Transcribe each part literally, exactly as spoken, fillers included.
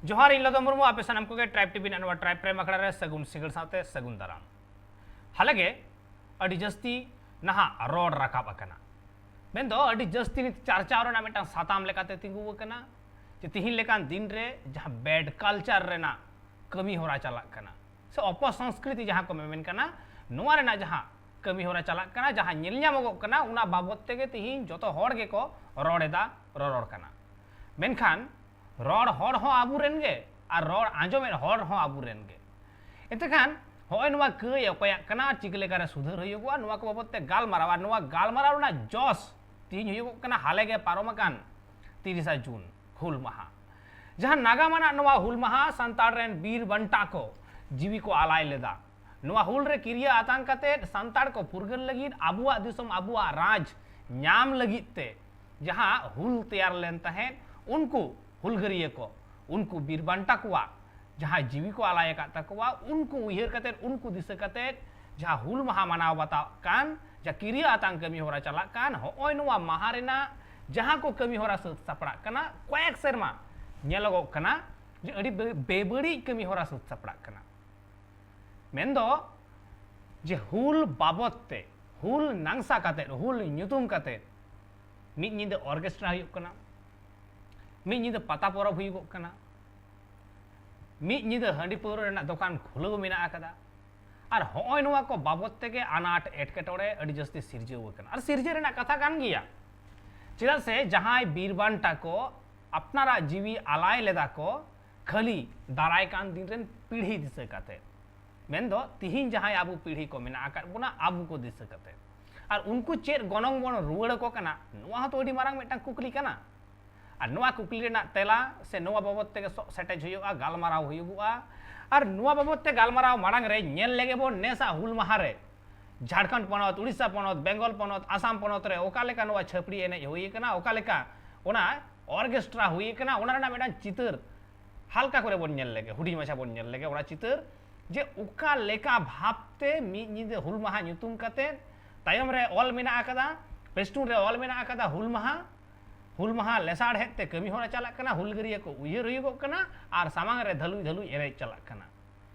ᱡᱚᱦᱟᱨ, ᱤᱧ ᱞᱚᱫᱚ ᱢᱩᱨᱢᱩ᱾ ᱟᱯᱮ ᱥᱟᱱᱟᱢ ᱠᱚᱜᱮ ᱴᱨᱟᱭᱤᱵᱽ ᱴᱤᱵᱷᱤ ᱨᱮᱱᱟᱜ ᱱᱚᱣᱟ ᱴᱨᱟᱭᱤᱵᱽ ᱯᱨᱟᱭᱤᱢ ᱟᱠᱷᱲᱟ ᱨᱮ ᱥᱟᱹᱜᱩᱱ ᱥᱤᱸᱜᱟᱹᱲ ᱥᱟᱶᱛᱮ ᱥᱟᱹᱜᱩᱱ ᱫᱟᱨᱟᱢ᱾ ᱦᱟᱞᱮ ᱜᱮ ᱟᱹᱰᱤ ᱡᱟᱹᱥᱛᱤ ᱱᱟᱦᱟᱜ ᱨᱚᱲ ᱨᱟᱠᱟᱵ ᱟᱠᱟᱱᱟ, ᱢᱮᱱᱫᱚ ᱟᱹᱰᱤ ᱡᱟᱹᱥᱛᱤ ᱱᱤᱛ ᱪᱟᱨᱪᱟᱣ ᱨᱮᱱᱟᱜ ᱢᱤᱫᱴᱟᱝ ᱥᱟᱛᱟᱢ ᱞᱮᱠᱟᱛᱮ ᱛᱤᱸᱜᱩ ᱟᱠᱟᱱᱟ ᱡᱮ ᱛᱤᱦᱤᱧ ᱞᱮᱠᱟᱱ ᱫᱤᱱ ᱨᱮ ᱡᱟᱦᱟᱸ ᱵᱮᱰ ᱠᱟᱞᱪᱟᱨ ᱨᱮᱱᱟᱜ ᱠᱟᱹᱢᱤ ᱦᱚᱨᱟ ᱪᱟᱞᱟᱜ ᱠᱟᱱᱟ ᱥᱮ ᱚᱯᱚᱥᱚᱝᱥᱠᱨᱤᱛᱤ ᱡᱟᱦᱟᱸ ᱠᱚ ᱢᱮᱢᱮᱱ ᱠᱟᱱᱟ, ᱱᱚᱣᱟ ᱨᱮᱱᱟᱜ ᱡᱟᱦᱟᱸ ᱠᱟᱹᱢᱤ ᱦᱚᱨᱟ ᱪᱟᱞᱟᱜ ᱠᱟᱱᱟ, ᱡᱟᱦᱟᱸ ᱧᱮᱞ ᱧᱟᱢᱚᱜᱚᱜ ᱠᱟᱱᱟ, ᱚᱱᱟ ᱵᱟᱵᱚᱫ ᱛᱮᱜᱮ ᱛᱤᱦᱤᱧ ᱡᱚᱛᱚ ᱦᱚᱲ ᱜᱮᱠᱚ ᱨᱚᱲ ᱮᱫᱟ, ᱨᱚᱨᱚᱲ ᱠᱟᱱᱟ᱾ ᱢᱮᱱᱠᱷᱟᱱ ᱨᱚᱲ ᱦᱚᱲ ᱦᱚᱸ ᱟᱵᱚᱨᱮᱱ ᱜᱮ ᱟᱨ ᱨᱚᱲ ᱟᱸᱡᱚᱢᱮᱫ ᱦᱚᱲ ᱦᱚᱸ ᱟᱵᱚᱨᱮᱱ ᱜᱮ᱾ ᱮᱱᱛᱮ ᱠᱷᱟᱱ ᱦᱚᱸᱜᱼᱚᱭ ᱱᱚᱣᱟ ᱠᱟᱹᱭ ᱚᱠᱚᱭᱟᱜ ᱠᱟᱱᱟ, ᱪᱤᱠᱟᱹ ᱞᱮᱠᱟᱨᱮ ᱥᱩᱫᱷᱟᱹᱨ ᱦᱩᱭᱩᱜᱚᱜᱼᱟ, ᱱᱚᱣᱟ ᱠᱚ ᱵᱟᱵᱚᱫ ᱛᱮ ᱜᱟᱞᱢᱟᱨᱟᱣ, ᱟᱨ ᱱᱚᱣᱟ ᱜᱟᱞᱢᱟᱨᱟᱣ ᱨᱮᱱᱟᱜ ᱡᱚᱥ ᱛᱤᱦᱤᱧ ᱦᱩᱭᱩᱜᱚᱜ ᱠᱟᱱᱟ ᱦᱟᱞᱮ ᱜᱮ ᱯᱟᱨᱚᱢ ᱟᱠᱟᱱ ᱛᱤᱨᱤᱥᱟ ᱡᱩᱱ ᱦᱩᱞ ᱢᱟᱦᱟ᱾ ᱡᱟᱦᱟᱸ ᱱᱟᱜᱟᱢ ᱟᱱᱟᱜ ᱱᱚᱣᱟ ᱦᱩᱞ ᱢᱟᱦᱟ ᱥᱟᱱᱛᱟᱲ ᱨᱮᱱ ᱵᱤᱨ ᱵᱟᱱᱴᱟ ᱠᱚ ᱡᱤᱣᱤ ᱠᱚ ᱟᱞᱟᱭ ᱞᱮᱫᱟ᱾ ᱱᱚᱣᱟ ᱦᱩᱞ ᱨᱮ ᱠᱤᱨᱭᱟᱹ ᱟᱛᱟᱝ ᱠᱟᱛᱮ ᱥᱟᱱᱛᱟᱲ ᱠᱚ ᱯᱷᱩᱨᱜᱟᱹᱞ ᱞᱟᱹᱜᱤᱫ, ᱟᱵᱚᱣᱟᱜ ᱫᱤᱥᱚᱢ, ᱟᱵᱚᱣᱟᱜ ᱨᱟᱡᱽ ᱧᱟᱢ ᱞᱟᱹᱜᱤᱫ ᱛᱮ ᱡᱟᱦᱟᱸ ᱦᱩᱞ ᱛᱮᱭᱟᱨ ᱞᱮᱱ ᱛᱟᱦᱮᱸᱫ, ᱩᱱᱠᱩ ᱦᱩᱞᱜᱟᱹᱨᱤᱭᱟᱹ ᱠᱚ, ᱩᱱᱠᱩ ᱵᱤᱨ ᱵᱟᱱᱴᱟ ᱠᱚᱣᱟᱜ ᱡᱟᱦᱟᱸ ᱡᱤᱣᱤ ᱠᱚ ᱟᱞᱟᱭ ᱟᱠᱟᱫ ᱛᱟᱠᱚᱣᱟ, ᱩᱱᱠᱩ ᱩᱭᱦᱟᱹᱨ ᱠᱟᱛᱮ, ᱩᱱᱠᱩ ᱫᱤᱥᱟᱹ ᱠᱟᱛᱮ ᱡᱟᱦᱟᱸ ᱦᱩᱞ ᱢᱟᱦᱟ ᱢᱟᱱᱟᱣ ᱵᱟᱛᱟᱣ ᱠᱟᱱ, ᱡᱟᱦᱟᱸ ᱠᱤᱨᱭᱟᱹ ᱟᱛᱟᱝ ᱠᱟᱹᱢᱤ ᱦᱚᱨᱟ ᱪᱟᱞᱟᱜ ᱠᱟᱱ, ᱦᱚᱸᱜᱼᱚᱭ ᱱᱚᱣᱟ ᱢᱟᱦᱟ ᱨᱮᱱᱟᱜ ᱡᱟᱦᱟᱸ ᱠᱚ ᱠᱟᱹᱢᱤ ᱦᱚᱨᱟ ᱥᱟᱹᱛ ᱥᱟᱯᱲᱟᱜ ᱠᱟᱱᱟ, ᱠᱚᱭᱮᱠ ᱥᱮᱨᱢᱟ ᱧᱮᱞᱚᱜᱚᱜ ᱠᱟᱱᱟ ᱡᱮ ᱟᱹᱰᱤ ᱵᱮ-, ᱵᱮᱵᱟᱹᱲᱤᱡ ᱠᱟᱹᱢᱤ ᱦᱚᱨᱟ ᱥᱟᱹᱛ ᱥᱟᱯᱲᱟᱜ ᱠᱟᱱᱟ᱾ ᱢᱮᱱᱫᱚ ᱡᱮ ᱦᱩᱞ ᱵᱟᱵᱚᱫ ᱛᱮ, ᱦᱩᱞ ᱱᱟᱝᱥᱟ ᱠᱟᱛᱮ, ᱦᱩᱞ ᱧᱩᱛᱩᱢ ᱠᱟᱛᱮ ᱢᱤᱫ ᱧᱤᱫᱟᱹ ᱚᱨᱠᱮᱥᱴᱨᱟ ᱦᱩᱭᱩᱜ ᱠᱟᱱᱟ, ᱢᱤᱫ ᱧᱤᱫᱟᱹ ᱯᱟᱛᱟ ᱯᱚᱨᱚᱵᱽ ᱦᱩᱭᱩᱜᱚᱜ ᱠᱟᱱᱟ, ᱢᱤᱫ ᱧᱤᱫᱟᱹ ᱦᱟᱺᱰᱤ ᱯᱟᱹᱣᱨᱟᱹ ᱨᱮᱱᱟᱜ ᱫᱚᱠᱟᱱ ᱠᱷᱩᱞᱟᱹᱣ ᱢᱮᱱᱟᱜ ᱟᱠᱟᱫᱟ᱾ ᱟᱨ ᱦᱚᱸᱜᱼᱚᱭ ᱱᱚᱣᱟ ᱠᱚ ᱵᱟᱵᱚᱫ ᱛᱮᱜᱮ ᱟᱱᱟᱴ ᱮᱴᱠᱮᱴᱚᱬᱮ ᱟᱹᱰᱤ ᱡᱟᱹᱥᱛᱤ ᱥᱤᱨᱡᱟᱹᱣ ᱟᱠᱟᱱᱟ᱾ ᱟᱨ ᱥᱤᱨᱡᱟᱹ ᱨᱮᱱᱟᱜ ᱠᱟᱛᱷᱟ ᱠᱟᱱ ᱜᱮᱭᱟ, ᱪᱮᱫᱟᱜ ᱥᱮ ᱡᱟᱦᱟᱸᱭ ᱵᱤᱨ ᱵᱟᱱᱴᱟ ᱠᱚ ᱟᱯᱱᱟᱨᱟᱜ ᱡᱤᱣᱤ ᱟᱞᱟᱭ ᱞᱮᱫᱟ ᱠᱚ ᱠᱷᱟᱹᱞᱤ ᱫᱟᱨᱟᱭ ᱠᱟᱱ ᱫᱤᱱ ᱨᱮᱱ ᱯᱤᱲᱦᱤ ᱫᱤᱥᱟᱹ ᱠᱟᱛᱮ, ᱢᱮᱱᱫᱚ ᱛᱤᱦᱤᱧ ᱡᱟᱦᱟᱸᱭ ᱟᱵᱚ ᱯᱤᱲᱦᱤ ᱠᱚ ᱢᱮᱱᱟᱜ ᱟᱠᱟᱫ ᱵᱚᱱᱟ, ᱟᱵᱚ ᱠᱚ ᱫᱤᱥᱟᱹ ᱠᱟᱛᱮ᱾ ᱟᱨ ᱩᱱᱠᱩ ᱪᱮᱫ ᱜᱚᱱᱚᱝ ᱵᱚᱱ ᱨᱩᱣᱟᱹᱲ ᱟᱠᱚ ᱠᱟᱱᱟ, ᱱᱚᱣᱟ ᱦᱚᱸᱛᱚ ᱟᱹᱰᱤ ᱢᱟᱨᱟᱝ ᱢᱤᱫᱴᱟᱝ ᱠᱩᱠᱞᱤ ᱠᱟᱱᱟ᱾ ᱟᱨ ᱱᱚᱣᱟ ᱠᱩᱠᱞᱤ ᱨᱮᱱᱟᱜ ᱛᱮᱞᱟ ᱥᱮ ᱱᱚᱣᱟ ᱵᱟᱵᱚᱫ ᱛᱮᱜᱮ ᱥᱚᱜ ᱥᱮᱴᱮᱡ ᱦᱩᱭᱩᱜᱼᱟ, ᱜᱟᱞᱢᱟᱨᱟᱣ ᱦᱩᱭᱩᱜᱚᱜᱼᱟ᱾ ᱟᱨ ᱱᱚᱣᱟ ᱵᱟᱵᱚᱫ ᱛᱮ ᱜᱟᱞᱢᱟᱨᱟᱣ ᱢᱟᱲᱟᱝ ᱨᱮ ᱧᱮᱞ ᱞᱮᱜᱮ ᱵᱚᱱ ᱱᱮᱥᱟᱜ ᱦᱩᱞ ᱢᱟᱦᱟ ᱨᱮ ᱡᱷᱟᱲᱠᱷᱚᱸᱰ ᱯᱚᱱᱚᱛ, ᱩᱲᱤᱥᱥᱟ ᱯᱚᱱᱚᱛ, ᱵᱮᱝᱜᱚᱞ ᱯᱚᱱᱚᱛ, ᱟᱥᱟᱢ ᱯᱚᱱᱚᱛ ᱨᱮ ᱚᱠᱟ ᱞᱮᱠᱟ ᱱᱚᱣᱟ ᱪᱷᱟᱹᱯᱲᱤ ᱮᱱᱮᱡ ᱦᱩᱭ ᱟᱠᱟᱱᱟ, ᱚᱠᱟ ᱞᱮᱠᱟ ᱚᱱᱟ ᱚᱨᱠᱮᱥᱴᱨᱟ ᱦᱩᱭ ᱟᱠᱟᱱᱟ, ᱚᱱᱟ ᱨᱮᱱᱟᱜ ᱢᱤᱫᱴᱟᱝ ᱪᱤᱛᱟᱹᱨ ᱦᱟᱞᱠᱟ ᱠᱚᱨᱮ ᱵᱚᱱ ᱧᱮᱞ ᱞᱮᱜᱮ, ᱦᱩᱰᱤᱧ ᱢᱟᱪᱷᱟ ᱵᱚᱱ ᱧᱮᱞ ᱞᱮᱜᱮ ᱚᱱᱟ ᱪᱤᱛᱟᱹᱨ, ᱡᱮ ᱚᱠᱟ ᱞᱮᱠᱟ ᱵᱷᱟᱵᱽᱛᱮ ᱢᱤᱫ ᱧᱤᱫᱟᱹ ᱦᱩᱞ ᱢᱟᱦᱟ ᱧᱩᱛᱩᱢ ᱠᱟᱛᱮ ᱛᱟᱭᱚᱢ ᱨᱮ ᱚᱞ ᱢᱮᱱᱟᱜ ᱟᱠᱟᱫᱟ, ᱯᱷᱮᱥᱴᱩᱱ ᱨᱮ ᱚᱞ ᱢᱮᱱᱟᱜ ᱟᱠᱟᱫᱟ ᱦᱩᱞ ᱢᱟᱦᱟ, ᱦᱩᱞ ᱢᱟᱦᱟ ᱞᱮᱥᱟᱲᱦᱮᱫ ᱛᱮ ᱠᱟᱹᱢᱤ ᱦᱚᱨᱟ ᱪᱟᱞᱟᱜ ᱠᱟᱱᱟ, ᱦᱩᱞᱜᱟᱹᱨᱤᱭᱟᱹ ᱠᱚ ᱩᱭᱦᱟᱹᱨ ᱦᱩᱭᱩᱜᱚᱜ ᱠᱟᱱᱟ ᱟᱨ ᱥᱟᱢᱟᱝ ᱨᱮ ᱫᱷᱟᱹᱞᱩᱭ ᱫᱷᱟᱹᱞᱩᱭ ᱮᱱᱮᱡ ᱪᱟᱞᱟᱜ ᱠᱟᱱᱟ᱾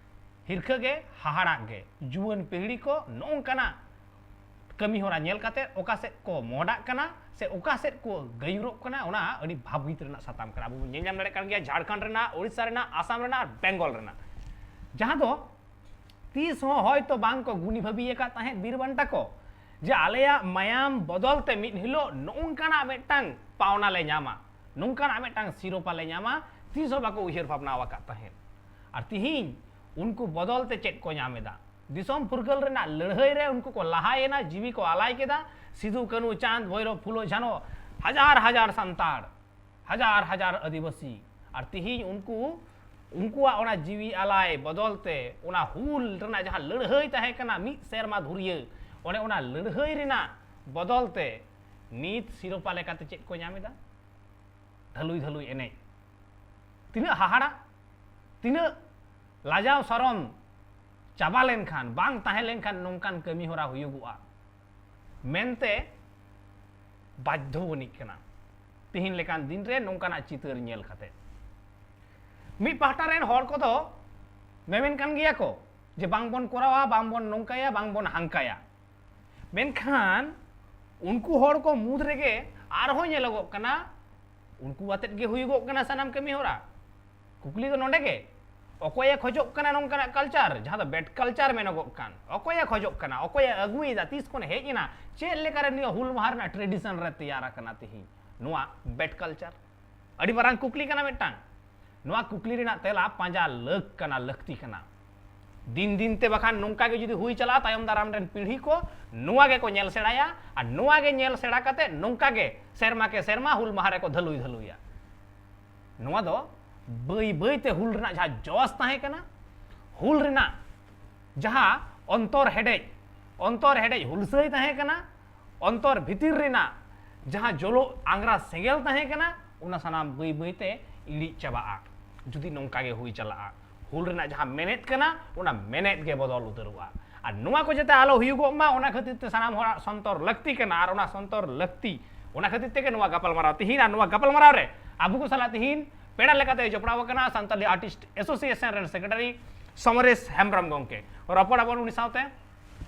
ᱦᱤᱨᱠᱷᱟᱹ ᱜᱮ, ᱦᱟᱦᱟᱲᱟᱜ ᱜᱮ, ᱡᱩᱣᱟᱹᱱ ᱯᱤᱦᱲᱤ ᱠᱚ ᱱᱚᱜᱼᱚ ᱱᱚᱝᱠᱟᱱᱟᱜ ᱠᱟᱹᱢᱤ ᱦᱚᱨᱟ ᱧᱮᱞ ᱠᱟᱛᱮ ᱚᱠᱟ ᱥᱮᱫ ᱠᱚ ᱢᱚᱦᱰᱟᱜ ᱠᱟᱱᱟ ᱥᱮ ᱚᱠᱟ ᱥᱮᱫ ᱠᱚ ᱜᱟᱹᱭᱩᱨᱚᱜ ᱠᱟᱱᱟ, ᱚᱱᱟ ᱟᱹᱰᱤ ᱵᱷᱟᱵᱽᱵᱤᱛ ᱨᱮᱱᱟᱜ ᱥᱟᱛᱟᱢ ᱠᱟᱱᱟ᱾ ᱟᱵᱚ ᱵᱚᱱ ᱧᱮᱞ ᱧᱟᱢ ᱫᱟᱲᱮᱭᱟᱜ ᱠᱟᱱ ᱜᱮᱭᱟ, ᱡᱷᱟᱲᱠᱷᱚᱸᱰ ᱨᱮᱱᱟᱜ, ᱳᱰᱤᱥᱟ ᱨᱮᱱᱟᱜ, ᱟᱥᱟᱢ ᱨᱮᱱᱟᱜ ᱟᱨ ᱵᱮᱝᱜᱚᱞ ᱨᱮᱱᱟᱜ, ᱡᱟᱦᱟᱸ ᱫᱚ ᱛᱤᱥ ᱦᱚᱸ ᱦᱚᱭᱛᱚ ᱵᱟᱝ ᱠᱚ ᱜᱩᱱᱤ ᱵᱷᱟᱹᱵᱤ ᱟᱠᱟᱫ ᱛᱟᱦᱮᱸᱫ ᱵᱤᱨ ᱵᱟᱱᱴᱟ ᱠᱚ, ᱡᱮ ᱟᱞᱮᱭᱟᱜ ᱢᱟᱭᱟᱢ ᱵᱚᱫᱚᱞ ᱛᱮ ᱢᱤᱫ ᱦᱤᱞᱳᱜ ᱱᱚᱜᱼᱚ ᱱᱚᱝᱠᱟᱱᱟᱜ ᱢᱤᱫᱴᱟᱝ ᱯᱟᱣᱱᱟ ᱞᱮ ᱧᱟᱢᱟ, ᱱᱚᱝᱠᱟᱱᱟᱜ ᱢᱤᱫᱴᱟᱝ ᱥᱤᱨᱳᱯᱟ ᱞᱮ ᱧᱟᱢᱟ, ᱛᱤᱥ ᱦᱚᱸ ᱵᱟᱠᱚ ᱩᱭᱦᱟᱹᱨ ᱵᱷᱟᱵᱽᱱᱟ ᱟᱠᱟᱫ ᱛᱟᱦᱮᱸᱫ᱾ ᱟᱨ ᱛᱤᱦᱤᱧ ᱩᱱᱠᱩ ᱵᱚᱫᱚᱞ ᱛᱮ ᱪᱮᱫ ᱠᱚ ᱧᱟᱢ ᱮᱫᱟ? ᱫᱤᱥᱚᱢ ᱯᱷᱩᱨᱜᱟᱹᱞ ᱨᱮᱱᱟᱜ ᱞᱟᱹᱲᱦᱟᱹᱭ ᱨᱮ ᱩᱱᱠᱩ ᱠᱚ ᱞᱟᱦᱟᱭᱮᱱᱟ, ᱡᱤᱣᱤ ᱠᱚ ᱟᱞᱟᱭ ᱠᱮᱫᱟ, ᱥᱤᱫᱩ, ᱠᱟᱹᱱᱩ, ᱪᱟᱸᱫᱽ, ᱵᱷᱳᱭᱨᱳᱵ, ᱯᱷᱩᱞᱳ, ᱡᱷᱟᱱᱳ, ᱦᱟᱡᱟᱨ ᱦᱟᱡᱟᱨ ᱥᱟᱱᱛᱟᱲ, ᱦᱟᱡᱟᱨ ᱦᱟᱡᱟᱨ ᱟᱹᱫᱤᱵᱟᱹᱥᱤ᱾ ᱟᱨ ᱛᱤᱦᱤᱧ ᱩᱱᱠᱩ, ᱩᱱᱠᱩᱣᱟᱜ ᱚᱱᱟ ᱡᱤᱣᱤ ᱟᱞᱟᱭ ᱵᱚᱫᱚᱞ ᱛᱮ, ᱚᱱᱟ ᱦᱩᱞ ᱨᱮᱱᱟᱜ ᱡᱟᱦᱟᱸ ᱞᱟᱹᱲᱦᱟᱹᱭ ᱛᱟᱦᱮᱸ ᱠᱟᱱᱟ ᱢᱤᱫ ᱥᱮᱨᱢᱟ ᱫᱷᱩᱨᱭᱟᱹ, ᱚᱱᱮ ᱚᱱᱟ ᱞᱟᱹᱲᱦᱟᱹᱭ ᱨᱮᱱᱟᱜ ᱵᱚᱫᱚᱞ ᱛᱮ ᱱᱤᱛ ᱥᱤᱨᱳᱯᱟ ᱞᱮᱠᱟᱛᱮ ᱪᱮᱫ ᱠᱚ ᱧᱟᱢ ᱮᱫᱟ? ᱫᱷᱟᱹᱞᱩᱭ ᱫᱷᱟᱹᱞᱩᱭ ᱮᱱᱮᱡ᱾ ᱛᱤᱱᱟᱹᱜ ᱦᱟᱦᱟᱲᱟ, ᱛᱤᱱᱟᱹᱜ ᱞᱟᱡᱟᱣ ᱥᱚᱨᱚᱢ ᱪᱟᱵᱟ ᱞᱮᱱᱠᱷᱟᱱ, ᱵᱟᱝ ᱛᱟᱦᱮᱸ ᱞᱮᱱᱠᱷᱟᱱ ᱱᱚᱝᱠᱟᱱ ᱠᱟᱹᱢᱤ ᱦᱚᱨᱟ ᱦᱩᱭᱩᱜᱚᱜᱼᱟ ᱢᱮᱱᱛᱮ ᱵᱟᱫᱽᱫᱷᱚ ᱵᱚᱱᱤᱡ ᱠᱟᱱᱟ᱾ ᱛᱤᱦᱤᱧ ᱞᱮᱠᱟᱱ ᱫᱤᱱ ᱨᱮ ᱱᱚᱝᱠᱟᱱᱟᱜ ᱪᱤᱛᱟᱹᱨ ᱧᱮᱞ ᱠᱟᱛᱮ, ᱢᱤᱫ ᱯᱟᱦᱴᱟ ᱨᱮᱱ ᱦᱚᱲ ᱠᱚᱫᱚ ᱢᱮᱢᱮᱱ ᱠᱟᱱ ᱜᱮᱭᱟ ᱠᱚ ᱡᱮ ᱵᱟᱝ ᱵᱚᱱ ᱠᱚᱨᱟᱣᱟ, ᱵᱟᱝ ᱵᱚᱱ ᱱᱚᱝᱠᱟᱭᱟ, ᱵᱟᱝ ᱵᱚᱱ ᱦᱟᱝᱠᱟᱭᱟ᱾ ᱢᱮᱱᱠᱷᱟᱱ ᱩᱱᱠᱩ ᱦᱚᱲ ᱠᱚ ᱢᱩᱫᱽ ᱨᱮᱜᱮ ᱟᱨᱦᱚᱸ ᱧᱮᱞᱚᱜᱚᱜ ᱠᱟᱱᱟ, ᱩᱱᱠᱩ ᱟᱛᱮᱫ ᱜᱮ ᱦᱩᱭᱩᱜᱚᱜ ᱠᱟᱱᱟ ᱥᱟᱱᱟᱢ ᱠᱟᱹᱢᱤ ᱦᱚᱨᱟ᱾ ᱠᱩᱠᱞᱤ ᱫᱚ ᱱᱚᱰᱮ ᱜᱮ, ᱚᱠᱚᱭᱮ ᱠᱷᱚᱡᱚᱜ ᱠᱟᱱᱟ ᱱᱚᱝᱠᱟᱱᱟᱜ ᱠᱟᱞᱪᱟᱨ, ᱡᱟᱦᱟᱸ ᱫᱚ ᱵᱮᱰ ᱠᱟᱞᱪᱟᱨ ᱢᱮᱱᱚᱜᱚᱜ ᱠᱟᱱ? ᱚᱠᱚᱭᱮ ᱠᱷᱚᱡᱚᱜ ᱠᱟᱱᱟ? ᱚᱠᱚᱭᱮ ᱟᱹᱜᱩᱭᱮᱫᱟ? ᱛᱤᱥ ᱠᱷᱚᱱ ᱦᱮᱡ ᱮᱱᱟ? ᱪᱮᱫ ᱞᱮᱠᱟᱨᱮ ᱱᱤᱭᱟᱹ ᱦᱩᱞ ᱢᱟᱦᱟ ᱨᱮᱱᱟᱜ ᱴᱨᱮᱰᱤᱥᱚᱱ ᱨᱮ ᱛᱮᱭᱟᱨ ᱟᱠᱟᱱᱟ ᱛᱤᱦᱤᱧ ᱱᱚᱣᱟ ᱵᱮᱰ ᱠᱟᱞᱪᱟᱨ? ᱟᱹᱰᱤ ᱢᱟᱨᱟᱝ ᱠᱩᱠᱞᱤ ᱠᱟᱱᱟ ᱢᱤᱫᱴᱟᱝ᱾ ᱱᱚᱣᱟ ᱠᱩᱠᱞᱤ ᱨᱮᱱᱟᱜ ᱛᱮᱞᱟ ᱯᱟᱸᱡᱟ ᱞᱟᱹᱠ ᱠᱟᱱᱟ, ᱞᱟᱹᱠᱛᱤ ᱠᱟᱱᱟ᱾ ᱫᱤᱱ ᱫᱤᱱ ᱛᱮ ᱵᱟᱠᱷᱟᱱ ᱱᱚᱝᱠᱟ ᱜᱮ ᱡᱩᱫᱤ ᱦᱩᱭ ᱪᱟᱞᱟᱜᱼᱟ, ᱛᱟᱭᱚᱢ ᱫᱟᱨᱟᱢ ᱨᱮᱱ ᱯᱤᱲᱦᱤ ᱠᱚ ᱱᱚᱣᱟ ᱜᱮᱠᱚ ᱧᱮᱞ ᱥᱮᱬᱟᱭᱟ, ᱟᱨ ᱱᱚᱣᱟ ᱜᱮ ᱧᱮᱞ ᱥᱮᱬᱟ ᱠᱟᱛᱮ ᱱᱚᱝᱠᱟ ᱜᱮ ᱥᱮᱨᱢᱟ ᱠᱮ ᱥᱮᱨᱢᱟ ᱦᱩᱞ ᱢᱟᱦᱟ ᱨᱮᱠᱚ ᱫᱷᱟᱹᱞᱩᱭ ᱫᱷᱟᱹᱞᱩᱭᱟ᱾ ᱱᱚᱣᱟ ᱫᱚ ᱵᱟᱹᱭ ᱵᱟᱹᱭ ᱛᱮ ᱦᱩᱞ ᱨᱮᱱᱟᱜ ᱡᱟᱦᱟᱸ ᱡᱚᱥ ᱛᱟᱦᱮᱸ ᱠᱟᱱᱟ, ᱦᱩᱞ ᱨᱮᱱᱟᱜ ᱡᱟᱦᱟᱸ ᱚᱱᱛᱚᱨ ᱦᱮᱰᱮᱡ, ᱚᱱᱛᱚᱨ ᱦᱮᱰᱮᱡ ᱦᱩᱞᱥᱟᱹᱭ ᱛᱟᱦᱮᱸ ᱠᱟᱱᱟ, ᱚᱱᱛᱚᱨ ᱵᱷᱤᱛᱤᱨ ᱨᱮᱱᱟᱜ ᱡᱟᱦᱟᱸ ᱡᱚᱞᱚᱜ ᱟᱝᱜᱽᱨᱟ ᱥᱮᱸᱜᱮᱞ ᱛᱟᱦᱮᱸ ᱠᱟᱱᱟ, ᱚᱱᱟ ᱥᱟᱱᱟᱢ ᱵᱟᱹᱭ ᱵᱟᱹᱭ ᱛᱮ ᱤᱬᱤᱡ ᱪᱟᱵᱟᱜᱼᱟ᱾ ᱡᱩᱫᱤ ᱱᱚᱝᱠᱟ ᱜᱮ ᱦᱩᱭ ᱪᱟᱞᱟᱜᱼᱟ, ᱦᱩᱞ ᱨᱮᱱᱟᱜ ᱡᱟᱦᱟᱸ ᱢᱮᱱᱮᱛ ᱠᱟᱱᱟ, ᱚᱱᱟ ᱢᱮᱱᱮᱛ ᱜᱮ ᱵᱚᱫᱚᱞ ᱩᱛᱟᱹᱨᱚᱜᱼᱟ᱾ ᱟᱨ ᱱᱚᱣᱟ ᱠᱚ ᱡᱟᱛᱮ ᱟᱞᱚ ᱦᱩᱭᱩᱜᱚᱜ ᱢᱟ, ᱚᱱᱟ ᱠᱷᱟᱹᱛᱤᱨ ᱛᱮ ᱥᱟᱱᱟᱢ ᱦᱚᱲᱟᱜ ᱥᱚᱱᱛᱚᱨ ᱞᱟᱹᱠᱛᱤ ᱠᱟᱱᱟ᱾ ᱟᱨ ᱚᱱᱟ ᱥᱚᱱᱛᱚᱨ ᱞᱟᱹᱠᱛᱤ, ᱚᱱᱟ ᱠᱷᱟᱹᱛᱤᱨ ᱛᱮᱜᱮ ᱱᱚᱣᱟ ᱜᱟᱯᱟᱞᱢᱟᱨᱟᱣ ᱛᱤᱦᱤᱧ, ᱟᱨ ᱱᱚᱣᱟ ᱜᱟᱯᱟᱞᱢᱟᱨᱟᱣ ᱨᱮ ᱟᱵᱚ ᱠᱚ ᱥᱟᱞᱟᱜ ᱛᱤᱦᱤᱧ ᱯᱮᱲᱟ ᱞᱮᱠᱟᱛᱮ ᱡᱚᱯᱲᱟᱣ ᱟᱠᱟᱱᱟ ᱥᱟᱱᱛᱟᱞᱤ ᱟᱨᱴᱤᱥᱴ ᱮᱥᱳᱥᱤᱭᱮᱥᱚᱱ ᱨᱮᱱ ᱥᱮᱠᱨᱮᱴᱟᱨᱤ ᱥᱚᱢᱨᱮᱥ ᱦᱮᱢᱵᱨᱚᱢ ᱜᱚᱢᱠᱮ᱾ ᱨᱚᱯᱚᱲ ᱟᱵᱚᱱ ᱩᱱᱤ ᱥᱟᱶᱛᱮ,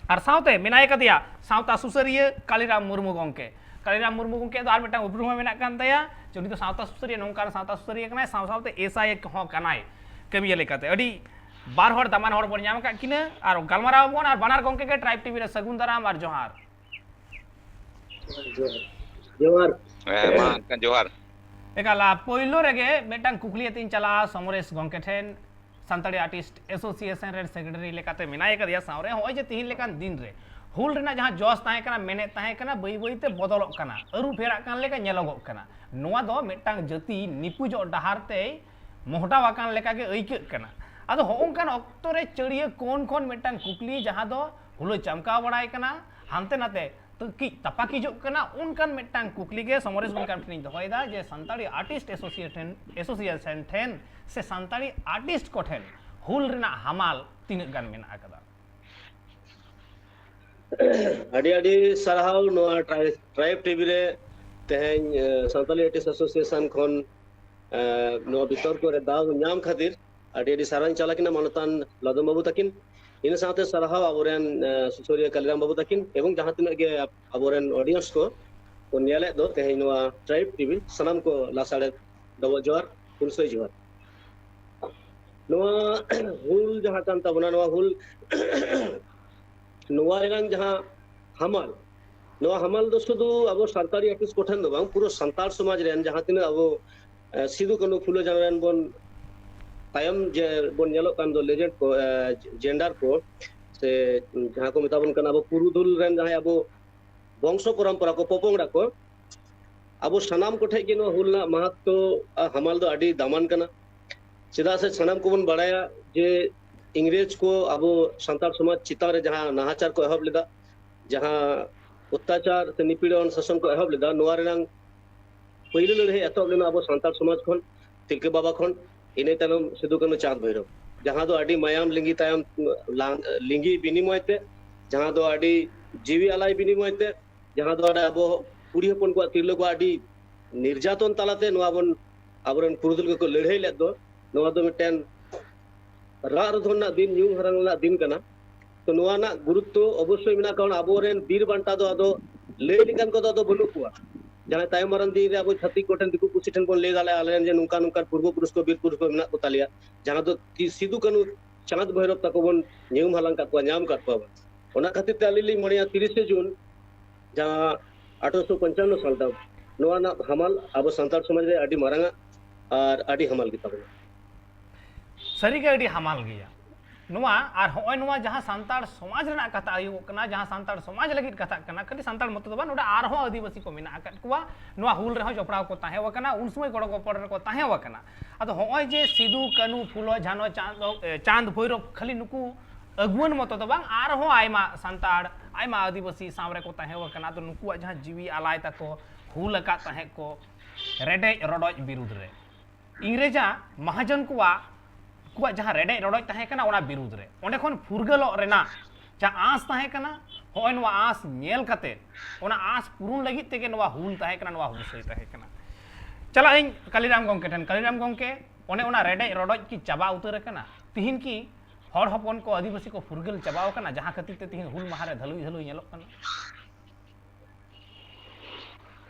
ᱟᱨ ᱥᱟᱶᱛᱮ ᱢᱮᱱᱟᱭ ᱠᱟᱫᱮᱭᱟ ᱥᱟᱶᱛᱟ ᱥᱩᱥᱟᱹᱨᱤᱭᱟᱹ ᱠᱟᱞᱤᱨᱟᱢ ᱢᱩᱨᱢᱩ ᱜᱚᱢᱠᱮ᱾ ᱠᱟᱞᱤᱨᱟᱢ ᱢᱩᱨᱢᱩ ᱜᱚᱢᱠᱮ ᱫᱚ ᱟᱨ ᱢᱤᱫᱴᱟᱝ ᱩᱯᱨᱩᱢ ᱦᱚᱸ ᱢᱮᱱᱟᱜ ᱠᱟᱱ ᱛᱟᱭᱟ ᱡᱮ ᱩᱱᱤ ᱫᱚ ᱥᱟᱶᱛᱟ ᱥᱩᱥᱟᱹᱨᱤᱭᱟᱹ, ᱱᱚᱝᱠᱟᱱ ᱥᱟᱶᱛᱟ ᱥᱩᱥᱟᱹᱨᱤᱭᱟᱹ ᱠᱟᱱᱟᱭ, ᱥᱟᱶ ᱥᱟᱶᱛᱮ ᱮᱥᱟᱭ ᱦᱚᱸ ᱠᱟᱱᱟᱭ ᱠᱟᱹᱢᱤᱭᱟᱹ ᱞᱮᱠᱟᱛᱮ᱾ ᱟᱹᱰᱤ ᱵᱟᱨ ᱦᱚᱲ ᱫᱟᱢᱟᱱ ᱦᱚᱲ ᱵᱚᱱ ᱧᱟᱢ ᱟᱠᱟᱫ ᱠᱤᱱᱟᱹ, ᱟᱨ ᱜᱟᱞᱢᱟᱨᱟᱣ ᱟᱵᱚᱱ, ᱟᱨ ᱵᱟᱱᱟᱨ ᱜᱚᱢᱠᱮ ᱜᱮ ᱴᱨᱟᱭᱤᱵᱽ ᱴᱤᱵᱷᱤ ᱨᱮ ᱥᱟᱹᱜᱩᱱ ᱫᱟᱨᱟᱢ ᱟᱨ ᱡᱚᱦᱟᱨ᱾ ᱡᱚᱦᱟᱨ᱾ ᱦᱮᱸ, ᱢᱟ ᱮᱱᱠᱷᱟᱱ ᱡᱚᱦᱟᱨ᱾ ᱮᱠᱟᱞ, ᱟ, ᱯᱳᱭᱞᱳ ᱨᱮᱜᱮ ᱢᱤᱫᱴᱟᱝ ᱠᱩᱠᱞᱤ ᱟᱛᱮᱧ ᱪᱟᱞᱟᱜᱼᱟ ᱥᱚᱢᱨᱮᱥ ᱜᱚᱢᱠᱮ ᱴᱷᱮᱱ᱾ ᱥᱟᱱᱛᱟᱲᱤ ᱟᱨᱴᱤᱥᱴ ᱮᱥᱳᱥᱤᱭᱮᱥᱚᱱ ᱨᱮᱱ ᱥᱮᱠᱨᱮᱴᱟᱨᱤ ᱞᱮᱠᱟᱛᱮ ᱢᱮᱱᱟᱭ ᱟᱠᱟᱫᱮᱭᱟ, ᱥᱟᱶᱨᱮ ᱱᱚᱜᱼᱚᱭ ᱡᱮ ᱛᱤᱦᱤᱧ ᱞᱮᱠᱟᱱ ᱫᱤᱱ ᱨᱮ ᱦᱩᱞ ᱨᱮᱱᱟᱜ ᱡᱟᱦᱟᱸ ᱡᱚᱥ ᱛᱟᱦᱮᱸ ᱠᱟᱱᱟ, ᱢᱮᱱᱮᱫ ᱛᱟᱦᱮᱸ ᱠᱟᱱᱟ, ᱵᱟᱹᱭ ᱵᱟᱹᱭᱛᱮ ᱵᱚᱫᱚᱞᱚᱜ ᱠᱟᱱᱟ, ᱟᱹᱨᱩ ᱯᱷᱮᱨᱟᱜ ᱠᱟᱱ ᱞᱮᱠᱟ ᱧᱮᱞᱚᱜᱚᱜ ᱠᱟᱱᱟ᱾ ᱱᱚᱣᱟ ᱫᱚ ᱢᱤᱫᱴᱟᱝ ᱡᱟᱹᱛᱤ ᱱᱤᱯᱩᱡᱚᱜ ᱰᱟᱦᱟᱨ ᱛᱮᱭ ᱢᱚᱦᱰᱟᱣ ᱟᱠᱟᱱ ᱞᱮᱠᱟ ᱜᱮ ᱟᱹᱭᱠᱟᱹᱜ ᱠᱟᱱᱟ᱾ ᱟᱫᱚ ᱦᱚᱸᱜᱼᱚ ᱱᱚᱝᱠᱟᱱ ᱚᱠᱛᱚ ᱨᱮ ᱪᱟᱹᱲᱤᱭᱟᱹ ᱠᱚᱱ ᱠᱷᱚᱱ ᱢᱤᱫᱴᱟᱝ ᱠᱩᱠᱞᱤ, ᱡᱟᱦᱟᱸ ᱫᱚ ᱦᱩᱞᱟᱹ ᱪᱟᱢᱠᱟᱣ ᱵᱟᱲᱟᱭ ᱠᱟᱱᱟ, ᱦᱟᱱᱛᱮ ᱱᱟᱛᱮ ᱛᱟᱹᱠᱤᱡ ᱛᱟᱯᱟᱠᱤᱡᱚᱜ ᱠᱟᱱᱟ, ᱚᱱᱠᱟᱱ ᱢᱤᱫᱴᱟᱝ ᱠᱩᱠᱞᱤ ᱜᱮ ᱥᱚᱢᱚᱨᱮᱥ ᱜᱚᱢᱠᱮ ᱟᱢ ᱴᱷᱮᱱᱤᱧ ᱫᱚᱦᱚᱭᱮᱫᱟ ᱡᱮ ᱥᱟᱱᱛᱟᱲᱤ ᱟᱨᱴᱤᱥᱴ ᱮᱥᱳᱥᱤᱭᱮᱥᱚᱱ, ᱮᱥᱳᱥᱤᱭᱮᱥᱚᱱ ᱴᱷᱮᱱ ᱥᱮ ᱥᱟᱱᱛᱟᱲᱤ ᱟᱨᱴᱤᱥᱴ ᱠᱚᱴᱷᱮᱱ ᱦᱩᱞ ᱨᱮᱱᱟᱜ ᱦᱟᱢᱟᱞ ᱛᱤᱱᱟᱹᱜ ᱜᱟᱱ ᱢᱮᱱᱟᱜ ᱟᱠᱟᱫᱟ? ᱟᱹᱰᱤ ᱟᱹᱰᱤ ᱥᱟᱨᱦᱟᱣ ᱱᱚᱣᱟ ᱴᱨᱟᱭ-, ᱴᱨᱟᱭᱤᱵᱽ ᱴᱤᱵᱷᱤ ᱨᱮ ᱛᱮᱦᱮᱧ, ᱮ, ᱥᱟᱱᱛᱟᱲᱤ ᱟᱨᱴᱤᱥᱴ ᱮᱥᱳᱥᱤᱭᱮᱥᱚᱱ ᱠᱷᱚᱱ, ᱮ, ᱱᱚᱣᱟ ᱵᱤᱛᱚᱨᱠᱚ ᱨᱮ ᱫᱟᱣ ᱧᱟᱢ ᱠᱷᱟᱹᱛᱤᱨ ᱟᱹᱰᱤ ᱟᱹᱰᱤ ᱥᱟᱨᱦᱟᱣ ᱤᱧ ᱪᱟᱞ ᱟᱹᱠᱤᱱᱟ ᱢᱟᱱᱚᱛᱟᱱ ᱞᱟᱫᱚᱢ ᱵᱟᱹᱵᱩ ᱛᱟᱹᱠᱤᱱ᱾ ᱤᱱᱟᱹ ᱥᱟᱶᱛᱮ ᱥᱟᱨᱦᱟᱣ ᱟᱵᱚᱨᱮᱱ, ᱮ, ᱥᱩᱥᱟᱹᱨᱤᱭᱟᱹ ᱠᱟᱞᱤᱨᱟᱢ ᱵᱟᱹᱵᱩ ᱛᱟᱹᱠᱤᱱ ᱮᱵᱚᱝ ᱡᱟᱦᱟᱸ ᱛᱤᱱᱟᱹᱜ ᱜᱮ ᱟᱵᱚᱨᱮᱱ ᱚᱰᱤᱭᱮᱱᱥ ᱠᱚ ᱠᱚ ᱧᱮᱞᱮᱫ ᱫᱚ ᱛᱮᱦᱮᱧ ᱱᱚᱣᱟ ᱴᱨᱟᱭᱤᱵᱽ ᱴᱤᱵᱷᱤ, ᱥᱟᱱᱟᱢ ᱠᱚ ᱞᱟᱥᱟᱲᱦᱮᱫ ᱰᱚᱵᱚᱜ ᱡᱚᱦᱟᱨ, ᱦᱩᱞᱥᱟᱹᱭ ᱡᱚᱦᱟᱨ᱾ ᱱᱚᱣᱟ ᱦᱩᱞ ᱡᱟᱦᱟᱸ ᱠᱟᱱ ᱛᱟᱵᱚᱱᱟ, ᱱᱚᱣᱟ ᱦᱩᱞ ᱱᱚᱣᱟ ᱨᱮᱱᱟᱜ ᱡᱟᱦᱟᱸ ᱦᱟᱢᱟᱞ, ᱱᱚᱣᱟ ᱦᱟᱢᱟᱞ ᱫᱚ ᱥᱩᱫᱷᱩ ᱟᱵᱚ ᱥᱟᱱᱛᱟᱲᱤ ᱟᱨᱴᱤᱥᱴ ᱠᱚᱴᱷᱮᱱ ᱫᱚ ᱵᱟᱝ, ᱯᱩᱨᱟᱹ ᱥᱟᱱᱛᱟᱲ ᱥᱚᱢᱟᱡᱽ ᱨᱮᱱ ᱡᱟᱦᱟᱸ ᱛᱤᱱᱟᱹᱜ ᱟᱵᱚ, ᱮ, ᱥᱤᱫᱩ ᱠᱟᱹᱱᱦᱩ ᱯᱷᱩᱞᱳ ᱡᱷᱟᱱᱚ ᱨᱮᱱ ᱵᱚᱱ ᱛᱟᱭᱚᱢ ᱡᱮ ᱵᱚᱱ ᱧᱮᱞᱚᱜ ᱠᱟᱱ ᱫᱚ ᱞᱮᱡᱮᱱᱰ ᱠᱚ, ᱮ, ᱡᱮᱱᱰᱟᱨ ᱠᱚ, ᱥᱮ ᱡᱟᱦᱟᱸ ᱠᱚ ᱢᱮᱛᱟ ᱵᱚᱱ ᱠᱟᱱᱟ ᱟᱵᱚ ᱯᱩᱨᱩᱫᱷᱩᱞ ᱨᱮᱱ ᱡᱟᱦᱟᱸᱭ ᱟᱵᱚ ᱵᱚᱝᱥᱚ ᱯᱚᱨᱚᱢᱯᱚᱨᱟ ᱠᱚ, ᱯᱚᱯᱚᱝᱲᱟ ᱠᱚ, ᱟᱵᱚ ᱥᱟᱱᱟᱢ ᱠᱚᱴᱷᱮᱱ ᱜᱮ ᱱᱚᱣᱟ ᱦᱩᱞ ᱨᱮᱱᱟᱜ ᱢᱟᱦᱟᱛᱛᱚ ᱟᱨ ᱦᱟᱢᱟᱞ ᱫᱚ ᱟᱹᱰᱤ ᱫᱟᱢᱟᱱ ᱠᱟᱱᱟ᱾ ᱪᱮᱫᱟᱜ ᱥᱮ ᱥᱟᱱᱟᱢ ᱠᱚᱵᱚᱱ ᱵᱟᱲᱟᱭᱟ ᱡᱮ ᱤᱝᱨᱮᱡᱽ ᱠᱚ ᱟᱵᱚ ᱥᱟᱱᱛᱟᱲ ᱥᱚᱢᱟᱡᱽ ᱪᱮᱛᱟᱱ ᱨᱮ ᱡᱟᱦᱟᱸ ᱱᱟᱦᱟᱪᱟᱨ ᱠᱚ ᱮᱦᱚᱵ ᱞᱮᱫᱟ, ᱡᱟᱦᱟᱸ ᱚᱛᱛᱟᱪᱟᱨ ᱥᱮ ᱱᱤᱯᱤᱲᱚᱱ ᱥᱟᱥᱚᱱ ᱠᱚ ᱮᱦᱚᱵ ᱞᱮᱫᱟ, ᱱᱚᱣᱟ ᱨᱮᱱᱟᱝ ᱯᱳᱭᱞᱳ ᱞᱟᱹᱲᱦᱟᱹᱭ ᱮᱛᱚᱦᱚᱵ ᱞᱮᱱᱟ ᱟᱵᱚ ᱥᱟᱱᱛᱟᱲ ᱥᱚᱢᱟᱡᱽ ᱠᱷᱚᱱ, ᱛᱤᱞᱠᱟᱹ ᱵᱟᱵᱟ ᱠᱷᱚᱱ᱾ ᱤᱱᱟᱹ ᱛᱟᱭᱱᱚᱢ ᱥᱤᱫᱩ ᱠᱟᱹᱱᱦᱩ ᱪᱟᱸᱫᱽ ᱵᱷᱳᱭᱨᱳᱵ, ᱡᱟᱦᱟᱸ ᱫᱚ ᱟᱹᱰᱤ ᱢᱟᱭᱟᱢ ᱞᱤᱸᱜᱤ ᱛᱟᱭᱚᱢ, ᱞᱟᱝ-, ᱞᱤᱸᱜᱤ ᱵᱤᱱᱤᱢᱚᱭ ᱛᱮ, ᱡᱟᱦᱟᱸ ᱫᱚ ᱟᱹᱰᱤ ᱡᱤᱣᱤ ᱟᱞᱟᱭ ᱵᱤᱱᱤᱢᱚᱭ ᱛᱮ, ᱡᱟᱦᱟᱸ ᱫᱚ ᱟᱵᱚ ᱠᱩᱲᱤ ᱦᱚᱯᱚᱱ ᱠᱚᱣᱟᱜ, ᱛᱤᱨᱞᱟᱹ ᱠᱚᱣᱟᱜ ᱟᱹᱰᱤ ᱱᱤᱨᱡᱟᱛᱚᱱ ᱛᱟᱞᱟᱛᱮ ᱱᱚᱣᱟ ᱵᱚᱱ, ᱟᱵᱚᱨᱮᱱ ᱯᱩᱨᱩᱫᱷᱩᱞ ᱠᱚᱠᱚ ᱞᱟᱹᱲᱦᱟᱹᱭ ᱞᱮᱫ ᱫᱚ, ᱱᱚᱣᱟ ᱫᱚ ᱢᱤᱫᱴᱮᱱ ᱨᱟᱜ ᱨᱚᱫᱷᱚᱱ ᱨᱮᱱᱟᱜ ᱫᱤᱱ, ᱧᱩᱢ ᱦᱟᱞᱟᱝ ᱨᱮᱱᱟᱜ ᱫᱤᱱ ᱠᱟᱱᱟ᱾ ᱛᱚ ᱱᱚᱣᱟ ᱨᱮᱱᱟᱜ ᱜᱩᱨᱩᱛᱛᱚ ᱚᱵᱚᱥᱥᱳᱭ ᱢᱮᱱᱟᱜ, ᱠᱟᱨᱚᱱ ᱟᱵᱚᱨᱮᱱ ᱵᱤᱨ ᱵᱟᱱᱴᱟ ᱫᱚ ᱟᱫᱚ ᱞᱟᱹᱭ ᱞᱮᱠᱟᱱ ᱠᱚᱫᱚ ᱟᱫᱚ ᱵᱟᱹᱱᱩᱜ ᱠᱚᱣᱟ᱾ ᱡᱟᱦᱟᱸᱭ ᱛᱟᱭᱚᱢ ᱫᱟᱨᱟᱢ ᱫᱤᱱ ᱨᱮ ᱟᱵᱚ ᱪᱷᱟᱹᱛᱤᱠ ᱠᱚᱴᱷᱮᱱ, ᱫᱤᱠᱩ ᱯᱩᱥᱤ ᱴᱷᱮᱱ ᱵᱚᱱ ᱞᱟᱹᱭ ᱫᱟᱲᱮᱭᱟᱜᱼᱟ, ᱟᱞᱮᱨᱮᱱ ᱡᱮ ᱱᱚᱝᱠᱟ ᱱᱚᱝᱠᱟᱱ ᱯᱩᱨᱵᱚ ᱯᱩᱨᱩᱥ ᱠᱚ, ᱵᱤᱨ ᱯᱩᱨᱩᱥ ᱠᱚ ᱢᱮᱱᱟᱜ ᱠᱚ ᱛᱟᱞᱮᱭᱟ, ᱡᱟᱦᱟᱸ ᱫᱚ ᱛᱤ-, ᱥᱤᱫᱩ ᱠᱟᱹᱱᱩ ᱪᱟᱸᱫ ᱵᱷᱳᱭᱨᱚᱵ ᱛᱟᱠᱚ ᱵᱚᱱ ᱧᱩᱢ ᱦᱟᱞᱟᱝ ᱠᱟᱜ ᱠᱚᱣᱟ, ᱧᱟᱢ ᱠᱟᱜ ᱠᱚᱣᱟ ᱵᱚᱱ᱾ ᱚᱱᱟ ᱠᱷᱟᱹᱛᱤᱨ ᱛᱮ ᱟᱹᱞᱤᱧ ᱞᱤᱧ ᱢᱚᱱᱮᱭᱟ ᱛᱤᱨᱤᱥᱮ ᱡᱩᱱ ᱡᱟᱦᱟᱸ ᱟᱴᱷᱨᱚᱥᱚ ᱯᱚᱧᱪᱟᱱᱱᱚ ᱥᱟᱞ ᱛᱟᱢ, ᱱᱚᱣᱟ ᱨᱮᱱᱟᱜ ᱦᱟᱢᱟᱞ ᱟᱵᱚ ᱥᱟᱱᱛᱟᱲ ᱥᱚᱢᱟᱡᱽ ᱨᱮ ᱟᱹᱰᱤ ᱢᱟᱨᱟᱝ ᱟᱜ ᱟᱨ ᱟᱹᱰᱤ ᱦᱟᱢᱟᱞ ᱜᱮᱛᱟ ᱵᱚᱱᱟ᱾ ᱥᱟᱹᱨᱤᱜᱮ ᱟᱹᱰᱤ ᱦᱟᱢᱟᱞ ᱜᱮᱭᱟ ᱱᱚᱣᱟ᱾ ᱟᱨ ᱦᱚᱸᱜᱼᱚᱭ ᱱᱚᱣᱟ ᱡᱟᱦᱟᱸ ᱥᱟᱱᱛᱟᱲ ᱥᱚᱢᱟᱡᱽ ᱨᱮᱱᱟᱜ ᱠᱟᱛᱷᱟ ᱦᱩᱭᱩᱜ ᱠᱟᱱᱟ, ᱡᱟᱦᱟᱸ ᱥᱟᱱᱛᱟᱲ ᱥᱚᱢᱟᱡᱽ ᱞᱟᱹᱜᱤᱫ ᱠᱟᱛᱷᱟᱜ ᱠᱟᱱᱟ, ᱠᱷᱟᱹᱞᱤ ᱥᱟᱱᱛᱟᱲ ᱢᱚᱛᱚ ᱫᱚ ᱵᱟᱝ, ᱱᱚᱰᱮ ᱟᱨᱦᱚᱸ ᱟᱹᱫᱤᱵᱟᱹᱥᱤ ᱠᱚ ᱢᱮᱱᱟᱜ ᱟᱠᱟᱫ ᱠᱚᱣᱟ, ᱱᱚᱣᱟ ᱦᱩᱞ ᱨᱮᱦᱚᱸ ᱡᱚᱯᱲᱟᱣ ᱠᱚ ᱛᱟᱦᱮᱸ ᱟᱠᱟᱱᱟ, ᱩᱱ ᱥᱚᱢᱚᱭ ᱜᱚᱲᱚ ᱜᱚᱯᱚᱲ ᱨᱮᱠᱚ ᱛᱟᱦᱮᱸ ᱟᱠᱟᱱᱟ᱾ ᱟᱫᱚ ᱦᱚᱸᱜᱼᱚᱭ ᱡᱮ ᱥᱤᱫᱩ, ᱠᱟᱹᱱᱩ, ᱯᱷᱩᱞᱚ, ᱡᱷᱟᱱᱚ, ᱪᱟᱸᱫ, ᱮ, ᱪᱟᱸᱫ ᱵᱷᱳᱭᱨᱚᱵ ᱠᱷᱟᱹᱞᱤ ᱱᱩᱠᱩ ᱟᱹᱜᱩᱣᱟᱹᱱ ᱢᱚᱛᱚ ᱫᱚ ᱵᱟᱝ, ᱟᱨᱦᱚᱸ ᱟᱭᱢᱟ ᱥᱟᱱᱛᱟᱲ, ᱟᱭᱢᱟ ᱟᱹᱫᱤᱵᱟᱹᱥᱤ ᱥᱟᱶ ᱨᱮᱠᱚ ᱛᱟᱦᱮᱸ ᱟᱠᱟᱱᱟ᱾ ᱟᱫᱚ ᱱᱩᱠᱩᱣᱟᱜ ᱡᱟᱦᱟᱸ ᱡᱤᱣᱤ ᱟᱞᱟᱭ ᱛᱟᱠᱚ, ᱦᱩᱞ ᱟᱠᱟᱫ ᱛᱟᱦᱮᱸᱫ ᱠᱚ ᱨᱮᱰᱮᱡ ᱨᱚᱰᱚᱡ ᱵᱤᱨᱩᱫᱽ ᱨᱮ, ᱤᱝᱨᱮᱡᱟᱜ ᱢᱟᱦᱟᱡᱚᱱ ᱠᱚᱣᱟᱜ, ᱠᱚᱣᱟᱜ ᱡᱟᱦᱟᱸ ᱨᱮᱰᱮᱡ ᱨᱚᱰᱚᱡ ᱛᱟᱦᱮᱸ ᱠᱟᱱᱟ, ᱚᱱᱟ ᱵᱤᱨᱩᱫᱽ ᱨᱮ, ᱚᱸᱰᱮ ᱠᱷᱚᱱ ᱯᱷᱩᱨᱜᱟᱹᱞᱚᱜ ᱨᱮᱱᱟᱜ ᱡᱟᱦᱟᱸ ᱟᱸᱥ ᱛᱟᱦᱮᱸ ᱠᱟᱱᱟ, ᱦᱚᱸᱜᱼᱚᱭ ᱱᱚᱣᱟ ᱟᱸᱥ ᱧᱮᱞ ᱠᱟᱛᱮ, ᱚᱱᱟ ᱟᱸᱥ ᱯᱩᱨᱩᱱ ᱞᱟᱹᱜᱤᱫ ᱛᱮᱜᱮ ᱱᱚᱣᱟ ᱦᱩᱞ ᱛᱟᱦᱮᱸ ᱠᱟᱱᱟ, ᱱᱚᱣᱟ ᱦᱩᱞᱥᱟᱹᱭ ᱛᱟᱦᱮᱸ ᱠᱟᱱᱟ᱾ ᱪᱟᱞᱟᱜ ᱟᱹᱧ ᱠᱟᱞᱤᱨᱟᱢ ᱜᱚᱢᱠᱮ ᱴᱷᱮᱱ᱾ ᱠᱟᱞᱤᱨᱟᱢ ᱜᱚᱢᱠᱮ, ᱚᱱᱮ ᱚᱱᱟ ᱨᱮᱰᱮᱡ ᱨᱚᱰᱚᱡ ᱠᱤ ᱪᱟᱵᱟ ᱩᱛᱟᱹᱨ ᱟᱠᱟᱱᱟ? ᱛᱤᱦᱤᱧ ᱠᱤ ᱦᱚᱲ ᱦᱚᱯᱚᱱ ᱠᱚ, ᱟᱹᱫᱤᱵᱟᱹᱥᱤ ᱠᱚ ᱯᱷᱩᱨᱜᱟᱹᱞ ᱪᱟᱵᱟᱣ ᱟᱠᱟᱱᱟ, ᱡᱟᱦᱟᱸ ᱠᱷᱟᱹᱛᱤᱨ ᱛᱮ ᱛᱤᱦᱤᱧ ᱦᱩᱞ ᱢᱟᱦᱟ ᱨᱮ ᱫᱷᱟᱹᱞᱩᱭ ᱫᱷᱟᱹᱞᱩᱭ ᱧᱮᱞᱚᱜ ᱠᱟᱱᱟ?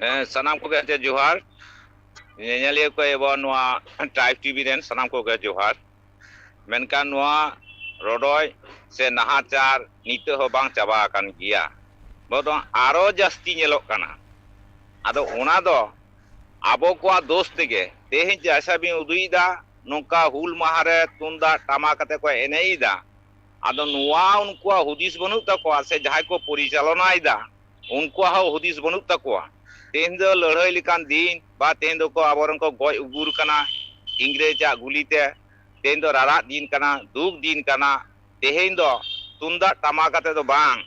ᱦᱮᱸ, ᱥᱟᱱᱟᱢ ᱠᱚᱜᱮ ᱡᱚᱦᱟᱨ᱾ ᱧᱮᱧᱮᱞᱤᱭᱟᱹ ᱠᱚ ᱮᱵᱚᱝ ᱱᱚᱣᱟ ᱴᱨᱟᱭᱤᱵᱽ ᱴᱤᱵᱷᱤ ᱨᱮᱱ ᱥᱟᱱᱟᱢ ᱠᱚᱜᱮ ᱡᱚᱦᱟᱨ᱾ ᱢᱮᱱᱠᱷᱟᱱ ᱱᱚᱣᱟ ᱨᱚᱰᱚᱡ ᱥᱮ ᱱᱟᱦᱟᱪᱟᱨ ᱱᱤᱛᱚᱜ ᱦᱚᱸ ᱵᱟᱝ ᱪᱟᱵᱟ ᱟᱠᱟᱱ ᱜᱮᱭᱟ, ᱵᱚᱨᱚᱝ ᱟᱨᱚ ᱡᱟᱹᱥᱛᱤ ᱧᱮᱞᱚᱜ ᱠᱟᱱᱟ᱾ ᱟᱫᱚ ᱚᱱᱟ ᱫᱚ ᱟᱵᱚ ᱠᱚᱣᱟᱜ ᱫᱳᱥ ᱛᱮᱜᱮ᱾ ᱛᱮᱦᱮᱧ ᱡᱟᱭᱥᱟ ᱵᱤᱱ ᱩᱫᱩᱜ ᱮᱫᱟ, ᱱᱚᱝᱠᱟ ᱦᱩᱞ ᱢᱟᱦᱟ ᱨᱮ ᱛᱩᱢᱫᱟᱜ ᱴᱟᱢᱟᱠ ᱠᱟᱛᱮ ᱠᱚ ᱮᱱᱮᱡ ᱮᱫᱟ, ᱟᱫᱚ ᱱᱚᱣᱟ ᱩᱱᱠᱩᱣᱟᱜ ᱦᱩᱫᱤᱥ ᱵᱟᱹᱱᱩᱜ ᱛᱟᱠᱚᱣᱟ, ᱥᱮ ᱡᱟᱦᱟᱸᱭ ᱠᱚ ᱯᱚᱨᱤᱪᱟᱞᱚᱱᱟᱭᱮᱫᱟ ᱩᱱᱠᱩᱣᱟᱜ ᱦᱚᱸ ᱦᱩᱫᱤᱥ ᱵᱟᱹᱱᱩᱜ ᱛᱟᱠᱚᱣᱟ᱾ ᱛᱮᱦᱮᱧ ᱫᱚ ᱞᱟᱹᱲᱦᱟᱹᱭ ᱞᱮᱠᱟᱱ ᱫᱤᱱ, ᱵᱟ ᱛᱮᱦᱮᱧ ᱫᱚᱠᱚ ᱟᱵᱚᱨᱮᱱ ᱠᱚ ᱜᱚᱡ ᱩᱜᱩᱨ ᱠᱟᱱᱟ ᱤᱝᱨᱮᱡᱽ ᱟᱜ ᱜᱩᱞᱤ ᱛᱮ᱾ ᱛᱮᱦᱮᱧ ᱫᱚ ᱨᱟᱨᱟᱜ ᱫᱤᱱ ᱠᱟᱱᱟ, ᱫᱩᱠ ᱫᱤᱱ ᱠᱟᱱᱟ᱾ ᱛᱮᱦᱮᱧ ᱫᱚ ᱛᱩᱢᱫᱟᱜ ᱴᱟᱢᱟᱠ ᱟᱛᱮ ᱫᱚ ᱵᱟᱝ,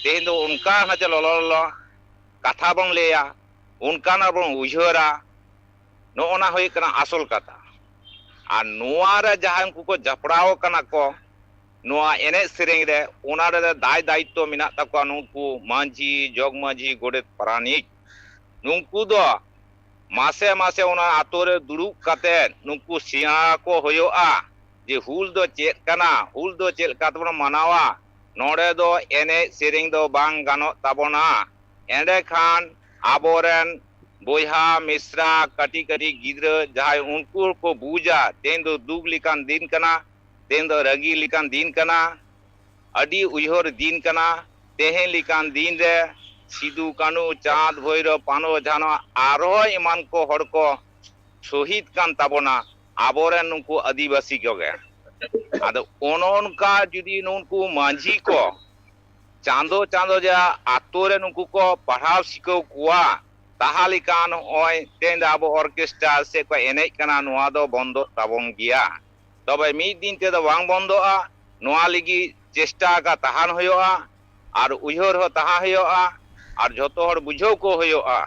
ᱛᱮᱦᱮᱧ ᱫᱚ ᱚᱱᱠᱟ ᱦᱚᱸ ᱪᱮ ᱞᱚᱞᱚ ᱞᱚᱞᱚ ᱠᱟᱛᱷᱟ ᱵᱚᱱ ᱞᱟᱹᱭᱟ, ᱚᱱᱠᱟᱱᱟᱜ ᱵᱚᱱ ᱩᱭᱦᱟᱹᱨᱟ᱾ ᱱᱚᱜᱼᱚ ᱱᱟ ᱦᱩᱭᱩᱜ ᱠᱟᱱᱟ ᱟᱥᱚᱞ ᱠᱟᱛᱷᱟ᱾ ᱟᱨ ᱱᱚᱣᱟ ᱨᱮ ᱡᱟᱦᱟᱸᱭ ᱩᱱᱠᱩ ᱠᱚ ᱡᱟᱯᱲᱟᱣ ᱠᱟᱱᱟ ᱠᱚ ᱱᱚᱣᱟ ᱮᱱᱮᱡ ᱥᱮᱨᱮᱧ ᱨᱮ, ᱚᱱᱟ ᱨᱮ ᱫᱟᱭ ᱫᱟᱭᱤᱛᱛᱚ ᱢᱮᱱᱟᱜ ᱛᱟᱠᱚᱣᱟ ᱱᱩᱠᱩ ᱢᱟᱹᱡᱷᱤ, ᱡᱚᱜᱽ ᱢᱟᱹᱡᱷᱤ, ᱜᱚᱰᱮᱛ, ᱯᱟᱨᱟᱱᱤᱠ᱾ ᱱᱩᱝᱠᱩ ᱫᱚ ᱢᱟᱥᱮ ᱢᱟᱥᱮ ᱚᱱᱟ ᱟᱛᱳ ᱨᱮ ᱫᱩᱲᱩᱵ ᱠᱟᱛᱮ ᱱᱩᱠᱩ ᱥᱮᱬᱟ ᱠᱚ ᱦᱩᱭᱩᱜᱼᱟ ᱡᱮ ᱦᱩᱞ ᱫᱚ ᱪᱮᱫ ᱠᱟᱱᱟ, ᱦᱩᱞ ᱫᱚ ᱪᱮᱫ ᱞᱮᱠᱟ ᱛᱮᱵᱚᱱ ᱢᱟᱱᱟᱣᱟ, ᱱᱚᱰᱮ ᱫᱚ ᱮᱱᱮᱡ ᱥᱮᱨᱮᱧ ᱫᱚ ᱵᱟᱝ ᱜᱟᱱᱚᱜ ᱛᱟᱵᱚᱱᱟ᱾ ᱮᱸᱰᱮᱠᱷᱟᱱ ᱟᱵᱚᱨᱮᱱ ᱵᱚᱭᱦᱟ ᱢᱤᱥᱨᱟ ᱠᱟᱹᱴᱤᱡ ᱠᱟᱹᱴᱤᱡ ᱜᱤᱫᱽᱨᱟᱹ ᱡᱟᱦᱟᱸᱭ ᱩᱱᱠᱩ ᱦᱚᱸᱠᱚ ᱵᱩᱡᱟ ᱛᱮᱦᱮᱧ ᱫᱚ ᱫᱩᱠ ᱞᱮᱠᱟᱱ ᱫᱤᱱ ᱠᱟᱱᱟ, ᱛᱮᱦᱮᱧ ᱫᱚ ᱨᱟᱹᱜᱤ ᱞᱮᱠᱟᱱ ᱫᱤᱱ ᱠᱟᱱᱟ, ᱟᱹᱰᱤ ᱩᱭᱦᱟᱹᱨ ᱫᱤᱱ ᱠᱟᱱᱟ᱾ ᱛᱮᱦᱮᱧ ᱞᱮᱠᱟᱱ ᱫᱤᱱ ᱨᱮ ᱥᱤᱫᱩ, ᱠᱟᱹᱱᱦᱩ, ᱪᱟᱸᱫᱽ, ᱵᱷᱳᱭᱨᱳᱵ, ᱯᱟᱱᱚ, ᱡᱷᱟᱱᱚ ᱟᱨᱦᱚᱸ ᱮᱢᱟᱱ ᱠᱚ ᱦᱚᱲ ᱠᱚ ᱥᱚᱦᱤᱫ ᱠᱟᱱ ᱛᱟᱵᱚᱱᱟ, ᱟᱵᱚᱨᱮᱱ ᱱᱩᱠᱩ ᱟᱹᱫᱤᱵᱟᱹᱥᱤ ᱠᱚᱜᱮ᱾ ᱟᱫᱚ ᱚᱱᱮ ᱚᱱᱠᱟ ᱡᱩᱫᱤ ᱱᱩᱠᱩ ᱢᱟᱹᱡᱷᱤ ᱠᱚ ᱪᱟᱸᱫᱚ ᱪᱟᱸᱫᱚ ᱡᱟ ᱟᱛᱳ ᱨᱮ ᱱᱩᱠᱩ ᱠᱚ ᱯᱟᱲᱦᱟᱣ ᱥᱤᱠᱷᱟᱹᱣ ᱠᱚᱣᱟ, ᱛᱟᱦᱟ ᱞᱮᱠᱟ ᱱᱚᱜᱼᱚᱭ ᱛᱮᱦᱮᱧ ᱫᱚ ᱟᱵᱚ ᱚᱨᱠᱮᱥᱴᱟᱨ ᱥᱮ ᱠᱚ ᱮᱱᱮᱡ ᱠᱟᱱᱟ, ᱱᱚᱣᱟ ᱫᱚ ᱵᱚᱱᱫᱚᱜ ᱛᱟᱵᱚᱱ ᱜᱮᱭᱟ᱾ ᱛᱚᱵᱮ ᱢᱤᱫ ᱫᱤᱱ ᱛᱮᱫᱚ ᱵᱟᱝ ᱵᱚᱱᱫᱚᱜᱼᱟ᱾ ᱱᱚᱣᱟ ᱞᱟᱹᱜᱤᱫ ᱪᱮᱥᱴᱟ ᱟᱠᱟ ᱛᱟᱦᱮᱱ ᱦᱩᱭᱩᱜᱼᱟ, ᱟᱨ ᱩᱭᱦᱟᱹᱨ ᱦᱚᱸ ᱛᱟᱦᱮᱸ ᱦᱩᱭᱩᱜᱼᱟ, ᱟᱨ ᱡᱷᱚᱛᱚ ᱦᱚᱲ ᱵᱩᱡᱷᱟᱹᱣ ᱠᱚ ᱦᱩᱭᱩᱜᱼᱟ᱾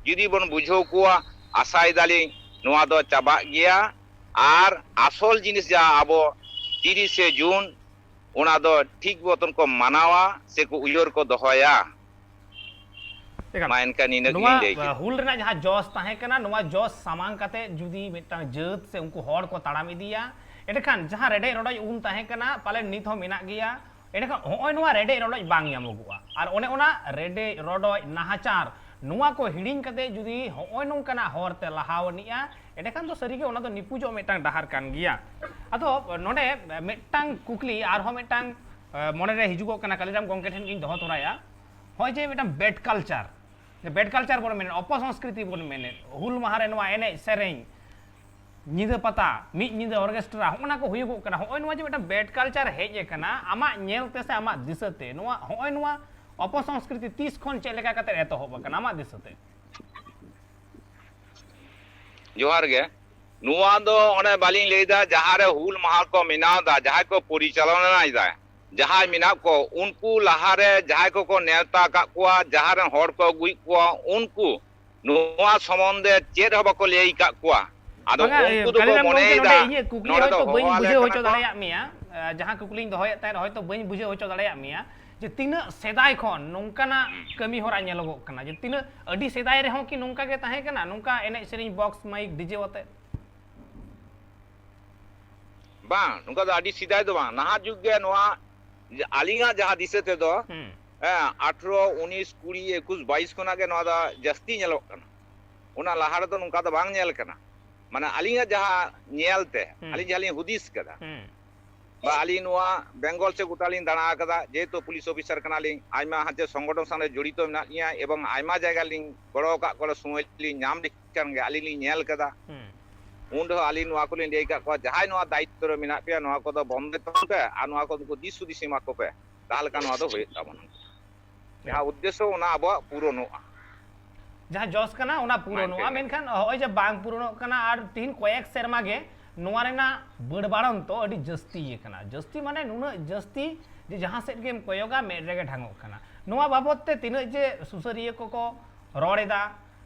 ᱡᱩᱫᱤ ᱵᱚᱱ ᱵᱩᱡᱷᱟᱹᱣ ᱠᱚᱣᱟ, ᱟᱥᱟᱭ ᱫᱟᱞᱤᱧ ᱱᱚᱣᱟ ᱫᱚ ᱪᱟᱵᱟᱜ ᱜᱮᱭᱟ᱾ ᱟᱨ ᱟᱥᱚᱞ ᱡᱤᱱᱤᱥ ᱡᱟᱦᱟᱸ ᱟᱵᱚ ᱛᱤᱨᱤᱥᱮ ᱡᱩᱱ, ᱚᱱᱟ ᱫᱚ ᱴᱷᱤᱠ ᱢᱚᱛᱚᱱ ᱠᱚ ᱢᱟᱱᱟᱣᱟ ᱥᱮ ᱠᱚ ᱩᱭᱦᱟᱹᱨ ᱠᱚ ᱫᱚᱦᱚᱭᱟ᱾ ᱮᱠᱟᱞ᱾ ᱢᱟ ᱮᱱᱠᱷᱟᱱ ᱱᱤᱱᱟᱹᱜ ᱱᱚᱣᱟ, ᱜᱤᱧ ᱞᱟᱹᱭ ᱠᱮᱫ᱾ ᱦᱩᱞ ᱨᱮᱱᱟᱜ ᱡᱟᱦᱟᱸ ᱡᱚᱥ ᱛᱟᱦᱮᱸ ᱠᱟᱱᱟ, ᱱᱚᱣᱟ ᱡᱚᱥ ᱥᱟᱢᱟᱝ ᱠᱟᱛᱮ ᱡᱩᱫᱤ ᱢᱤᱫᱴᱟᱝ ᱡᱟᱹᱛ ᱥᱮ ᱩᱱᱠᱩ ᱦᱚᱲ ᱠᱚ ᱛᱟᱲᱟᱢ ᱤᱫᱤᱭᱟ, ᱮᱸᱰᱮᱠᱷᱟᱱ ᱡᱟᱦᱟᱸ ᱨᱮᱰᱮᱡ ᱨᱚᱰᱚᱡ ᱩᱱ ᱛᱟᱦᱮᱸ ᱠᱟᱱᱟ, ᱯᱟᱞᱮᱱ ᱱᱤᱛ ᱦᱚᱸ ᱢᱮᱱᱟᱜ ᱜᱮᱭᱟ᱾ ᱮᱸᱰᱮᱠᱷᱟᱱ ᱦᱚᱸᱜᱼᱚᱭ ᱱᱚᱣᱟ ᱨᱮᱰᱮᱡ ᱨᱚᱰᱚᱡ ᱵᱟᱝ ᱧᱟᱢᱚᱜᱚᱜᱼᱟ᱾ ᱟᱨ ᱚᱱᱮ ᱚᱱᱟ ᱨᱮᱰᱮᱡ ᱨᱚᱰᱚᱡ ᱱᱟᱦᱟᱪᱟᱨ, ᱱᱚᱣᱟ ᱠᱚ ᱦᱤᱲᱤᱧ ᱠᱟᱛᱮ ᱡᱩᱫᱤ ᱦᱚᱸᱜᱼᱚᱭ ᱱᱚᱝᱠᱟᱱᱟᱜ ᱦᱚᱨ ᱛᱮ ᱞᱟᱦᱟᱣ ᱟᱹᱱᱤᱡᱼᱟ, ᱮᱸᱰᱮᱠᱷᱟᱱ ᱫᱚ ᱥᱟᱹᱨᱤᱜᱮ ᱚᱱᱟ ᱫᱚ ᱱᱤᱯᱩᱡᱚᱜ ᱢᱤᱫᱴᱟᱝ ᱰᱟᱦᱟᱨ ᱠᱟᱱ ᱜᱮᱭᱟ᱾ ᱟᱫᱚ ᱱᱚᱰᱮ ᱢᱤᱫᱴᱟᱝ ᱠᱩᱠᱞᱤ, ᱟᱨᱦᱚᱸ ᱢᱤᱫᱴᱟᱝ, ᱮ, ᱢᱚᱱᱮᱨᱮ ᱦᱤᱡᱩᱜᱚᱜ ᱠᱟᱱᱟ, ᱠᱟᱞᱤᱨᱟᱢ ᱜᱚᱢᱠᱮ ᱴᱷᱮᱱ ᱜᱤᱧ ᱫᱚᱦᱚ ᱛᱚᱨᱟᱭᱟ᱾ ᱱᱚᱜᱼᱚᱭ ᱡᱮ ᱢᱤᱫᱴᱟᱝ ᱵᱮᱰ ᱠᱟᱞᱪᱟᱨ, ᱵᱮᱰ ᱠᱟᱞᱪᱟᱨ ᱵᱚᱱ ᱢᱮᱱᱮᱫ, ᱚᱯᱚᱥᱚᱝᱥᱠᱨᱤᱛᱤ ᱵᱚᱱ ᱢᱮᱱᱮᱫ, ᱦᱩᱞ ᱢᱟᱦᱟ ᱨᱮ ᱱᱚᱣᱟ ᱮᱱᱮᱡ ᱥᱮᱨᱮᱧ, ᱧᱤᱫᱟᱹ ᱯᱟᱛᱟ, ᱢᱤᱫ ᱧᱤᱫᱟᱹ ᱚᱨᱠᱮᱥᱴᱨᱟ, ᱦᱚᱸᱜᱼᱚ ᱱᱟ ᱠᱚ ᱦᱩᱭᱩᱜᱚᱜ ᱠᱟᱱᱟ᱾ ᱦᱚᱸᱜᱼᱚᱭ ᱱᱚᱣᱟ ᱡᱮ ᱢᱤᱫᱴᱟᱝ ᱵᱮᱰ ᱠᱟᱞᱪᱟᱨ ᱦᱮᱡ ᱟᱠᱟᱱᱟ, ᱟᱢᱟᱜ ᱧᱮᱞ ᱛᱮ ᱥᱮ ᱟᱢᱟᱜ ᱫᱤᱥᱟᱹ ᱛᱮ ᱱᱚᱣᱟ, ᱦᱚᱸᱜᱼᱚᱭ ᱱᱚᱣᱟ ᱚᱯᱚᱥᱚᱝᱥᱠᱨᱤᱛᱤ ᱛᱤᱥ ᱠᱷᱚᱱ ᱪᱮᱫ ᱞᱮᱠᱟ ᱠᱟᱛᱮ ᱮᱛᱚᱦᱚᱵ ᱟᱠᱟᱱᱟ ᱟᱢᱟᱜ ᱫᱤᱥᱟᱹ ᱛᱮ? ᱡᱚᱦᱟᱨ ᱜᱮ᱾ ᱱᱚᱣᱟ ᱫᱚ ᱚᱱᱮ ᱵᱟᱹᱞᱤᱧ ᱞᱟᱹᱭᱫᱟ, ᱡᱟᱦᱟᱸ ᱨᱮ ᱦᱩᱞ ᱢᱟᱦᱟ ᱠᱚ ᱢᱮᱱᱟᱣ ᱮᱫᱟ, ᱡᱟᱦᱟᱸᱭ ᱠᱚ ᱯᱚᱨᱤᱪᱟᱞᱚᱱᱟᱭᱮᱫᱟ, ᱡᱟᱦᱟᱸᱭ ᱢᱮᱱᱟᱜ ᱠᱚ, ᱩᱱᱠᱩ ᱞᱟᱦᱟᱨᱮ ᱡᱟᱦᱟᱸᱭ ᱠᱚᱠᱚ ᱱᱮᱣᱛᱟ ᱟᱠᱟᱫ ᱠᱚᱣᱟ, ᱡᱟᱦᱟᱸ ᱨᱮᱱ ᱦᱚᱲ ᱠᱚ ᱟᱹᱜᱩᱭᱮᱫ ᱠᱚᱣᱟ, ᱩᱱᱠᱩ ᱱᱚᱣᱟ ᱥᱚᱢᱚᱱᱫᱷᱮ ᱪᱮᱫ ᱦᱚᱸ ᱵᱟᱠᱚ ᱞᱟᱹᱭ ᱟᱠᱟᱫ ᱠᱚᱣᱟ᱾ ᱟᱫᱚ ᱵᱟᱝᱟ, ᱮ, ᱩᱱᱠᱩ ᱫᱚᱠᱚ ᱠᱟᱞᱤᱨᱟᱢ ᱜᱚᱢᱠᱮ, ᱱᱚᱰᱮ ᱢᱚᱱᱮᱭᱮᱫᱟ ᱤᱧᱟᱹᱜ ᱠᱩᱠᱞᱤ ᱱᱚᱰᱮ ᱫᱚ ᱦᱚᱭᱛᱳ ᱵᱟᱹᱧ ᱦᱚᱦᱚᱣᱟᱞᱮ ᱵᱩᱡᱷᱟᱹᱣ ᱠᱟᱱᱟ ᱦᱚᱪᱚ ᱠᱚ᱾ ᱫᱟᱲᱮᱭᱟᱜ ᱢᱮᱭᱟ᱾ ᱮ, ᱡᱟᱦᱟᱸ ᱠᱩᱠᱞᱤᱧ ᱫᱚᱦᱚᱭᱮᱫ ᱛᱟᱦᱮᱸᱫ, ᱦᱚᱭᱛᱳ ᱵᱟᱹᱧ ᱵᱩᱡᱷᱟᱹᱣ ᱦᱚᱪᱚ ᱫᱟᱲᱮᱭᱟᱜ ᱢᱮᱭᱟ᱾ ᱡᱮ ᱛᱤᱱᱟᱹᱜ ᱥᱮᱫᱟᱭ ᱠᱷᱚᱱ ᱱᱚᱝᱠᱟᱱᱟᱜ ᱠᱟᱹᱢᱤ ᱦᱚᱨᱟ ᱧᱮᱞᱚᱜᱚᱜ ᱠᱟᱱᱟ, ᱡᱮ ᱛᱤᱱᱟᱹᱜ ᱟᱹᱰᱤ ᱥᱮᱫᱟᱭ ᱨᱮᱦᱚᱸ ᱠᱤ ᱱᱚᱝᱠᱟ ᱜᱮ ᱛᱟᱦᱮᱸ ᱠᱟᱱᱟ, ᱱᱚᱝᱠᱟ ᱮᱱᱮᱡ ᱥᱮᱨᱮᱧ ᱵᱚᱠᱥ ᱢᱟᱭᱤᱠ ᱰᱤᱡᱮ ᱟᱛᱮ? ᱵᱟᱝ, ᱱᱚᱝᱠᱟ ᱫᱚ ᱟᱹᱰᱤ ᱥᱮᱫᱟᱭ ᱫᱚ ᱵᱟᱝ, ᱱᱟᱦᱟᱜ ᱡᱩᱜᱽ ᱜᱮ ᱱᱚᱣᱟ᱾ ᱡᱮ ᱟᱹᱞᱤᱧᱟᱜ ᱡᱟᱦᱟᱸ ᱫᱤᱥᱟᱹ ᱛᱮᱫᱚ, ᱦᱮᱸ, ᱟᱴᱷᱨᱚ, ᱩᱱᱤᱥ, ᱠᱩᱲᱤ, ᱮᱠᱩᱥ, ᱵᱟᱭᱤᱥ ᱠᱷᱚᱱᱟᱜ ᱜᱮ ᱱᱚᱣᱟ ᱫᱚ ᱡᱟᱹᱥᱛᱤ ᱧᱮᱞᱚᱜ ᱠᱟᱱᱟ᱾ ᱚᱱᱟ ᱞᱟᱦᱟ ᱨᱮᱫᱚ ᱱᱚᱝᱠᱟ ᱫᱚ ᱵᱟᱝ ᱧᱮᱞ ᱠᱟᱱᱟ᱾ ᱢᱟᱱᱮ ᱟᱹᱞᱤᱧᱟᱜ ᱡᱟᱦᱟᱸ ᱧᱮᱞ ᱛᱮ, ᱦᱮᱸ, ᱟᱹᱞᱤᱧ ᱡᱟᱦᱟᱸ ᱞᱤᱧ ᱦᱩᱫᱤᱥ ᱠᱟᱫᱟ, ᱦᱮᱸ, ᱵᱟ ᱟᱹᱞᱤᱧ ᱱᱚᱣᱟ ᱵᱮᱝᱜᱚᱞ ᱥᱮᱫ ᱜᱚᱴᱟ ᱞᱤᱧ ᱫᱟᱬᱟ ᱟᱠᱟᱫᱟ, ᱡᱮᱦᱮᱛᱩ ᱯᱩᱞᱤᱥ ᱚᱯᱷᱤᱥᱟᱨ ᱠᱟᱱᱟᱞᱤᱧ, ᱟᱭᱢᱟ ᱦᱟᱱᱛᱮ ᱥᱚᱝᱜᱚᱴᱷᱚᱱ ᱥᱟᱶ ᱨᱮ ᱡᱚᱲᱤᱛᱚ ᱢᱮᱱᱟᱜ ᱞᱤᱧᱟ ᱮᱵᱚᱝ ᱟᱭᱢᱟ ᱡᱟᱭᱜᱟ ᱞᱤᱧ ᱜᱚᱲᱚ ᱟᱠᱟᱫ ᱠᱚᱣᱟ, ᱥᱚᱢᱚᱭ ᱞᱤᱧ ᱧᱟᱢ ᱠᱟᱱ ᱜᱮᱭᱟ, ᱟᱹᱞᱤᱧ ᱞᱤᱧ ᱧᱮᱞ ᱠᱟᱫᱟ᱾ ᱦᱩᱸ᱾ ᱩᱱ ᱨᱮᱦᱚᱸ ᱟᱹᱞᱤᱧ ᱱᱚᱣᱟ ᱠᱚᱞᱤᱧ ᱞᱟᱹᱭ ᱟᱠᱟᱫ ᱠᱚᱣᱟ, ᱡᱟᱦᱟᱸᱭ ᱱᱚᱣᱟ ᱫᱟᱭᱤᱛᱛᱚ ᱨᱮ ᱢᱮᱱᱟᱜ ᱯᱮᱭᱟ, ᱱᱚᱣᱟ ᱠᱚᱫᱚ ᱵᱚᱱᱫᱚᱭ ᱛᱟᱵᱚᱱ ᱯᱮ ᱟᱨ ᱱᱚᱣᱟ ᱠᱚ ᱩᱱᱠᱩ ᱫᱤᱥ ᱦᱩᱫᱤᱥ ᱮᱢᱟ ᱠᱚᱯᱮ, ᱛᱟᱦᱚᱞᱮ ᱠᱷᱟᱱ ᱱᱚᱣᱟ ᱫᱚ ᱦᱩᱭᱩᱜ ᱛᱟᱵᱚᱱᱟ᱾ ᱡᱟᱦᱟᱸ ᱩᱫᱽᱫᱮᱥᱥᱚ, ᱚᱱᱟ ᱟᱵᱚᱣᱟᱜ ᱯᱩᱨᱚᱱᱚᱜᱼᱟ᱾ ᱡᱟᱦᱟᱸ ᱡᱚᱥ ᱠᱟᱱᱟ, ᱚᱱᱟ ᱯᱩᱨᱚᱱᱚᱜᱼᱟ᱾ ᱢᱮᱱᱠᱷᱟᱱ ᱦᱚᱸᱜᱼᱚᱭ ᱡᱮ ᱵᱟᱝ ᱯᱩᱨᱚᱱᱚᱜ ᱠᱟᱱᱟ ᱟᱨ ᱛᱤᱦᱤᱧ ᱠᱚᱭᱮᱠ ᱥᱮᱨᱢᱟ ᱜᱮ ᱱᱚᱣᱟ ᱨᱮᱱᱟᱜ ᱵᱟᱹᱲᱵᱟᱲᱚᱱ ᱛᱚ ᱟᱹᱰᱤ ᱡᱟᱹᱥᱛᱤ ᱟᱠᱟᱱᱟ᱾ ᱡᱟᱹᱥᱛᱤ ᱢᱟᱱᱮ ᱱᱩᱱᱟᱹᱜ ᱡᱟᱹᱥᱛᱤ ᱡᱮ ᱡᱟᱦᱟᱸ ᱥᱮᱫ ᱜᱮᱢ ᱠᱚᱭᱚᱜᱟ, ᱢᱮᱫ ᱨᱮᱜᱮ ᱰᱷᱟᱝᱚᱜ ᱠᱟᱱᱟ᱾ ᱱᱚᱣᱟ ᱵᱟᱵᱚᱫ ᱛᱮ ᱛᱤᱱᱟᱹᱜ ᱡᱮ ᱥᱩᱥᱟᱹᱨᱤᱭᱟᱹ ᱠᱚᱠᱚ ᱨᱚᱲ ᱮᱫᱟ,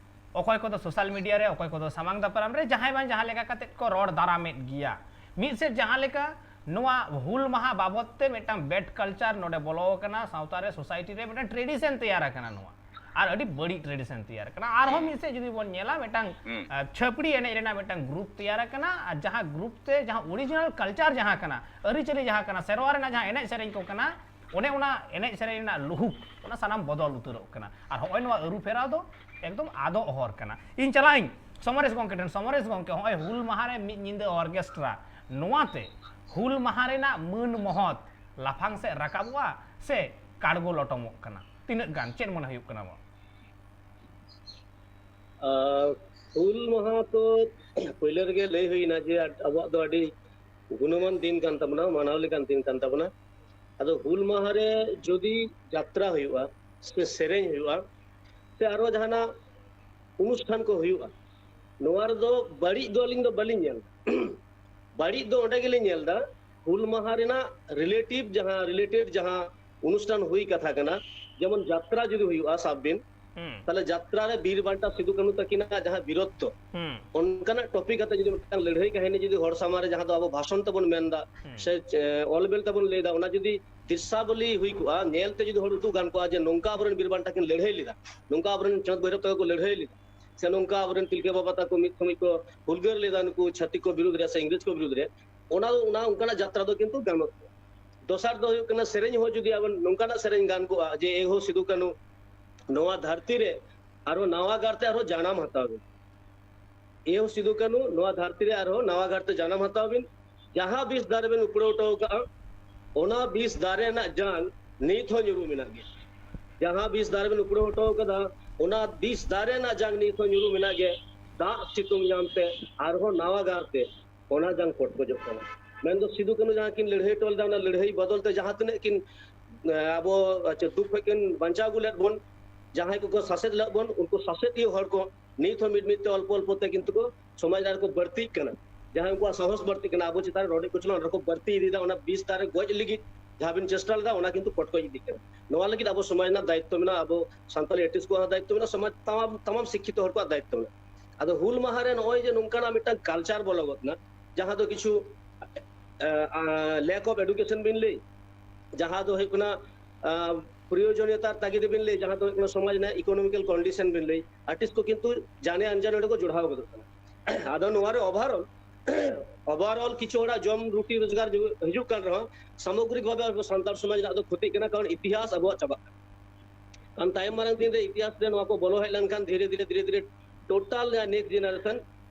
ᱚᱠᱚᱭ ᱠᱚᱫᱚ ᱥᱳᱥᱟᱞ ᱢᱤᱰᱤᱭᱟ ᱨᱮ, ᱚᱠᱚᱭ ᱠᱚᱫᱚ ᱥᱟᱢᱟᱝ ᱫᱟᱯᱨᱟᱢ ᱨᱮ, ᱡᱟᱦᱟᱸᱭ ᱵᱟᱝ ᱡᱟᱦᱟᱸ ᱞᱮᱠᱟ ᱠᱟᱛᱮᱫ ᱠᱚ ᱨᱚᱲ ᱫᱟᱨᱟᱢᱮᱫ ᱜᱮᱭᱟ᱾ ᱢᱤᱫ ᱥᱮᱫ ᱡᱟᱦᱟᱸ ᱞᱮᱠᱟ ᱱᱚᱣᱟ ᱦᱩᱞ ᱢᱟᱦᱟ ᱵᱟᱵᱚᱫ ᱛᱮ ᱢᱤᱫᱴᱟᱝ ᱵᱮᱰ ᱠᱟᱞᱪᱟᱨ ᱱᱚᱰᱮ ᱵᱚᱞᱚ ᱟᱠᱟᱱᱟ, ᱥᱟᱶᱛᱟ ᱨᱮ, ᱥᱳᱥᱟᱭᱴᱤ ᱨᱮ ᱢᱤᱫᱴᱟᱝ ᱴᱨᱮᱰᱤᱥᱚᱱ ᱛᱮᱭᱟᱨ ᱟᱠᱟᱱᱟ ᱱᱚᱣᱟ, ᱟᱨ ᱟᱹᱰᱤ ᱵᱟᱹᱲᱤᱡ ᱴᱨᱮᱰᱤᱥᱚᱱ ᱛᱮᱭᱟᱨ ᱟᱠᱟᱱᱟ᱾ ᱟᱨᱦᱚᱸ ᱢᱤᱫ ᱥᱮᱫ ᱡᱩᱫᱤ ᱵᱚᱱ ᱧᱮᱞᱟ, ᱢᱤᱫᱴᱟᱝ, ᱦᱩᱸ, ᱟᱸ, ᱪᱷᱟᱹᱯᱲᱤ ᱮᱱᱮᱡ ᱨᱮᱱᱟᱜ ᱢᱤᱫᱴᱟᱝ ᱜᱨᱩᱯ ᱛᱮᱭᱟᱨ ᱟᱠᱟᱱᱟ, ᱟᱨ ᱡᱟᱦᱟᱸ ᱜᱨᱩᱯ ᱛᱮ ᱡᱟᱦᱟᱸ ᱚᱨᱤᱡᱤᱱᱟᱞ ᱠᱟᱞᱪᱟᱨ ᱡᱟᱦᱟᱸ ᱠᱟᱱᱟ, ᱟᱹᱨᱤᱪᱟᱹᱞᱤ ᱡᱟᱦᱟᱸ ᱠᱟᱱᱟ, ᱥᱮᱨᱣᱟ ᱨᱮᱱᱟᱜ ᱡᱟᱦᱟᱸ ᱮᱱᱮᱡ ᱥᱮᱨᱮᱧ ᱠᱚ ᱠᱟᱱᱟ, ᱚᱱᱮ ᱚᱱᱟ ᱮᱱᱮᱡ ᱥᱮᱨᱮᱧ ᱨᱮᱱᱟᱜ ᱞᱩᱦᱩᱠ, ᱚᱱᱟ ᱥᱟᱱᱟᱢ ᱵᱚᱫᱚᱞ ᱩᱛᱟᱹᱨᱚᱜ ᱠᱟᱱᱟ᱾ ᱟᱨ ᱦᱚᱸᱜᱼᱚᱭ ᱱᱚᱣᱟ ᱟᱹᱨᱩ ᱯᱷᱮᱨᱟᱣ ᱫᱚ ᱮᱠᱫᱚᱢ ᱟᱫᱚᱜ ᱦᱚᱨ ᱠᱟᱱᱟ᱾ ᱤᱧ ᱪᱟᱞᱟᱜ ᱟᱹᱧ ᱥᱚᱢᱚᱨᱮᱥ ᱜᱚᱢᱠᱮ ᱴᱷᱮᱱ᱾ ᱥᱚᱢᱚᱨᱮᱥ ᱜᱚᱢᱠᱮ, ᱦᱚᱸᱜᱼᱚᱭ ᱦᱩᱞ ᱢᱟᱦᱟ ᱨᱮ ᱢᱤᱫ ᱧᱤᱫᱟᱹ ᱚᱨᱜᱮᱥᱴᱨᱟ, ᱱᱚᱣᱟᱛᱮ ᱦᱩᱞ ᱢᱟᱦᱟ ᱨᱮᱱᱟᱜ ᱢᱟᱹᱱ ᱢᱚᱦᱚᱛ ᱞᱟᱯᱷᱟᱝ ᱥᱮᱫ ᱨᱟᱠᱟᱵᱚᱜᱼᱟ ᱥᱮ ᱠᱟᱲᱜᱚ ᱞᱚᱴᱚᱢᱚᱜ ᱠᱟᱱᱟ? ᱛᱤᱱᱟᱹᱜ ᱜᱟᱱ ᱪᱮᱫ ᱢᱚᱱᱮ ᱦᱩᱭᱩᱜ ᱠᱟᱱᱟ ᱟᱢᱟᱜ? ᱟᱨ ᱦᱩᱞ ᱢᱟᱦᱟ ᱛᱚ ᱯᱳᱭᱞᱳ ᱨᱮᱜᱮ ᱞᱟᱹᱭ ᱦᱩᱭᱱᱟ ᱡᱮ ᱟᱵᱚᱣᱟᱜ ᱫᱚ ᱟᱹᱰᱤ ᱜᱩᱱᱚᱢᱟᱱ ᱫᱤᱱ ᱠᱟᱱ ᱛᱟᱵᱚᱱᱟ, ᱢᱟᱱᱟᱣ ᱞᱮᱠᱟᱱ ᱫᱤᱱ ᱠᱟᱱ ᱛᱟᱵᱚᱱᱟ᱾ ᱟᱫᱚ ᱦᱩᱞ ᱢᱟᱦᱟ ᱨᱮ ᱡᱩᱫᱤ ᱡᱟᱛᱨᱟ ᱦᱩᱭᱩᱜᱼᱟ ᱥᱮ ᱥᱮᱨᱮᱧ ᱦᱩᱭᱩᱜᱼᱟ ᱥᱮ ᱟᱨᱚ ᱡᱟᱦᱟᱱᱟᱜ ᱚᱱᱩᱥᱴᱷᱟᱱ ᱠᱚ ᱦᱩᱭᱩᱜᱼᱟ, ᱱᱚᱣᱟ ᱨᱮᱫᱚ ᱵᱟᱹᱲᱤᱡ ᱫᱚ ᱟᱹᱞᱤᱧ ᱫᱚ ᱵᱟᱹᱞᱤᱧ ᱧᱮᱞ ᱮᱫᱟ᱾ ᱵᱟᱹᱲᱤᱡ ᱫᱚ ᱚᱸᱰᱮ ᱜᱮᱞᱤᱧ ᱧᱮᱞ ᱮᱫᱟ, ᱦᱩᱞ ᱢᱟᱦᱟ ᱨᱮᱱᱟᱜ ᱨᱤᱞᱮᱴᱤᱵᱷ ᱡᱟᱦᱟᱸ ᱨᱤᱞᱮᱴᱮᱰ ᱡᱟᱦᱟᱸ ᱚᱱᱩᱥᱴᱷᱟᱱ ᱦᱩᱭ ᱠᱟᱛᱷᱟ ᱠᱟᱱᱟ, ᱡᱮᱢᱚᱱ ᱡᱟᱛᱨᱟ ᱡᱩᱫᱤ ᱦᱩᱭᱩᱜᱼᱟ, ᱥᱟᱵ ᱵᱤᱱ, ᱦᱩᱸ᱾ ᱛᱟᱦᱞᱮ ᱡᱟᱛᱨᱟ ᱨᱮ ᱵᱤᱨ ᱵᱟᱱᱴᱟ ᱥᱤᱫᱩ ᱠᱟᱹᱱᱦᱩ ᱛᱟᱹᱠᱤᱱᱟᱜ ᱡᱟᱦᱟᱸ ᱵᱤᱨᱚᱛᱛᱚ, ᱦᱩᱸ᱾ ᱚᱱᱠᱟᱱᱟᱜ ᱴᱚᱯᱤᱠ ᱟᱛᱮ ᱡᱩᱫᱤ ᱢᱤᱫᱴᱟᱝ ᱞᱟᱹᱲᱦᱟᱹᱭ ᱠᱟᱹᱦᱱᱤ ᱡᱩᱫᱤ ᱦᱚᱲ ᱥᱟᱢᱟᱝ ᱨᱮ, ᱡᱟᱦᱟᱸ ᱫᱚ ᱟᱵᱚ ᱵᱷᱟᱥᱚᱱ ᱛᱮᱵᱚᱱ ᱢᱮᱱᱫᱟ, ᱦᱩᱸ᱾ ᱥᱮ, ᱮ, ᱚᱞ ᱵᱮᱞ ᱛᱮᱵᱚᱱ ᱞᱟᱹᱭᱫᱟ, ᱚᱱᱟ ᱡᱩᱫᱤ ᱫᱨᱤᱥᱥᱟᱵᱚᱞᱤ ᱦᱩᱭ ᱠᱚᱜᱼᱟ, ᱧᱮᱞᱛᱮ ᱡᱩᱫᱤ ᱦᱚᱲ ᱩᱫᱩᱜ ᱜᱟᱱ ᱠᱚᱜᱼᱟ ᱡᱮ ᱱᱚᱝᱠᱟ ᱟᱵᱚᱨᱮᱱ ᱵᱤᱨ ᱵᱟᱱᱴᱟ ᱠᱤᱱ ᱞᱟᱹᱲᱦᱟᱹᱭ ᱞᱮᱫᱟ, ᱱᱚᱝᱠᱟ ᱟᱵᱚᱨᱮᱱ ᱪᱟᱸᱫ ᱵᱷᱳᱭᱨᱚᱵ ᱛᱟᱠᱚ ᱠᱚ ᱞᱟᱹᱲᱦᱟᱹᱭ ᱞᱮᱫᱟ, ᱥᱮ ᱱᱚᱝᱠᱟ ᱟᱵᱚᱨᱮᱱ ᱛᱤᱞᱠᱟᱹ ᱵᱟᱵᱟ ᱛᱟᱠᱚ ᱢᱤᱫ ᱥᱚᱢᱚᱭ ᱠᱚ ᱦᱩᱞᱜᱟᱹᱨ ᱞᱮᱫᱟ ᱱᱩᱠᱩ ᱪᱷᱟᱹᱛᱤᱠ ᱠᱚ ᱵᱤᱨᱩᱫᱽ ᱨᱮ ᱥᱮ ᱤᱝᱨᱮᱡᱽ ᱠᱚ ᱵᱤᱨᱩᱫᱽ ᱨᱮ, ᱚᱱᱟ ᱚᱱᱟ ᱚᱱᱠᱟᱱᱟᱜ ᱡᱟᱛᱨᱟ ᱫᱚ ᱠᱤᱱᱛᱩ ᱜᱟᱱᱚᱜ ᱜᱮᱭᱟ᱾ ᱫᱚᱥᱟᱨ ᱫᱚ ᱦᱩᱭᱩᱜ ᱠᱟᱱᱟ, ᱥᱮᱨᱮᱧ ᱦᱚᱸ ᱡᱩᱫᱤ ᱟᱵᱚ ᱱᱚᱝᱠᱟᱱᱟᱜ ᱥᱮᱨᱮᱧ ᱜᱟᱱ ᱠᱚᱜᱼᱟ ᱡᱮ, "ᱮ ᱦᱳ ᱥᱤᱫᱩ ᱠᱟᱹᱱᱩ, ᱱᱚᱣᱟ ᱫᱷᱟᱹᱨᱛᱤ ᱨᱮ ᱟᱨᱦᱚᱸ ᱱᱟᱣᱟ ᱜᱟᱨᱛᱮ ᱟᱨᱦᱚᱸ ᱡᱟᱱᱟᱢ ᱦᱟᱛᱟᱣ ᱵᱤᱱ᱾ ᱮ ᱦᱳ ᱥᱤᱫᱩ ᱠᱟᱹᱱᱩ, ᱱᱚᱣᱟ ᱫᱷᱟᱹᱨᱛᱤ ᱨᱮ ᱟᱨᱦᱚᱸ ᱱᱟᱣᱟ ᱜᱟᱨᱛᱮ ᱡᱟᱱᱟᱢ ᱦᱟᱛᱟᱣ ᱵᱤᱱ᱾ ᱡᱟᱦᱟᱸ ᱵᱤᱥ ᱫᱟᱨᱮ ᱵᱤᱱ ᱩᱯᱲᱟᱹᱣ ᱦᱚᱴᱚ ᱟᱠᱟᱫᱼᱟ, ᱚᱱᱟ ᱵᱤᱥ ᱫᱟᱨᱮ ᱨᱮᱱᱟᱜ ᱡᱟᱝ ᱱᱤᱛ ᱦᱚᱸ ᱧᱩᱨᱩ ᱢᱮᱱᱟᱜ ᱜᱮᱭᱟ᱾ ᱡᱟᱦᱟᱸ ᱵᱤᱥ ᱫᱟᱨᱮ ᱵᱤᱱ ᱩᱯᱲᱟᱹᱣ ᱦᱚᱴᱚ ᱟᱠᱟᱫᱟ, ᱚᱱᱟ ᱵᱤᱥ ᱫᱟᱨᱮ ᱨᱮᱱᱟᱜ ᱡᱟᱝ ᱱᱤᱛ ᱦᱚᱸ ᱧᱩᱨᱩ ᱢᱮᱱᱟᱜ ᱜᱮᱭᱟ᱾ ᱫᱟᱜ ᱥᱤᱛᱩᱝ ᱧᱟᱢ ᱛᱮ ᱟᱨᱦᱚᱸ ᱱᱟᱣᱟ ᱜᱟᱨᱛᱮ ᱚᱱᱟ ᱡᱟᱝ ᱯᱚᱴᱠᱚᱡᱚᱜ ᱠᱟᱱᱟ᱾" ᱢᱮᱱᱫᱚ ᱥᱤᱫᱩ ᱠᱟᱹᱱᱩ ᱡᱟᱦᱟᱸ ᱠᱤᱱ ᱞᱟᱹᱲᱦᱟᱹᱭ ᱦᱚᱴᱚ ᱞᱮᱫᱟ, ᱚᱱᱟ ᱞᱟᱹᱲᱦᱟᱹᱭ ᱵᱚᱫᱚᱞ ᱛᱮ ᱡᱟᱦᱟᱸ ᱛᱤᱱᱟᱹᱜ ᱠᱤᱱ, ᱮ, ᱟᱵᱚ, ᱟᱪᱪᱷᱟ, ᱫᱩᱠ ᱠᱷᱚᱱ ᱠᱤᱱ ᱵᱟᱧᱪᱟᱣ ᱟᱹᱜᱩ ᱞᱮᱫ ᱵᱚᱱ, ᱡᱟᱦᱟᱸᱭ ᱠᱚᱠᱚ ᱥᱟᱥᱮᱛ ᱞᱮᱫ ᱵᱚᱱ, ᱩᱱᱠᱩ ᱥᱟᱥᱮᱛᱤᱭᱟᱹ ᱦᱚᱲ ᱠᱚ ᱱᱤᱛ ᱦᱚᱸ ᱢᱤᱫ ᱢᱤᱫ ᱛᱮ ᱚᱞᱯᱚ ᱚᱞᱯᱚ ᱛᱮ ᱠᱤᱱᱛᱩ ᱠᱚ ᱥᱚᱢᱟᱡᱽ ᱨᱮ ᱠᱚ ᱵᱟᱹᱲᱛᱤᱜ ᱠᱟᱱᱟ᱾ ᱡᱟᱦᱟᱸᱭ ᱩᱱᱠᱩᱣᱟᱜ ᱥᱟᱦᱚᱥ ᱵᱟᱹᱲᱛᱤᱜ ᱠᱟᱱᱟ, ᱟᱵᱚ ᱪᱮᱛᱟᱱ ᱨᱮ ᱨᱚᱰᱚᱡ ᱠᱚᱪᱞᱚᱱ ᱨᱮᱠᱚ ᱵᱟᱹᱲᱛᱤ ᱤᱫᱤᱭᱮᱫᱟ, ᱚᱱᱟ ᱵᱤᱥ ᱫᱟᱨᱮ ᱜᱚᱡ ᱞᱟᱹᱜᱤᱫ ᱡᱟᱦᱟᱸ ᱵᱤᱱ ᱪᱮᱥᱴᱟ ᱞᱮᱫᱟ, ᱚᱱᱟ ᱠᱤᱱᱛᱩ ᱯᱚᱴᱠᱚᱡ ᱤᱫᱤᱜ ᱠᱟᱱᱟ᱾ ᱱᱚᱣᱟ ᱞᱟᱹᱜᱤᱫ ᱟᱵᱚ ᱥᱚᱢᱟᱡᱽ ᱨᱮᱱᱟᱜ ᱫᱟᱭᱤᱛᱛᱚ ᱢᱮᱱᱟᱜᱼᱟ, ᱟᱵᱚ ᱥᱟᱱᱛᱟᱲᱤ ᱟᱨᱴᱤᱥᱴ ᱠᱚᱣᱟᱜ ᱦᱚᱸ ᱫᱟᱭᱤᱛᱛᱚ ᱢᱮᱱᱟᱜᱼᱟ, ᱥᱚᱢᱟᱡᱽ ᱛᱟᱢᱟᱢ, ᱛᱟᱢᱟᱢ ᱥᱤᱠᱠᱷᱤᱛᱚ ᱦᱚᱲ ᱠᱚᱣᱟᱜ ᱫᱟᱭᱤᱛᱛᱚ ᱢᱮᱱᱟᱜᱼᱟ᱾ ᱟᱫᱚ ᱦᱩᱞ ᱢᱟᱦᱟ ᱨᱮ ᱱᱚᱜᱼᱚᱭ ᱡᱮ ᱱᱚᱝᱠᱟᱱᱟᱜ ᱢᱤᱫᱴᱟᱝ ᱠᱟᱞᱪᱟᱨ ᱵᱚᱞᱚ ᱜᱚᱫ ᱮᱱᱟ, ᱡᱟᱦᱟᱸ ᱫᱚ ᱠᱤᱪᱷᱩ, ᱟ, ᱟ, lack of education ᱵᱤᱱ ᱞᱟᱹᱭ, ᱡᱟᱦᱟᱸ ᱫᱚ ᱦᱩᱭᱩᱜ ᱠᱟᱱᱟ, ᱟ, ᱯᱨᱚᱭᱳᱡᱚᱱᱤᱭᱚᱛᱟᱨ ᱛᱟᱜᱤᱫ ᱵᱤᱱ ᱞᱟᱹᱭ, ᱡᱟᱦᱟᱸ ᱫᱚ ᱦᱩᱭᱩᱜ ᱠᱟᱱᱟ ᱥᱚᱢᱟᱡᱽ ᱨᱮᱱᱟᱜ economical condition ᱵᱤᱱ ᱞᱟᱹᱭ, ᱟᱨᱴᱤᱥᱴ ᱠᱚ ᱠᱤᱱᱛᱩ ᱡᱟᱱᱮ ᱟᱱᱡᱟᱱᱮ ᱚᱸᱰᱮ ᱠᱚ ᱡᱚᱲᱟᱣ ᱜᱚᱫᱚᱜ ᱠᱟᱱᱟ᱾ ᱟᱫᱚ ᱱᱚᱣᱟ ᱨᱮ overall, overall ᱠᱤᱪᱷᱩ ᱦᱚᱲᱟᱜ ᱡᱚᱢ ᱨᱩᱴᱤ ᱨᱳᱡᱽᱜᱟᱨ ᱡᱩ-, ᱦᱤᱡᱩᱜ ᱠᱟᱱ ᱨᱮᱦᱚᱸ, ᱥᱟᱢᱚᱜᱽᱨᱤᱠ ᱵᱷᱟᱵᱮ ᱟᱵᱚ ᱥᱟᱱᱛᱟᱲ ᱥᱚᱢᱟᱡᱽ ᱨᱮᱱᱟᱜ ᱫᱚ ᱠᱷᱚᱛᱤᱜ ᱠᱟᱱᱟ, ᱠᱟᱨᱚᱱ ᱤᱛᱤᱦᱟᱥ ᱟᱵᱚᱣᱟᱜ ᱪᱟᱵᱟᱜ ᱠᱟᱱᱟ᱾ ᱠᱟᱨᱚᱱ ᱛᱟᱭᱚᱢ ᱢᱟᱨᱟᱝ ᱫᱤᱱ ᱨᱮ ᱤᱛᱤᱦᱟᱥ ᱨᱮ ᱱᱚᱣᱟ ᱠᱚ ᱵᱚᱞᱚ ᱦᱮᱡ ᱞᱮᱱᱠᱷᱟᱱ ᱫᱷᱤᱨᱮ ᱫᱷᱤᱨᱮ, ᱫᱷᱤᱨᱮ ᱫᱷᱤᱨᱮ total ᱡᱟᱦᱟᱸ next generation,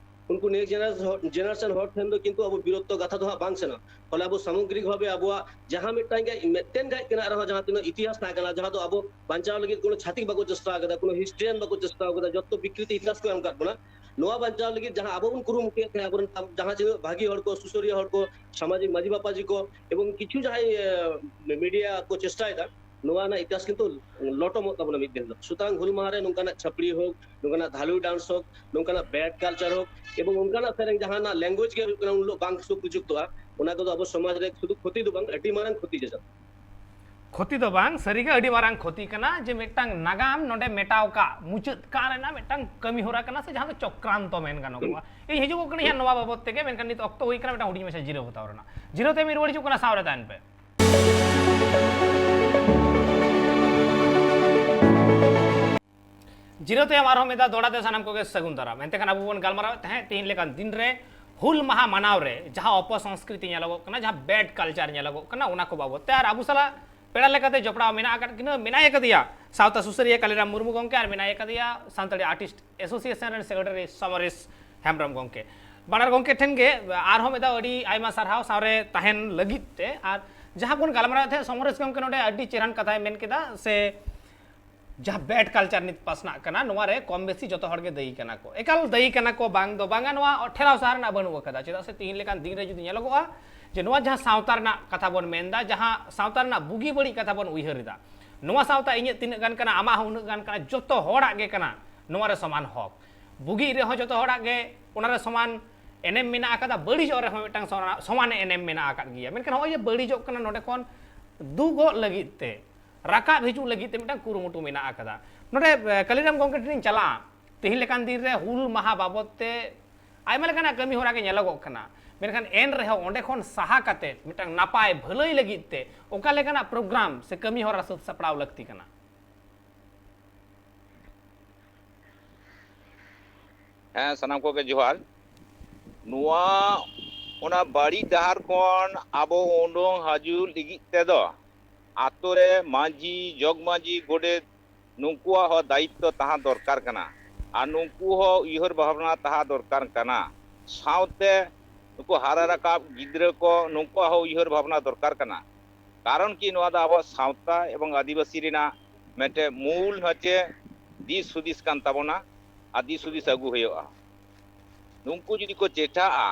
ᱩᱱᱠᱩ next generation, generation ᱦᱚᱲ ᱴᱷᱮᱱ ᱫᱚ ᱠᱤᱱᱛᱩ ᱟᱵᱚ ᱵᱤᱨᱚᱛᱛᱚ ᱠᱟᱛᱷᱟ ᱫᱚ ᱦᱟᱸᱜ ᱵᱟᱝ ᱥᱮᱱᱚᱜᱼᱟ᱾ ᱯᱷᱚᱞᱮ ᱟᱵᱚ ᱥᱟᱢᱚᱜᱽᱨᱤᱠ ᱵᱷᱟᱵᱮ ᱟᱵᱚᱣᱟᱜ ᱡᱟᱦᱟᱸ ᱢᱤᱫᱴᱟᱝ ᱜᱮ, ᱢᱤᱫᱴᱮᱱ ᱜᱟᱡ ᱛᱮᱱᱟᱜ ᱨᱮᱦᱚᱸ ᱡᱟᱦᱟᱸ ᱛᱤᱱᱟᱹᱜ ᱤᱛᱤᱦᱟᱥ ᱛᱟᱦᱮᱸ ᱠᱟᱱᱟ, ᱡᱟᱦᱟᱸ ᱫᱚ ᱟᱵᱚ ᱵᱟᱧᱪᱟᱣ ᱞᱟᱹᱜᱤᱫ ᱠᱳᱱᱳ ᱪᱷᱟᱹᱛᱤᱠ ᱵᱟᱠᱚ ᱪᱮᱥᱴᱟ ᱟᱠᱟᱫᱟ, ᱠᱳᱱᱳ historian ᱵᱟᱠᱚ ᱪᱮᱥᱴᱟ ᱟᱠᱟᱫᱟ, ᱡᱚᱛᱚ ᱵᱤᱠᱨᱤᱛᱤ ᱤᱛᱤᱦᱟᱥ ᱠᱚ ᱮᱢ ᱟᱠᱟᱫ ᱵᱚᱱᱟ᱾ ᱱᱚᱣᱟ ᱵᱟᱧᱪᱟᱣ ᱞᱟᱹᱜᱤᱫ ᱡᱟᱦᱟᱸ ᱟᱵᱚ ᱵᱚᱱ ᱠᱩᱨᱩᱢᱩᱴᱩᱭᱮᱫ ᱛᱟᱦᱮᱸᱫ, ᱟᱵᱚᱨᱮᱱ ᱛᱟᱢ-, ᱡᱟᱦᱟᱸ ᱛᱤᱱᱟᱹᱜ ᱵᱷᱟᱹᱜᱤ ᱦᱚᱲ ᱠᱚ, ᱥᱩᱥᱟᱹᱨᱤᱭᱟᱹ ᱦᱚᱲ ᱠᱚ, ᱥᱟᱢᱟᱡᱤᱠ ᱢᱟᱹᱡᱷᱤ ᱵᱟᱯᱟᱡᱤ ᱠᱚ, ᱮᱵᱚᱝ ᱠᱤᱪᱷᱩ ᱡᱟᱦᱟᱸᱭ, ᱮ, media ᱠᱚ ᱪᱮᱥᱴᱟᱭᱮᱫᱟ, ᱱᱚᱣᱟ ᱨᱮᱱᱟᱜ ᱤᱛᱤᱦᱟᱥ ᱠᱤᱱᱛᱩ ᱞᱚᱴᱚᱢᱚᱜ ᱛᱟᱵᱚᱱᱟ ᱢᱤᱫ ᱫᱤᱱ ᱦᱤᱞᱳᱜ᱾ ᱥᱩᱛᱚᱨᱟᱝ ᱦᱩᱞ ᱢᱟᱦᱟ ᱨᱮ ᱱᱚᱝᱠᱟᱱᱟᱜ ᱪᱷᱟᱹᱯᱲᱤ ᱦᱳᱠ, ᱱᱚᱝᱠᱟᱱᱟᱜ ᱫᱷᱟᱹᱞᱩᱭ dance ᱦᱳᱠ, ᱮᱵᱚᱝ ᱚᱱᱠᱟᱱᱟᱜ ᱥᱮᱨᱮᱧ ᱡᱟᱦᱟᱸ ᱨᱮᱱᱟᱜ language ᱜᱮ ᱦᱩᱭᱩᱜ ᱠᱟᱱᱟ ᱩᱱ ᱦᱤᱞᱳᱜ ᱵᱟᱝ ᱥᱩᱯᱨᱚᱡᱩᱠᱛᱚᱜᱼᱟ, ᱚᱱᱟ ᱠᱚᱫᱚ ᱟᱵᱚ ᱥᱚᱢᱟᱡᱽ ᱨᱮ ᱥᱩᱫᱷᱩ ᱠᱷᱚᱛᱤ ᱫᱚ ᱵᱟᱝ, ᱟᱹᱰᱤ ᱢᱟᱨᱟᱝ ᱠᱷᱚᱛᱤ ᱡᱚᱡᱚ᱾ ᱠᱷᱚᱛᱤ ᱫᱚ ᱵᱟᱝ, ᱥᱟᱹᱨᱤᱜᱮ ᱟᱹᱰᱤ ᱢᱟᱨᱟᱝ ᱠᱷᱚᱛᱤ ᱠᱟᱱᱟ ᱡᱮ ᱢᱤᱫᱴᱟᱝ ᱱᱟᱜᱟᱢ ᱱᱚᱰᱮ ᱢᱮᱴᱟᱣ ᱠᱟᱜ, ᱢᱩᱪᱟᱹᱫ ᱠᱟᱜ ᱨᱮᱱᱟᱜ ᱢᱤᱫᱴᱟᱝ ᱠᱟᱹᱢᱤ ᱦᱚᱨᱟ ᱠᱟᱱᱟ, ᱥᱮ ᱡᱟᱦᱟᱸ ᱫᱚ ᱪᱚᱠᱨᱟᱱᱛᱚ ᱢᱮᱱ ᱜᱟᱱᱚᱜᱼᱟ᱾ ᱤᱧ ᱦᱤᱡᱩᱜᱚᱜ ᱠᱟᱹᱱᱟᱹᱧ ᱦᱟᱸᱜ ᱱᱚᱣᱟ ᱵᱟᱵᱚᱛ ᱛᱮᱜᱮ, ᱢᱮᱱᱠᱷᱟᱱ ᱱᱤᱛ ᱚᱠᱛᱚ ᱦᱩᱭ ᱠᱟᱱᱟ ᱢᱤᱫᱴᱟᱝ ᱦᱩᱰᱤᱧ ᱢᱟᱪᱷᱟ ᱡᱤᱨᱟᱹᱣ ᱦᱟᱛᱟᱣ ᱨᱮᱱᱟᱜ᱾ ᱡᱤᱨᱟᱹᱣ ᱛᱟᱭᱚᱢ ᱤᱧ ᱨᱩᱣᱟᱹᱲ ᱦᱤᱡᱩᱜ ᱠᱟᱱᱟ, ᱥᱟᱶᱨᱮ ᱛᱟᱦᱮᱱ ᱯᱮ᱾ ᱡᱤᱨᱟᱹᱣ ᱛᱟᱭᱚᱢ ᱟᱨᱦᱚᱸ ᱢᱤᱫ ᱫᱷᱟᱣ ᱫᱚᱦᱲᱟ ᱛᱮ ᱥᱟᱱᱟᱢ ᱠᱚᱜᱮ ᱥᱟᱹᱜᱩᱱ ᱫᱟᱨᱟᱢ᱾ ᱮᱱᱛᱮ ᱠᱷᱟᱱ ᱟᱵᱚ ᱵᱚᱱ ᱜᱟᱞᱢᱟᱨᱟᱣᱮᱫ ᱛᱟᱦᱮᱸᱫ ᱛᱤᱦᱤᱧ ᱞᱮᱠᱟᱱ ᱫᱤᱱ ᱨᱮ ᱦᱩᱞ ᱢᱟᱦᱟ ᱢᱟᱱᱟᱣ ᱨᱮ ᱡᱟᱦᱟᱸ ᱚᱯᱚᱥᱚᱝᱥᱠᱨᱤᱛᱤ ᱧᱮᱞᱚᱜᱚᱜ ᱠᱟᱱᱟ, ᱡᱟᱦᱟᱸ ᱵᱮᱰ ᱠᱟᱞᱪᱟᱨ ᱧᱮᱞᱚᱜᱚᱜ ᱠᱟᱱᱟ, ᱚᱱᱟ ᱠᱚ ᱵᱟᱵᱚᱫ ᱛᱮ᱾ ᱟᱨ ᱟᱵᱚ ᱥᱟᱞᱟᱜ ᱯᱮᱲᱟ ᱞᱮᱠᱟᱛᱮ ᱡᱚᱯᱲᱟᱣ ᱢᱮᱱᱟᱜ ᱟᱠᱟᱫ ᱠᱤᱱᱟᱹ, ᱢᱮᱱᱟᱭ ᱟᱠᱟᱫᱮᱭᱟ ᱥᱟᱶᱛᱟ ᱥᱩᱥᱟᱹᱨᱤᱭᱟᱹ ᱠᱟᱞᱤᱨᱟᱢ ᱢᱩᱨᱢᱩ ᱜᱚᱢᱠᱮ ᱟᱨ ᱢᱮᱱᱟᱭ ᱟᱠᱟᱫᱮᱭᱟ ᱥᱟᱱᱛᱟᱲᱤ ᱟᱨᱴᱤᱥᱴ ᱮᱥᱳᱥᱤᱭᱮᱥᱚᱱ ᱨᱮᱱ ᱥᱮᱠᱨᱮᱴᱟᱨᱤ ᱥᱚᱢᱚᱨᱮᱥ ᱦᱮᱢᱵᱨᱚᱢ ᱜᱚᱢᱠᱮ᱾ ᱵᱟᱱᱟᱨ ᱜᱚᱢᱠᱮ ᱴᱷᱮᱱ ᱜᱮ ᱟᱨᱦᱚᱸ ᱢᱤᱫ ᱫᱷᱟᱣ ᱟᱹᱰᱤ ᱟᱭᱢᱟ ᱥᱟᱨᱦᱟᱣ ᱥᱟᱶᱨᱮ ᱛᱟᱦᱮᱱ ᱞᱟᱹᱜᱤᱫ ᱛᱮ᱾ ᱟᱨ ᱡᱟᱦᱟᱸ ᱵᱚᱱ ᱜᱟᱞᱢᱟᱨᱟᱣᱮᱫ ᱛᱟᱦᱮᱸᱫ, ᱥᱚᱢᱚᱨᱮᱥ ᱜᱚᱢᱠᱮ ᱱᱚᱰᱮ ᱟᱹᱰᱤ ᱪᱮᱦᱨᱟᱱ ᱠᱟᱛᱷᱟᱭ ᱢᱮᱱ ᱠᱮᱫᱟ, ᱥᱮ ᱡᱟᱦᱟᱸ ᱵᱮᱰ ᱠᱟᱞᱪᱟᱨ ᱱᱤᱛ ᱯᱟᱥᱱᱟᱜ ᱠᱟᱱᱟ, ᱱᱚᱣᱟ ᱨᱮ ᱠᱚᱢ ᱵᱮᱥᱤ ᱡᱚᱛᱚ ᱦᱚᱲ ᱜᱮ ᱫᱟᱹᱭᱤ ᱠᱟᱱᱟ ᱠᱚ᱾ ᱮᱠᱟᱞ ᱫᱟᱹᱭᱤ ᱠᱟᱱᱟ ᱠᱚ, ᱵᱟᱝ ᱫᱚ ᱵᱟᱝᱟ, ᱱᱚᱣᱟ ᱴᱷᱮᱞᱟᱣ ᱥᱟᱦᱟ ᱨᱮᱱᱟᱜ ᱵᱟᱹᱱᱩᱜ ᱟᱠᱟᱫᱟ᱾ ᱪᱮᱫᱟᱜ ᱥᱮ ᱛᱤᱦᱤᱧ ᱞᱮᱠᱟᱱ ᱫᱤᱱ ᱨᱮ ᱡᱩᱫᱤ ᱧᱮᱞᱚᱜᱚᱜᱼᱟ ᱡᱮ ᱱᱚᱣᱟ ᱡᱟᱦᱟᱸ ᱥᱟᱶᱛᱟ ᱨᱮᱱᱟᱜ ᱠᱟᱛᱷᱟ ᱵᱚᱱ ᱢᱮᱱᱫᱟ, ᱡᱟᱦᱟᱸ ᱥᱟᱶᱛᱟ ᱨᱮᱱᱟᱜ ᱵᱩᱜᱤ ᱵᱟᱹᱲᱤᱡ ᱠᱟᱛᱷᱟ ᱵᱚᱱ ᱩᱭᱦᱟᱹᱨ ᱮᱫᱟ, ᱱᱚᱣᱟ ᱥᱟᱶᱛᱟ ᱤᱧᱟᱹᱜ ᱛᱤᱱᱟᱹᱜ ᱜᱟᱱ ᱠᱟᱱᱟ, ᱟᱢᱟᱜ ᱦᱚᱸ ᱩᱱᱟᱹᱜ ᱜᱟᱱ ᱠᱟᱱᱟ, ᱡᱚᱛᱚ ᱦᱚᱲᱟᱜ ᱜᱮ ᱠᱟᱱᱟ ᱱᱚᱣᱟ ᱨᱮ ᱥᱚᱢᱟᱱ ᱦᱚᱠ᱾ ᱵᱩᱜᱤ ᱨᱮᱦᱚᱸ ᱡᱚᱛᱚ ᱦᱚᱲᱟᱜ ᱜᱮ ᱚᱱᱟ ᱨᱮ ᱥᱚᱢᱟᱱ ᱮᱱᱮᱢ ᱢᱮᱱᱟᱜ ᱟᱠᱟᱫᱟ, ᱵᱟᱹᱲᱤᱡᱚᱜ ᱨᱮᱦᱚᱸ ᱢᱤᱫᱴᱟᱝ ᱥᱚᱢᱟᱱ, ᱥᱚᱢᱟᱱ ᱮᱱᱮᱢ ᱢᱮᱱᱟᱜ ᱟᱠᱟᱫ ᱜᱮᱭᱟ᱾ ᱢᱮᱱᱠᱷᱟᱱ ᱱᱚᱜᱼᱚᱭ ᱡᱮ ᱵᱟᱹᱲᱤᱡᱚᱜ ᱠᱟᱱᱟ, ᱱᱚᱰᱮ ᱠᱷᱚᱱ ᱫᱩᱜᱚᱜ ᱞᱟᱹᱜᱤᱫ ᱛᱮ, ᱨᱟᱠᱟᱵ ᱦᱤᱡᱩᱜ ᱞᱟᱹᱜᱤᱫ ᱛᱮ ᱢᱤᱫᱴᱟᱝ ᱠᱩᱨᱩᱢᱩᱴᱩ ᱢᱮᱱᱟᱜ ᱟᱠᱟᱫᱟ᱾ ᱱᱚᱰᱮ, ᱮ, ᱠᱟᱞᱤᱨᱟᱢ ᱜᱚᱢᱠᱮ ᱴᱷᱮᱱᱤᱧ ᱪᱟᱞᱟᱜᱼᱟ᱾ ᱛᱮᱦᱮᱧ ᱞᱮᱠᱟᱱ ᱫᱤᱱ ᱨᱮ ᱦᱩᱞ ᱢᱟᱦᱟ ᱵᱟᱵᱚᱫ ᱛᱮ ᱟᱭᱢᱟ ᱞᱮᱠᱟᱱᱟᱜ ᱠᱟᱹᱢᱤ ᱦᱚᱨᱟ ᱜᱮ ᱧᱮᱞᱚᱜᱚᱜ ᱠᱟᱱᱟ, ᱢᱮᱱᱠᱷᱟᱱ ᱮᱱ ᱨᱮᱦᱚᱸ ᱚᱸᱰᱮ ᱠᱷᱚᱱ ᱥᱟᱦᱟ ᱠᱟᱛᱮ ᱢᱤᱫᱴᱟᱝ ᱱᱟᱯᱟᱭ ᱵᱷᱟᱹᱞᱟᱹᱭ ᱞᱟᱹᱜᱤᱫ ᱛᱮ ᱚᱠᱟ ᱞᱮᱠᱟᱱᱟᱜ ᱯᱨᱳᱜᱨᱟᱢ ᱥᱮ ᱠᱟᱹᱢᱤ ᱦᱚᱨᱟ ᱥᱟᱹᱛ ᱥᱟᱯᱲᱟᱣ ᱞᱟᱹᱠᱛᱤ ᱠᱟᱱᱟ? ᱦᱮᱸ, ᱥᱟᱱᱟᱢ ᱠᱚᱜᱮ ᱡᱚᱦᱟᱨ᱾ ᱱᱚᱣᱟ, ᱚᱱᱟ ᱵᱟᱹᱲᱤᱡ ᱰᱟᱦᱟᱨ ᱠᱷᱚᱱ ᱟᱵᱚ ᱩᱰᱩᱝ ᱦᱤᱡᱩᱜ ᱞᱟᱹᱜᱤᱫ ᱛᱮᱫᱚ ᱟᱛᱳ ᱨᱮ ᱢᱟᱹᱡᱷᱤ, ᱡᱚᱜᱽ ᱢᱟᱹᱡᱷᱤ, ᱜᱚᱰᱮᱛ, ᱱᱩᱠᱩᱣᱟᱜ ᱦᱚᱸ ᱫᱟᱭᱤᱛᱛᱚ ᱛᱟᱦᱮᱸ ᱫᱚᱨᱠᱟᱨ ᱠᱟᱱᱟ᱾ ᱟᱨ ᱱᱩᱠᱩ ᱦᱚᱸ ᱩᱭᱦᱟᱹᱨ ᱵᱷᱟᱵᱽᱱᱟ ᱛᱟᱦᱮᱸ ᱫᱚᱨᱠᱟᱨ ᱠᱟᱱᱟ᱾ ᱥᱟᱶᱛᱮ ᱱᱩᱠᱩ ᱦᱟᱨᱟ ᱨᱟᱠᱟᱵ ᱜᱤᱫᱽᱨᱟᱹ ᱠᱚ, ᱱᱩᱠᱩᱣᱟᱜ ᱦᱚᱸ ᱩᱭᱦᱟᱹᱨ ᱵᱷᱟᱵᱽᱱᱟ ᱫᱚᱨᱠᱟᱨ ᱠᱟᱱᱟ᱾ ᱠᱟᱨᱚᱱ ᱠᱤ, ᱱᱚᱣᱟ ᱫᱚ ᱟᱵᱚᱣᱟᱜ ᱥᱟᱶᱛᱟ ᱮᱵᱚᱝ ᱟᱹᱫᱤᱵᱟᱹᱥᱤ ᱨᱮᱱᱟᱜ ᱢᱤᱫᱴᱮᱱ ᱢᱩᱞ ᱦᱚᱪᱮ ᱫᱤᱥ ᱦᱩᱫᱤᱥ ᱠᱟᱱ ᱛᱟᱵᱚᱱᱟ᱾ ᱟᱨ ᱫᱤᱥ ᱦᱩᱫᱤᱥ ᱟᱹᱜᱩ ᱦᱩᱭᱩᱜᱼᱟ᱾ ᱱᱩᱠᱩ ᱡᱩᱫᱤ ᱠᱚ ᱪᱮᱴᱷᱟᱜᱼᱟ,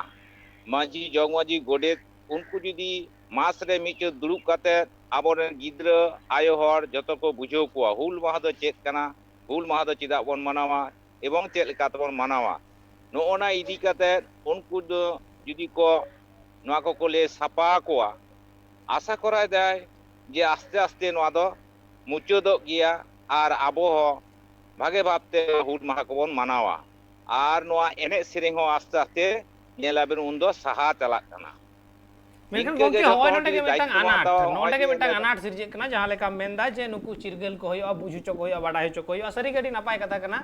ᱢᱟᱹᱡᱷᱤ, ᱡᱚᱜᱽ ᱢᱟᱹᱡᱷᱤ, ᱜᱚᱰᱮᱛ, ᱩᱱᱠᱩ ᱡᱩᱫᱤ ᱢᱟᱥ ᱨᱮ ᱢᱤᱫ ᱪᱷᱚᱴ ᱫᱩᱲᱩᱵ ᱠᱟᱛᱮ ᱟᱵᱚᱨᱮᱱ ᱜᱤᱫᱽᱨᱟᱹ, ᱟᱭᱳ ᱦᱚᱲ ᱡᱚᱛᱚ ᱠᱚ ᱵᱩᱡᱷᱟᱹᱣ ᱠᱚᱣᱟ, ᱦᱩᱞ ᱢᱟᱦᱟ ᱫᱚ ᱪᱮᱫ ᱠᱟᱱᱟ, ᱦᱩᱞ ᱢᱟᱦᱟ ᱫᱚ ᱪᱮᱫᱟᱜ ᱵᱚᱱ ᱢᱟᱱᱟᱣᱟ ᱮᱵᱚᱝ ᱪᱮᱫ ᱞᱮᱠᱟ ᱛᱮᱵᱚᱱ ᱢᱟᱱᱟᱣᱟ, ᱱᱚᱜᱼᱚ ᱱᱟ ᱤᱫᱤ ᱠᱟᱛᱮ ᱩᱱᱠᱩ ᱫᱚ ᱡᱩᱫᱤ ᱠᱚ ᱱᱚᱣᱟ ᱠᱚᱠᱚ ᱞᱟᱹᱭ ᱥᱟᱯᱷᱟ ᱟᱠᱚᱣᱟ, ᱟᱥᱟ ᱠᱚᱨᱟᱭ ᱫᱟᱭ ᱡᱮ ᱟᱥᱛᱮ ᱟᱥᱛᱮ ᱱᱚᱣᱟ ᱫᱚ ᱢᱩᱪᱟᱹᱫᱚᱜ ᱜᱮᱭᱟ ᱟᱨ ᱟᱵᱚ ᱦᱚᱸ ᱵᱷᱟᱜᱮ ᱵᱷᱟᱵᱽᱛᱮ ᱦᱩᱞ ᱢᱟᱦᱟ ᱠᱚᱵᱚᱱ ᱢᱟᱱᱟᱣᱟ᱾ ᱟᱨ ᱱᱚᱣᱟ ᱮᱱᱮᱡ ᱥᱮᱨᱮᱧ ᱦᱚᱸ ᱟᱥᱛᱮ ᱟᱥᱛᱮ ᱧᱮᱞᱟᱵᱤᱱ ᱩᱱᱫᱚ ᱥᱟᱦᱟ ᱪᱟᱞᱟᱜ ᱠᱟᱱᱟ᱾ ᱢᱮᱱᱠᱷᱟᱱ ᱜᱚᱢᱠᱮ, ᱦᱚᱸᱜᱼᱚᱭ ᱱᱚᱰᱮ ᱜᱮ ᱢᱤᱫᱴᱟᱝ ᱟᱱᱟᱴ, ᱱᱚᱰᱮ ᱜᱮ ᱢᱤᱫᱴᱟᱝ ᱟᱱᱟᱴ ᱥᱤᱨᱡᱟᱹᱜ ᱠᱟᱱᱟ, ᱡᱟᱦᱟᱸ ᱞᱮᱠᱟᱢ ᱢᱮᱱᱫᱟ ᱡᱮ ᱱᱩᱠᱩ ᱪᱤᱨᱜᱟᱹᱞ ᱠᱚ ᱦᱩᱭᱩᱜᱼᱟ, ᱵᱩᱡᱽ ᱦᱚᱪᱚ ᱠᱚ ᱦᱩᱭᱩᱜᱼᱟ, ᱵᱟᱰᱟᱭ ᱦᱚᱪᱚ ᱠᱚ ᱦᱩᱭᱩᱜᱼᱟ, ᱥᱟᱹᱨᱤ ᱜᱮ ᱟᱹᱰᱤ ᱱᱟᱯᱟᱭ ᱠᱟᱛᱷᱟ ᱠᱟᱱᱟ,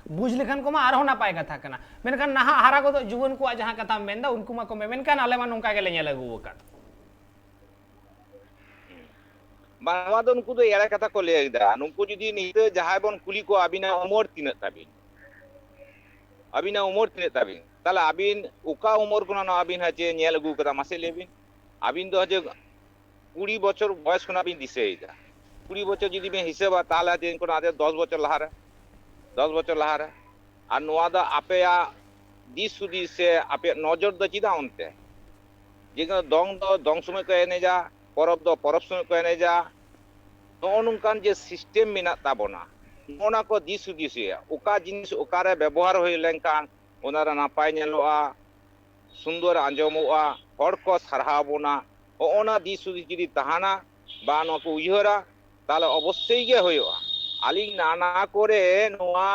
ᱵᱩᱡᱽ ᱞᱮᱠᱷᱟᱱ ᱠᱚᱢᱟ ᱟᱨᱦᱚᱸ ᱱᱟᱯᱟᱭ ᱠᱟᱛᱷᱟ ᱠᱟᱱᱟ᱾ ᱢᱮᱱᱠᱷᱟᱱ ᱱᱟᱦᱟᱜ ᱦᱟᱨᱟ ᱜᱚᱫᱚᱜ ᱡᱩᱣᱟᱹᱱ ᱠᱚᱣᱟᱜ ᱡᱟᱦᱟᱸ ᱠᱟᱛᱷᱟᱢ ᱢᱮᱱᱫᱟ, ᱩᱱᱠᱩ ᱢᱟᱠᱚ ᱢᱮᱱ, ᱢᱮᱱᱠᱷᱟᱱ ᱟᱞᱮ ᱢᱟ ᱱᱚᱝᱠᱟ ᱜᱮᱞᱮ ᱧᱮᱞ ᱟᱹᱜᱩ ᱟᱠᱟᱫ᱾ ᱵᱟᱝ, ᱱᱚᱣᱟ ᱫᱚ ᱱᱩᱠᱩ ᱫᱚ ᱮᱲᱮ ᱠᱟᱛᱷᱟ ᱠᱚ ᱞᱟᱹᱭ ᱮᱫᱟ᱾ ᱱᱩᱠᱩ ᱡᱩᱫᱤ ᱱᱤᱛᱚᱜ ᱡᱟᱦᱟᱸᱭ ᱵᱚᱱ ᱠᱩᱞᱤ ᱠᱚᱣᱟ, "ᱟᱹᱵᱤᱱᱟᱜ ᱩᱢᱮᱨ ᱛᱤᱱᱟᱹᱜ ᱛᱟᱹᱵᱤᱱ? ᱟᱹᱵᱤᱱᱟᱜ ᱩᱢᱮᱨ ᱛᱤᱱᱟᱹᱜ ᱛᱟᱹᱵᱤᱱ?" ᱛᱟᱦᱞᱮ ᱟᱹᱵᱤᱱ ᱚᱠᱟ ᱩᱢᱮᱨ ᱠᱷᱚᱱᱟᱜ ᱱᱚᱣᱟ ᱟᱹᱵᱤᱱ ᱦᱟᱸᱜ ᱪᱮ ᱧᱮᱞ ᱟᱹᱜᱩ ᱠᱟᱫᱟ, ᱢᱟᱥᱮ ᱞᱟᱹᱭ ᱵᱤᱱ? ᱟᱹᱵᱤᱱ ᱫᱚ ᱦᱟᱸᱜ ᱪᱮ ᱠᱩᱲᱤ ᱵᱚᱪᱷᱚᱨ ᱵᱚᱭᱮᱥ ᱠᱷᱚᱱᱟᱜ ᱵᱤᱱ ᱫᱤᱥᱟᱹᱭᱮᱫᱟ᱾ ᱠᱩᱲᱤ ᱵᱚᱪᱷᱚᱨ ᱡᱩᱫᱤ ᱵᱤᱱ ᱦᱤᱥᱟᱹᱵᱟ, ᱛᱟᱦᱞᱮ ᱦᱟᱸᱜ ᱪᱮ ᱠᱷᱚᱱᱟᱜ ᱫᱚᱥ ᱵᱚᱪᱷᱚᱨ ᱞᱟᱦᱟᱨᱮ, ᱫᱚᱥ ᱵᱚᱪᱷᱚᱨ ᱞᱟᱦᱟᱨᱮ᱾ ᱟᱨ ᱱᱚᱣᱟ ᱫᱚ ᱟᱯᱮᱭᱟᱜ ᱫᱤᱥ ᱦᱩᱫᱤᱥ ᱥᱮ ᱟᱯᱮᱭᱟᱜ ᱱᱚᱡᱚᱨ ᱫᱚ ᱪᱮᱫᱟᱜ ᱚᱱᱛᱮ? ᱡᱮ ᱫᱚᱝ ᱫᱚ ᱫᱚᱝ ᱥᱚᱢᱚᱭ ᱠᱚ ᱮᱱᱮᱡᱟ, ᱯᱚᱨᱚᱵᱽ ᱫᱚ ᱯᱚᱨᱚᱵᱽ ᱥᱚᱢᱚᱭ ᱠᱚ ᱮᱱᱮᱡᱟ᱾ ᱱᱚᱜᱼᱚ ᱱᱚᱝᱠᱟᱱ ᱡᱮ ᱥᱤᱥᱴᱮᱢ ᱢᱮᱱᱟᱜ ᱛᱟᱵᱚᱱᱟ, ᱱᱚᱜᱼᱚ ᱱᱟ ᱠᱚ ᱫᱤᱥ ᱦᱩᱫᱤᱥ ᱦᱩᱭᱩᱜᱼᱟ᱾ ᱚᱠᱟ ᱡᱤᱱᱤᱥ ᱚᱠᱟᱨᱮ ᱵᱮᱵᱚᱦᱟᱨ ᱦᱩᱭ ᱞᱮᱱᱠᱷᱟᱱ ᱚᱱᱟᱨᱮ ᱱᱟᱯᱟᱭ ᱧᱮᱞᱚᱜᱼᱟ, ᱥᱩᱱᱫᱚᱨ ᱟᱸᱡᱚᱢᱚᱜᱼᱟ, ᱦᱚᱲ ᱠᱚ ᱥᱟᱨᱦᱟᱣ ᱵᱚᱱᱟ, ᱦᱚᱜᱼᱚ ᱱᱟ ᱫᱤᱥ ᱦᱩᱫᱤᱥ ᱡᱩᱫᱤ ᱛᱟᱦᱮᱱᱟ ᱵᱟ ᱱᱚᱣᱟ ᱠᱚ ᱩᱭᱦᱟᱹᱨᱟ, ᱛᱟᱦᱚᱞᱮ ᱚᱵᱚᱥᱥᱳᱭ ᱜᱮ ᱦᱩᱭᱩᱜᱼᱟ᱾ ᱟᱹᱞᱤᱧ ᱱᱟᱱᱟ ᱠᱚᱨᱮ ᱱᱚᱣᱟ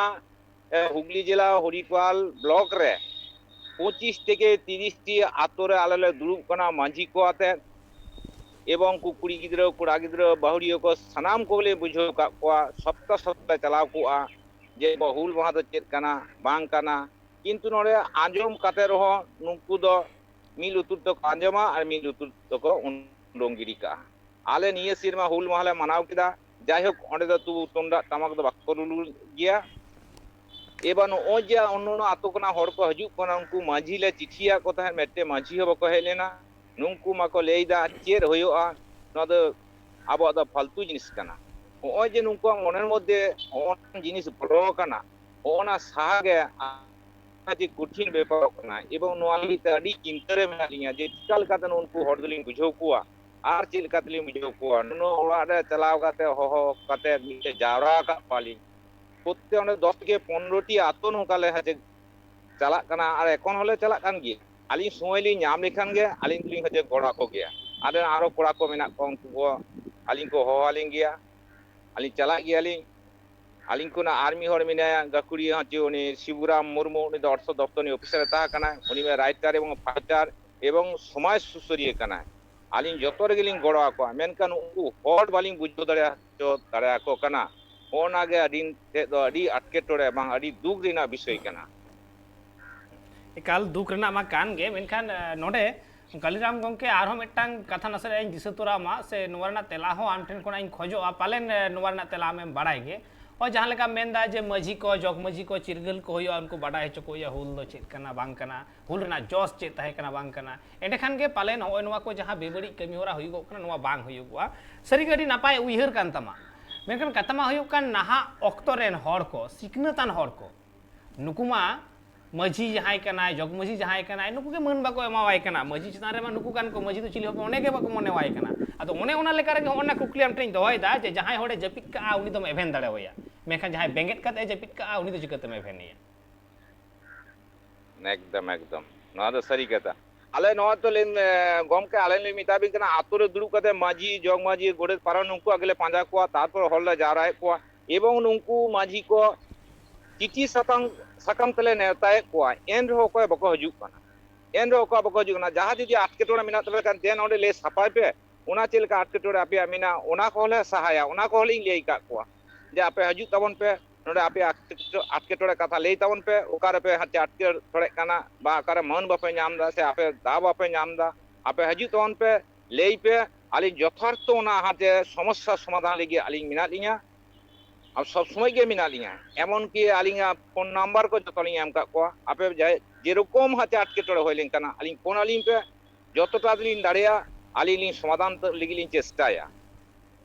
ᱮ, ᱦᱩᱜᱽᱞᱤ ᱡᱮᱞᱟ ᱦᱚᱨᱤᱯᱟᱞ ᱵᱞᱚᱠ ᱨᱮ ᱯᱚᱸᱪᱤᱥ ᱛᱷᱮᱠᱮ ᱛᱤᱨᱤᱥ ᱴᱤ ᱟᱛᱳ ᱨᱮ ᱟᱞᱮ ᱞᱮ ᱫᱩᱲᱩᱵ ᱠᱟᱱᱟ ᱢᱟᱹᱡᱷᱤ ᱠᱚ ᱟᱛᱮ, ᱮᱵᱚᱝ ᱠᱩ ᱠᱩᱲᱤ ᱜᱤᱫᱽᱨᱟᱹ, ᱠᱚᱲᱟ ᱜᱤᱫᱽᱨᱟᱹ, ᱵᱟᱹᱦᱩᱲᱤᱭᱟᱹ ᱠᱚ ᱥᱟᱱᱟᱢ ᱠᱚᱜᱮᱞᱮ ᱵᱩᱡᱷᱟᱹᱣ ᱟᱠᱟᱫ ᱠᱚᱣᱟ᱾ ᱥᱚᱯᱛᱟ ᱥᱚᱯᱛᱟ ᱞᱮ ᱪᱟᱞᱟᱣ ᱠᱚᱜᱼᱟ ᱡᱮ ᱟᱵᱚ ᱦᱩᱞ ᱢᱟᱦᱟ ᱫᱚ ᱪᱮᱫ ᱠᱟᱱᱟ, ᱵᱟᱝ ᱠᱟᱱᱟ᱾ ᱠᱤᱱᱛᱩ ᱱᱚᱰᱮ ᱟᱸᱡᱚᱢ ᱠᱟᱛᱮ ᱨᱮᱦᱚᱸ ᱱᱩᱠᱩ ᱫᱚ ᱢᱤᱫ ᱞᱩᱛᱩᱨ ᱛᱮᱠᱚ ᱟᱸᱡᱚᱢᱟ ᱟᱨ ᱢᱤᱫ ᱞᱩᱛᱩᱨ ᱛᱮᱠᱚ ᱩᱰᱩᱝ ᱜᱤᱰᱤ ᱠᱟᱜᱼᱟ᱾ ᱟᱞᱮ ᱱᱤᱭᱟᱹ ᱥᱮᱨᱢᱟ ᱦᱩᱞ ᱢᱟᱦᱟ ᱞᱮ ᱢᱟᱱᱟᱣ ᱠᱮᱫᱟ, ᱡᱟᱭᱦᱳᱠ, ᱚᱸᱰᱮ ᱫᱚ ᱛᱩᱵᱩ ᱛᱩᱢᱫᱟᱜ ᱴᱟᱢᱟᱠ ᱫᱚ ᱵᱟᱠᱚ ᱨᱩ ᱜᱮᱭᱟ᱾ ᱮᱵᱟᱨ ᱱᱚᱜᱼᱚᱭ ᱡᱮ ᱚᱱᱱᱚ ᱟᱛᱳ ᱠᱷᱚᱱᱟᱜ ᱦᱚᱲ ᱠᱚ ᱦᱤᱡᱩᱜ ᱠᱟᱱᱟ, ᱩᱱᱠᱩ ᱢᱟᱹᱡᱷᱤ ᱞᱮ ᱪᱤᱴᱷᱤᱭᱟᱫ ᱠᱚ ᱛᱟᱦᱮᱸᱫ, ᱢᱤᱫᱴᱮᱱ ᱢᱟᱹᱡᱷᱤ ᱦᱚᱸ ᱵᱟᱠᱚ ᱦᱮᱡ ᱞᱮᱱᱟ᱾ ᱱᱩᱝᱠᱩ ᱢᱟᱠᱚ ᱞᱟᱹᱭᱫᱟ, ᱪᱮᱫ ᱦᱩᱭᱩᱜᱼᱟ, ᱱᱚᱣᱟ ᱫᱚ ᱟᱵᱚᱣᱟᱜ ᱫᱚ ᱯᱷᱟᱞᱛᱩ ᱡᱤᱱᱤᱥ ᱠᱟᱱᱟ᱾ ᱱᱚᱜᱼᱚᱭ ᱡᱮ ᱱᱩᱠᱩᱣᱟᱜ ᱢᱚᱱᱮᱨ ᱢᱚᱫᱽᱫᱷᱮ ᱱᱚᱜᱼᱚ ᱱᱚᱣᱟ ᱡᱤᱱᱤᱥ ᱵᱚᱞᱚ ᱟᱠᱟᱱᱟ, ᱱᱚᱜᱼᱚ ᱱᱟ ᱥᱟᱦᱟ ᱜᱮ ᱟᱹᱰᱤ ᱠᱚᱴᱷᱤᱱ ᱵᱮᱯᱟᱨᱚᱜ ᱠᱟᱱᱟ᱾ ᱮᱵᱚᱝ ᱱᱚᱣᱟ ᱞᱟᱹᱜᱤᱫ ᱛᱮ ᱟᱹᱰᱤ ᱪᱤᱱᱛᱟᱹ ᱨᱮ ᱢᱮᱱᱟᱜ ᱞᱤᱧᱟ ᱡᱮ ᱪᱤᱠᱟ ᱞᱮᱠᱟᱛᱮ ᱱᱩᱠᱩ ᱦᱚᱲ ᱫᱚᱞᱤᱧ ᱵᱩᱡᱷᱟᱹᱣ ᱠᱚᱣᱟ ᱟᱨ ᱪᱮᱫ ᱞᱮᱠᱟ ᱛᱮᱞᱤᱧ ᱵᱩᱡᱷᱟᱹᱣ ᱠᱚᱣᱟ᱾ ᱱᱩᱱᱟᱹᱜ ᱚᱲᱟᱜ ᱨᱮ ᱪᱟᱞᱟᱣ ᱠᱟᱛᱮ ᱦᱚᱦᱚ ᱠᱟᱛᱮ ᱢᱤᱫᱴᱮᱡ ᱡᱟᱣᱨᱟ ᱟᱠᱟᱫ ᱠᱚᱣᱟᱞᱤᱧ᱾ ᱯᱨᱚᱛᱛᱮᱠ ᱚᱸᱰᱮ ᱫᱚᱥ ᱛᱷᱮᱠᱮ ᱯᱚᱱᱨᱚ ᱴᱤ ᱟᱛᱳ ᱱᱚᱝᱠᱟ ᱞᱮ ᱦᱟᱡᱮ ᱪᱟᱞᱟᱜ ᱠᱟᱱᱟ ᱟᱨ ᱮᱠᱷᱚᱱ ᱦᱚᱸᱞᱮ ᱪᱟᱞᱟᱜ ᱠᱟᱱ ᱜᱮᱭᱟ᱾ ᱟᱹᱞᱤᱧ ᱥᱚᱢᱚᱭ ᱞᱤᱧ ᱧᱟᱢ ᱞᱮᱠᱷᱟᱱ ᱜᱮ ᱟᱹᱞᱤᱧ ᱫᱚᱞᱤᱧ ᱦᱟᱡᱮ ᱜᱚᱲᱚ ᱟᱠᱚ ᱜᱮᱭᱟ᱾ ᱟᱨ ᱟᱨᱚ ᱠᱚᱲᱟ ᱠᱚ ᱢᱮᱱᱟᱜ ᱠᱚᱣᱟ, ᱩᱱᱠᱩ ᱠᱚ ᱟᱹᱞᱤᱧ ᱠᱚ ᱦᱚᱦᱚ ᱟᱹᱞᱤᱧ ᱜᱮᱭᱟ, ᱟᱹᱞᱤᱧ ᱪᱟᱞᱟᱜ ᱜᱮᱭᱟᱞᱤᱧ᱾ ᱟᱹᱞᱤᱧ ᱠᱷᱚᱱᱟᱜ ᱟᱨ ᱢᱤᱫ ᱦᱚᱲ ᱢᱮᱱᱟᱭᱟ ᱜᱟᱹᱠᱷᱩᱲᱤᱭᱟᱹ ᱦᱚᱸ ᱪᱮ, ᱩᱱᱤ ᱥᱤᱵᱩᱨᱟᱢ ᱢᱩᱨᱢᱩ, ᱩᱱᱤ ᱫᱚ ᱚᱨᱛᱷᱚ ᱫᱚᱯᱛᱚᱨ ᱨᱤᱱᱤᱡ ᱚᱯᱷᱤᱥᱟᱨ ᱮ ᱛᱟᱦᱮᱸ ᱠᱟᱱᱟ᱾ ᱩᱱᱤ ᱢᱟ ᱨᱟᱭᱴᱟᱨ ᱮᱵᱚᱝ ᱯᱷᱟᱭᱴᱟᱨ, ᱮᱵᱚᱝ ᱥᱚᱢᱟᱡᱽ ᱥᱩᱥᱟᱹᱨᱤᱭᱟᱹ ᱠᱟᱱᱟᱭ᱾ ᱟᱹᱞᱤᱧ ᱡᱚᱛᱚ ᱨᱮᱜᱮ ᱞᱤᱧ ᱜᱚᱲᱚ ᱟᱠᱚᱣᱟ, ᱢᱮᱱᱠᱷᱟᱱ ᱩᱱᱠᱩ ᱦᱚᱲ ᱵᱟᱹᱞᱤᱧ ᱵᱩᱡᱷᱟᱹᱣ ᱫᱟᱲᱮ ᱦᱚᱪᱚ ᱫᱟᱲᱮ ᱟᱠᱚ ᱠᱟᱱᱟ᱾ ᱚᱱᱟ ᱜᱮ ᱟᱹᱞᱤᱧ ᱴᱷᱮᱱ ᱫᱚ ᱟᱹᱰᱤ ᱮᱴᱠᱮᱴᱚᱬᱮ ᱵᱟᱝ ᱟᱹᱰᱤ ᱫᱩᱠ ᱨᱮᱱᱟᱜ ᱵᱤᱥᱚᱭ ᱠᱟᱱᱟ᱾ ᱮᱠᱟᱞ ᱫᱩᱠ ᱨᱮᱱᱟᱜ ᱢᱟ ᱠᱟᱱ ᱜᱮ, ᱢᱮᱱᱠᱷᱟᱱ ᱱᱚᱰᱮ ᱠᱟᱞᱤᱨᱟᱢ ᱜᱚᱢᱠᱮ ᱟᱨᱦᱚᱸ ᱢᱤᱫᱴᱟᱝ ᱠᱟᱛᱷᱟ ᱱᱟᱥᱮᱱᱟᱜ ᱤᱧ ᱫᱤᱥᱟᱹ ᱛᱚᱨᱟ ᱟᱢᱟ, ᱥᱮ ᱱᱚᱣᱟ ᱨᱮᱱᱟᱜ ᱛᱮᱞᱟ ᱦᱚᱸ ᱟᱢ ᱴᱷᱮᱱ ᱠᱷᱚᱱᱟᱜ ᱤᱧ ᱠᱷᱚᱡᱚᱜᱼᱟ, ᱯᱟᱞᱮᱱ ᱱᱚᱣᱟ ᱨᱮᱱᱟᱜ ᱛᱮᱞᱟ ᱟᱢᱮᱢ ᱵᱟᱲᱟᱭ ᱜᱮ᱾ ᱦᱚᱸ, ᱡᱟᱦᱟᱸ ᱞᱮᱠᱟ ᱢᱮᱱᱫᱟ ᱡᱮ ᱢᱟᱹᱡᱷᱤ ᱠᱚ, ᱡᱚᱜᱽ ᱢᱟᱹᱡᱷᱤ ᱠᱚ, ᱪᱤᱨᱜᱟᱹᱞ ᱠᱚ ᱦᱩᱭᱩᱜᱼᱟ, ᱩᱱᱠᱩ ᱵᱟᱰᱟᱭ ᱦᱚᱪᱚ ᱠᱚ ᱦᱩᱭᱩᱜᱼᱟ ᱦᱩᱞ ᱫᱚ ᱪᱮᱫ ᱠᱟᱱᱟ ᱵᱟᱝ ᱠᱟᱱᱟ, ᱦᱩᱞ ᱨᱮᱱᱟᱜ ᱡᱚᱥ ᱪᱮᱫ ᱛᱟᱦᱮᱸ ᱠᱟᱱᱟ ᱵᱟᱝ ᱠᱟᱱᱟ᱾ ᱮᱸᱰᱮᱠᱷᱟᱱ ᱜᱮ ᱯᱟᱞᱮᱱ ᱱᱚᱜᱼᱚᱭ ᱱᱚᱣᱟ ᱠᱚ ᱡᱟᱦᱟᱸ ᱵᱮᱵᱟᱹᱲᱤᱡ ᱠᱟᱹᱢᱤ ᱦᱚᱨᱟ ᱦᱩᱭᱩᱜᱚᱜ ᱠᱟᱱᱟ, ᱱᱚᱣᱟ ᱵᱟᱝ ᱦᱩᱭᱩᱜᱚᱜᱼᱟ᱾ ᱥᱟᱹᱨᱤᱜᱮ ᱟᱹᱰᱤ ᱱᱟᱯᱟᱭ ᱩᱭᱦᱟᱹᱨ ᱠᱟᱱ ᱛᱟᱢᱟ᱾ ᱢᱮᱱᱠᱷᱟᱱ ᱠᱟᱛᱷᱟ ᱢᱟ ᱦᱩᱭᱩᱜ ᱠᱟᱱ, ᱱᱟᱦᱟᱜ ᱚᱠᱛᱚ ᱨᱮᱱ ᱦᱚᱲ ᱠᱚ, ᱥᱤᱠᱷᱱᱟᱹᱛᱟᱱ ᱦᱚᱲ ᱠᱚ, ᱱᱩᱠᱩ ᱢᱟ ᱢᱟᱹᱡᱷᱤ ᱡᱟᱦᱟᱸᱭ ᱠᱟᱱᱟᱭ, ᱡᱚᱜᱽ ᱢᱟᱹᱡᱷᱤ ᱡᱟᱦᱟᱸᱭ ᱠᱟᱱᱟᱭ, ᱱᱩᱠᱩ ᱜᱮ ᱢᱟᱹᱱ ᱵᱟᱠᱚ ᱮᱢᱟᱣᱟᱭ ᱠᱟᱱᱟ᱾ ᱢᱟᱹᱡᱷᱤ ᱪᱮᱛᱟᱱ ᱨᱮᱢᱟ ᱱᱩᱠᱩ ᱠᱟᱱ ᱠᱚ, ᱢᱟᱹᱡᱷᱤ ᱫᱚ ᱪᱤᱞᱤ ᱦᱚᱸ ᱢᱚᱱᱮ ᱜᱮ ᱵᱟᱠᱚ ᱢᱚᱱᱮᱣᱟᱭ ᱠᱟᱱᱟ᱾ ᱟᱫᱚ ᱚᱱᱮ ᱚᱱᱟ ᱞᱮᱠᱟ ᱨᱮᱜᱮ ᱦᱚᱸᱜᱼᱚ ᱱᱟ ᱠᱩᱠᱞᱤ ᱟᱢ ᱴᱷᱮᱱ ᱤᱧ ᱫᱚᱦᱚᱭᱮᱫᱟ ᱡᱮ ᱡᱟᱦᱟᱸᱭ ᱦᱚᱲᱮ ᱡᱟᱹᱯᱤᱫ ᱠᱟᱜᱼᱟ, ᱩᱱᱤ ᱫᱚᱢ ᱮᱵᱷᱮᱱ ᱫᱟᱲᱮᱣᱟᱭᱟ, ᱢᱮᱱᱠᱷᱟᱱ ᱡᱟᱦᱟᱸᱭ ᱵᱮᱸᱜᱮᱫ ᱠᱟᱛᱮ ᱮ ᱡᱟᱹᱯᱤᱫ ᱠᱟᱜᱼᱟ, ᱩᱱᱤ ᱫᱚ ᱪᱤᱠᱟᱹᱛᱮᱢ ᱮᱵᱷᱮᱱᱮᱭᱟ? ᱮᱠᱫᱚᱢ, ᱮᱠᱫᱚᱢ, ᱱᱚᱣᱟ ᱫᱚ ᱥᱟᱹᱨᱤ ᱠᱟᱛᱷᱟ᱾ ᱟᱞᱮ ᱱᱚᱣᱟ ᱛᱚ ᱞᱮ, ᱮ, ᱜᱚᱢᱠᱮ, ᱟᱞᱮ ᱞᱮ ᱢᱮᱛᱟ ᱵᱤᱱ ᱠᱟᱱᱟ, ᱟᱛᱳ ᱨᱮ ᱫᱩᱲᱩᱵ ᱠᱟᱛᱮ ᱢᱟᱹᱡᱷᱤ, ᱡᱚᱜᱽ ᱢᱟᱹᱡᱷᱤ, ᱜᱚᱰᱮᱛ, ᱯᱟᱨᱟᱱᱤᱠ, ᱱᱩᱠᱩᱣᱟᱜ ᱜᱮᱞᱮ ᱯᱟᱸᱡᱟ ᱠᱚᱣᱟ, ᱛᱟᱨᱯᱚᱨ ᱦᱚᱲ ᱞᱮ ᱡᱟᱣᱨᱟᱭᱮᱫ ᱠᱚᱣᱟ᱾ ᱮᱵᱚᱝ ᱱᱩᱠᱩ ᱢᱟᱹᱡᱷᱤ ᱠᱚ ᱪᱤᱴᱷᱤ ᱥᱟᱛᱟᱢ, ᱥᱟᱠᱟᱢ ᱛᱮᱞᱮ ᱱᱮᱣᱛᱟᱭᱮᱫ ᱠᱚᱣᱟ, ᱮᱱ ᱨᱮᱦᱚᱸ ᱚᱠᱚᱭ ᱵᱟᱠᱚ ᱦᱤᱡᱩᱜ ᱠᱟᱱᱟ᱾ ᱮᱱ ᱨᱮᱦᱚᱸ ᱚᱠᱚᱭ ᱵᱟᱠᱚ ᱦᱤᱡᱩᱜ ᱠᱟᱱᱟ᱾ ᱡᱟᱦᱟᱸ ᱡᱩᱫᱤ ᱮᱴᱠᱮᱴᱚᱬᱮ ᱢᱮᱱᱟᱜ ᱛᱟᱯᱮ ᱠᱷᱟᱱ, ᱫᱮᱱ ᱚᱸᱰᱮ ᱞᱟᱹᱭ ᱥᱟᱯᱷᱟᱭ ᱯᱮ, ᱚᱱᱟ ᱪᱮᱫ ᱞᱮᱠᱟ ᱮᱴᱠᱮᱴᱚᱬᱮ ᱟᱯᱮᱭᱟᱜ ᱢᱮᱱᱟᱜᱼᱟ, ᱚᱱᱟ ᱠᱚᱦᱚᱸ ᱞᱮ ᱥᱟᱦᱟᱭᱟ, ᱚᱱᱟ ᱠᱚᱦᱚᱸ ᱞᱤᱧ ᱞᱟᱹᱭ ᱟᱠᱟᱫ ᱠᱚᱣᱟ᱾ ᱡᱮ ᱟᱯᱮ ᱦᱤᱡᱩᱜ ᱛᱟᱵᱚᱱ ᱯᱮ, ᱱᱚᱰᱮ ᱟᱯᱮᱭᱟᱜ ᱮᱴᱠᱮᱴᱚᱬᱮ ᱠᱟᱛᱷᱟ ᱞᱟᱹᱭ ᱛᱟᱵᱚᱱ ᱯᱮ, ᱚᱠᱟ ᱨᱮᱯᱮ ᱦᱟᱸᱜ ᱮᱴᱠᱮᱴᱚᱬᱮᱜ ᱠᱟᱱᱟ, ᱵᱟ ᱚᱠᱟᱨᱮ ᱢᱟᱹᱱ ᱵᱟᱯᱮ ᱧᱟᱢ ᱮᱫᱟ, ᱥᱮ ᱟᱯᱮ ᱫᱟᱣ ᱵᱟᱯᱮ ᱧᱟᱢ ᱮᱫᱟ, ᱟᱯᱮ ᱦᱤᱡᱩᱜ ᱛᱟᱵᱚᱱ ᱯᱮ, ᱞᱟᱹᱭ ᱯᱮ, ᱟᱹᱞᱤᱧ ᱡᱚᱛᱷᱟᱨᱛᱷᱚ ᱚᱱᱟ ᱦᱟᱛᱮ ᱥᱚᱢᱚᱥᱥᱟ ᱥᱚᱢᱟᱫᱷᱟᱱ ᱞᱟᱹᱜᱤᱫ ᱟᱹᱞᱤᱧ ᱢᱮᱱᱟᱜ ᱞᱤᱧᱟ, ᱟᱨ ᱥᱚᱵ ᱥᱚᱢᱚᱭ ᱜᱮ ᱢᱮᱱᱟᱜ ᱞᱤᱧᱟ᱾ ᱮᱢᱚᱱ ᱠᱤ ᱟᱹᱞᱤᱧᱟᱜ ᱯᱷᱳᱱ ᱱᱟᱢᱵᱟᱨ ᱠᱚ ᱡᱚᱛᱚ ᱞᱤᱧ ᱮᱢ ᱟᱠᱟᱫ ᱠᱚᱣᱟ, ᱟᱯᱮ ᱡᱟᱭ-, ᱡᱮᱨᱚᱠᱚᱢ ᱦᱟᱛᱮ ᱮᱴᱠᱮᱴᱚᱬᱮ ᱦᱩᱭ ᱞᱮᱱᱠᱷᱟᱱ ᱟᱹᱞᱤᱧ ᱯᱷᱳᱱ ᱟᱹᱞᱤᱧ ᱯᱮ, ᱡᱚᱛᱚᱴᱟ ᱞᱤᱧ ᱫᱟᱲᱮᱭᱟᱜᱼᱟ ᱟᱹᱞᱤᱧ ᱞᱤᱧ ᱥᱚᱢᱟᱫᱷᱟᱱ ᱞᱟᱹᱜᱤᱫ ᱞᱤᱧ ᱪᱮᱥᱴᱟᱭᱟ᱾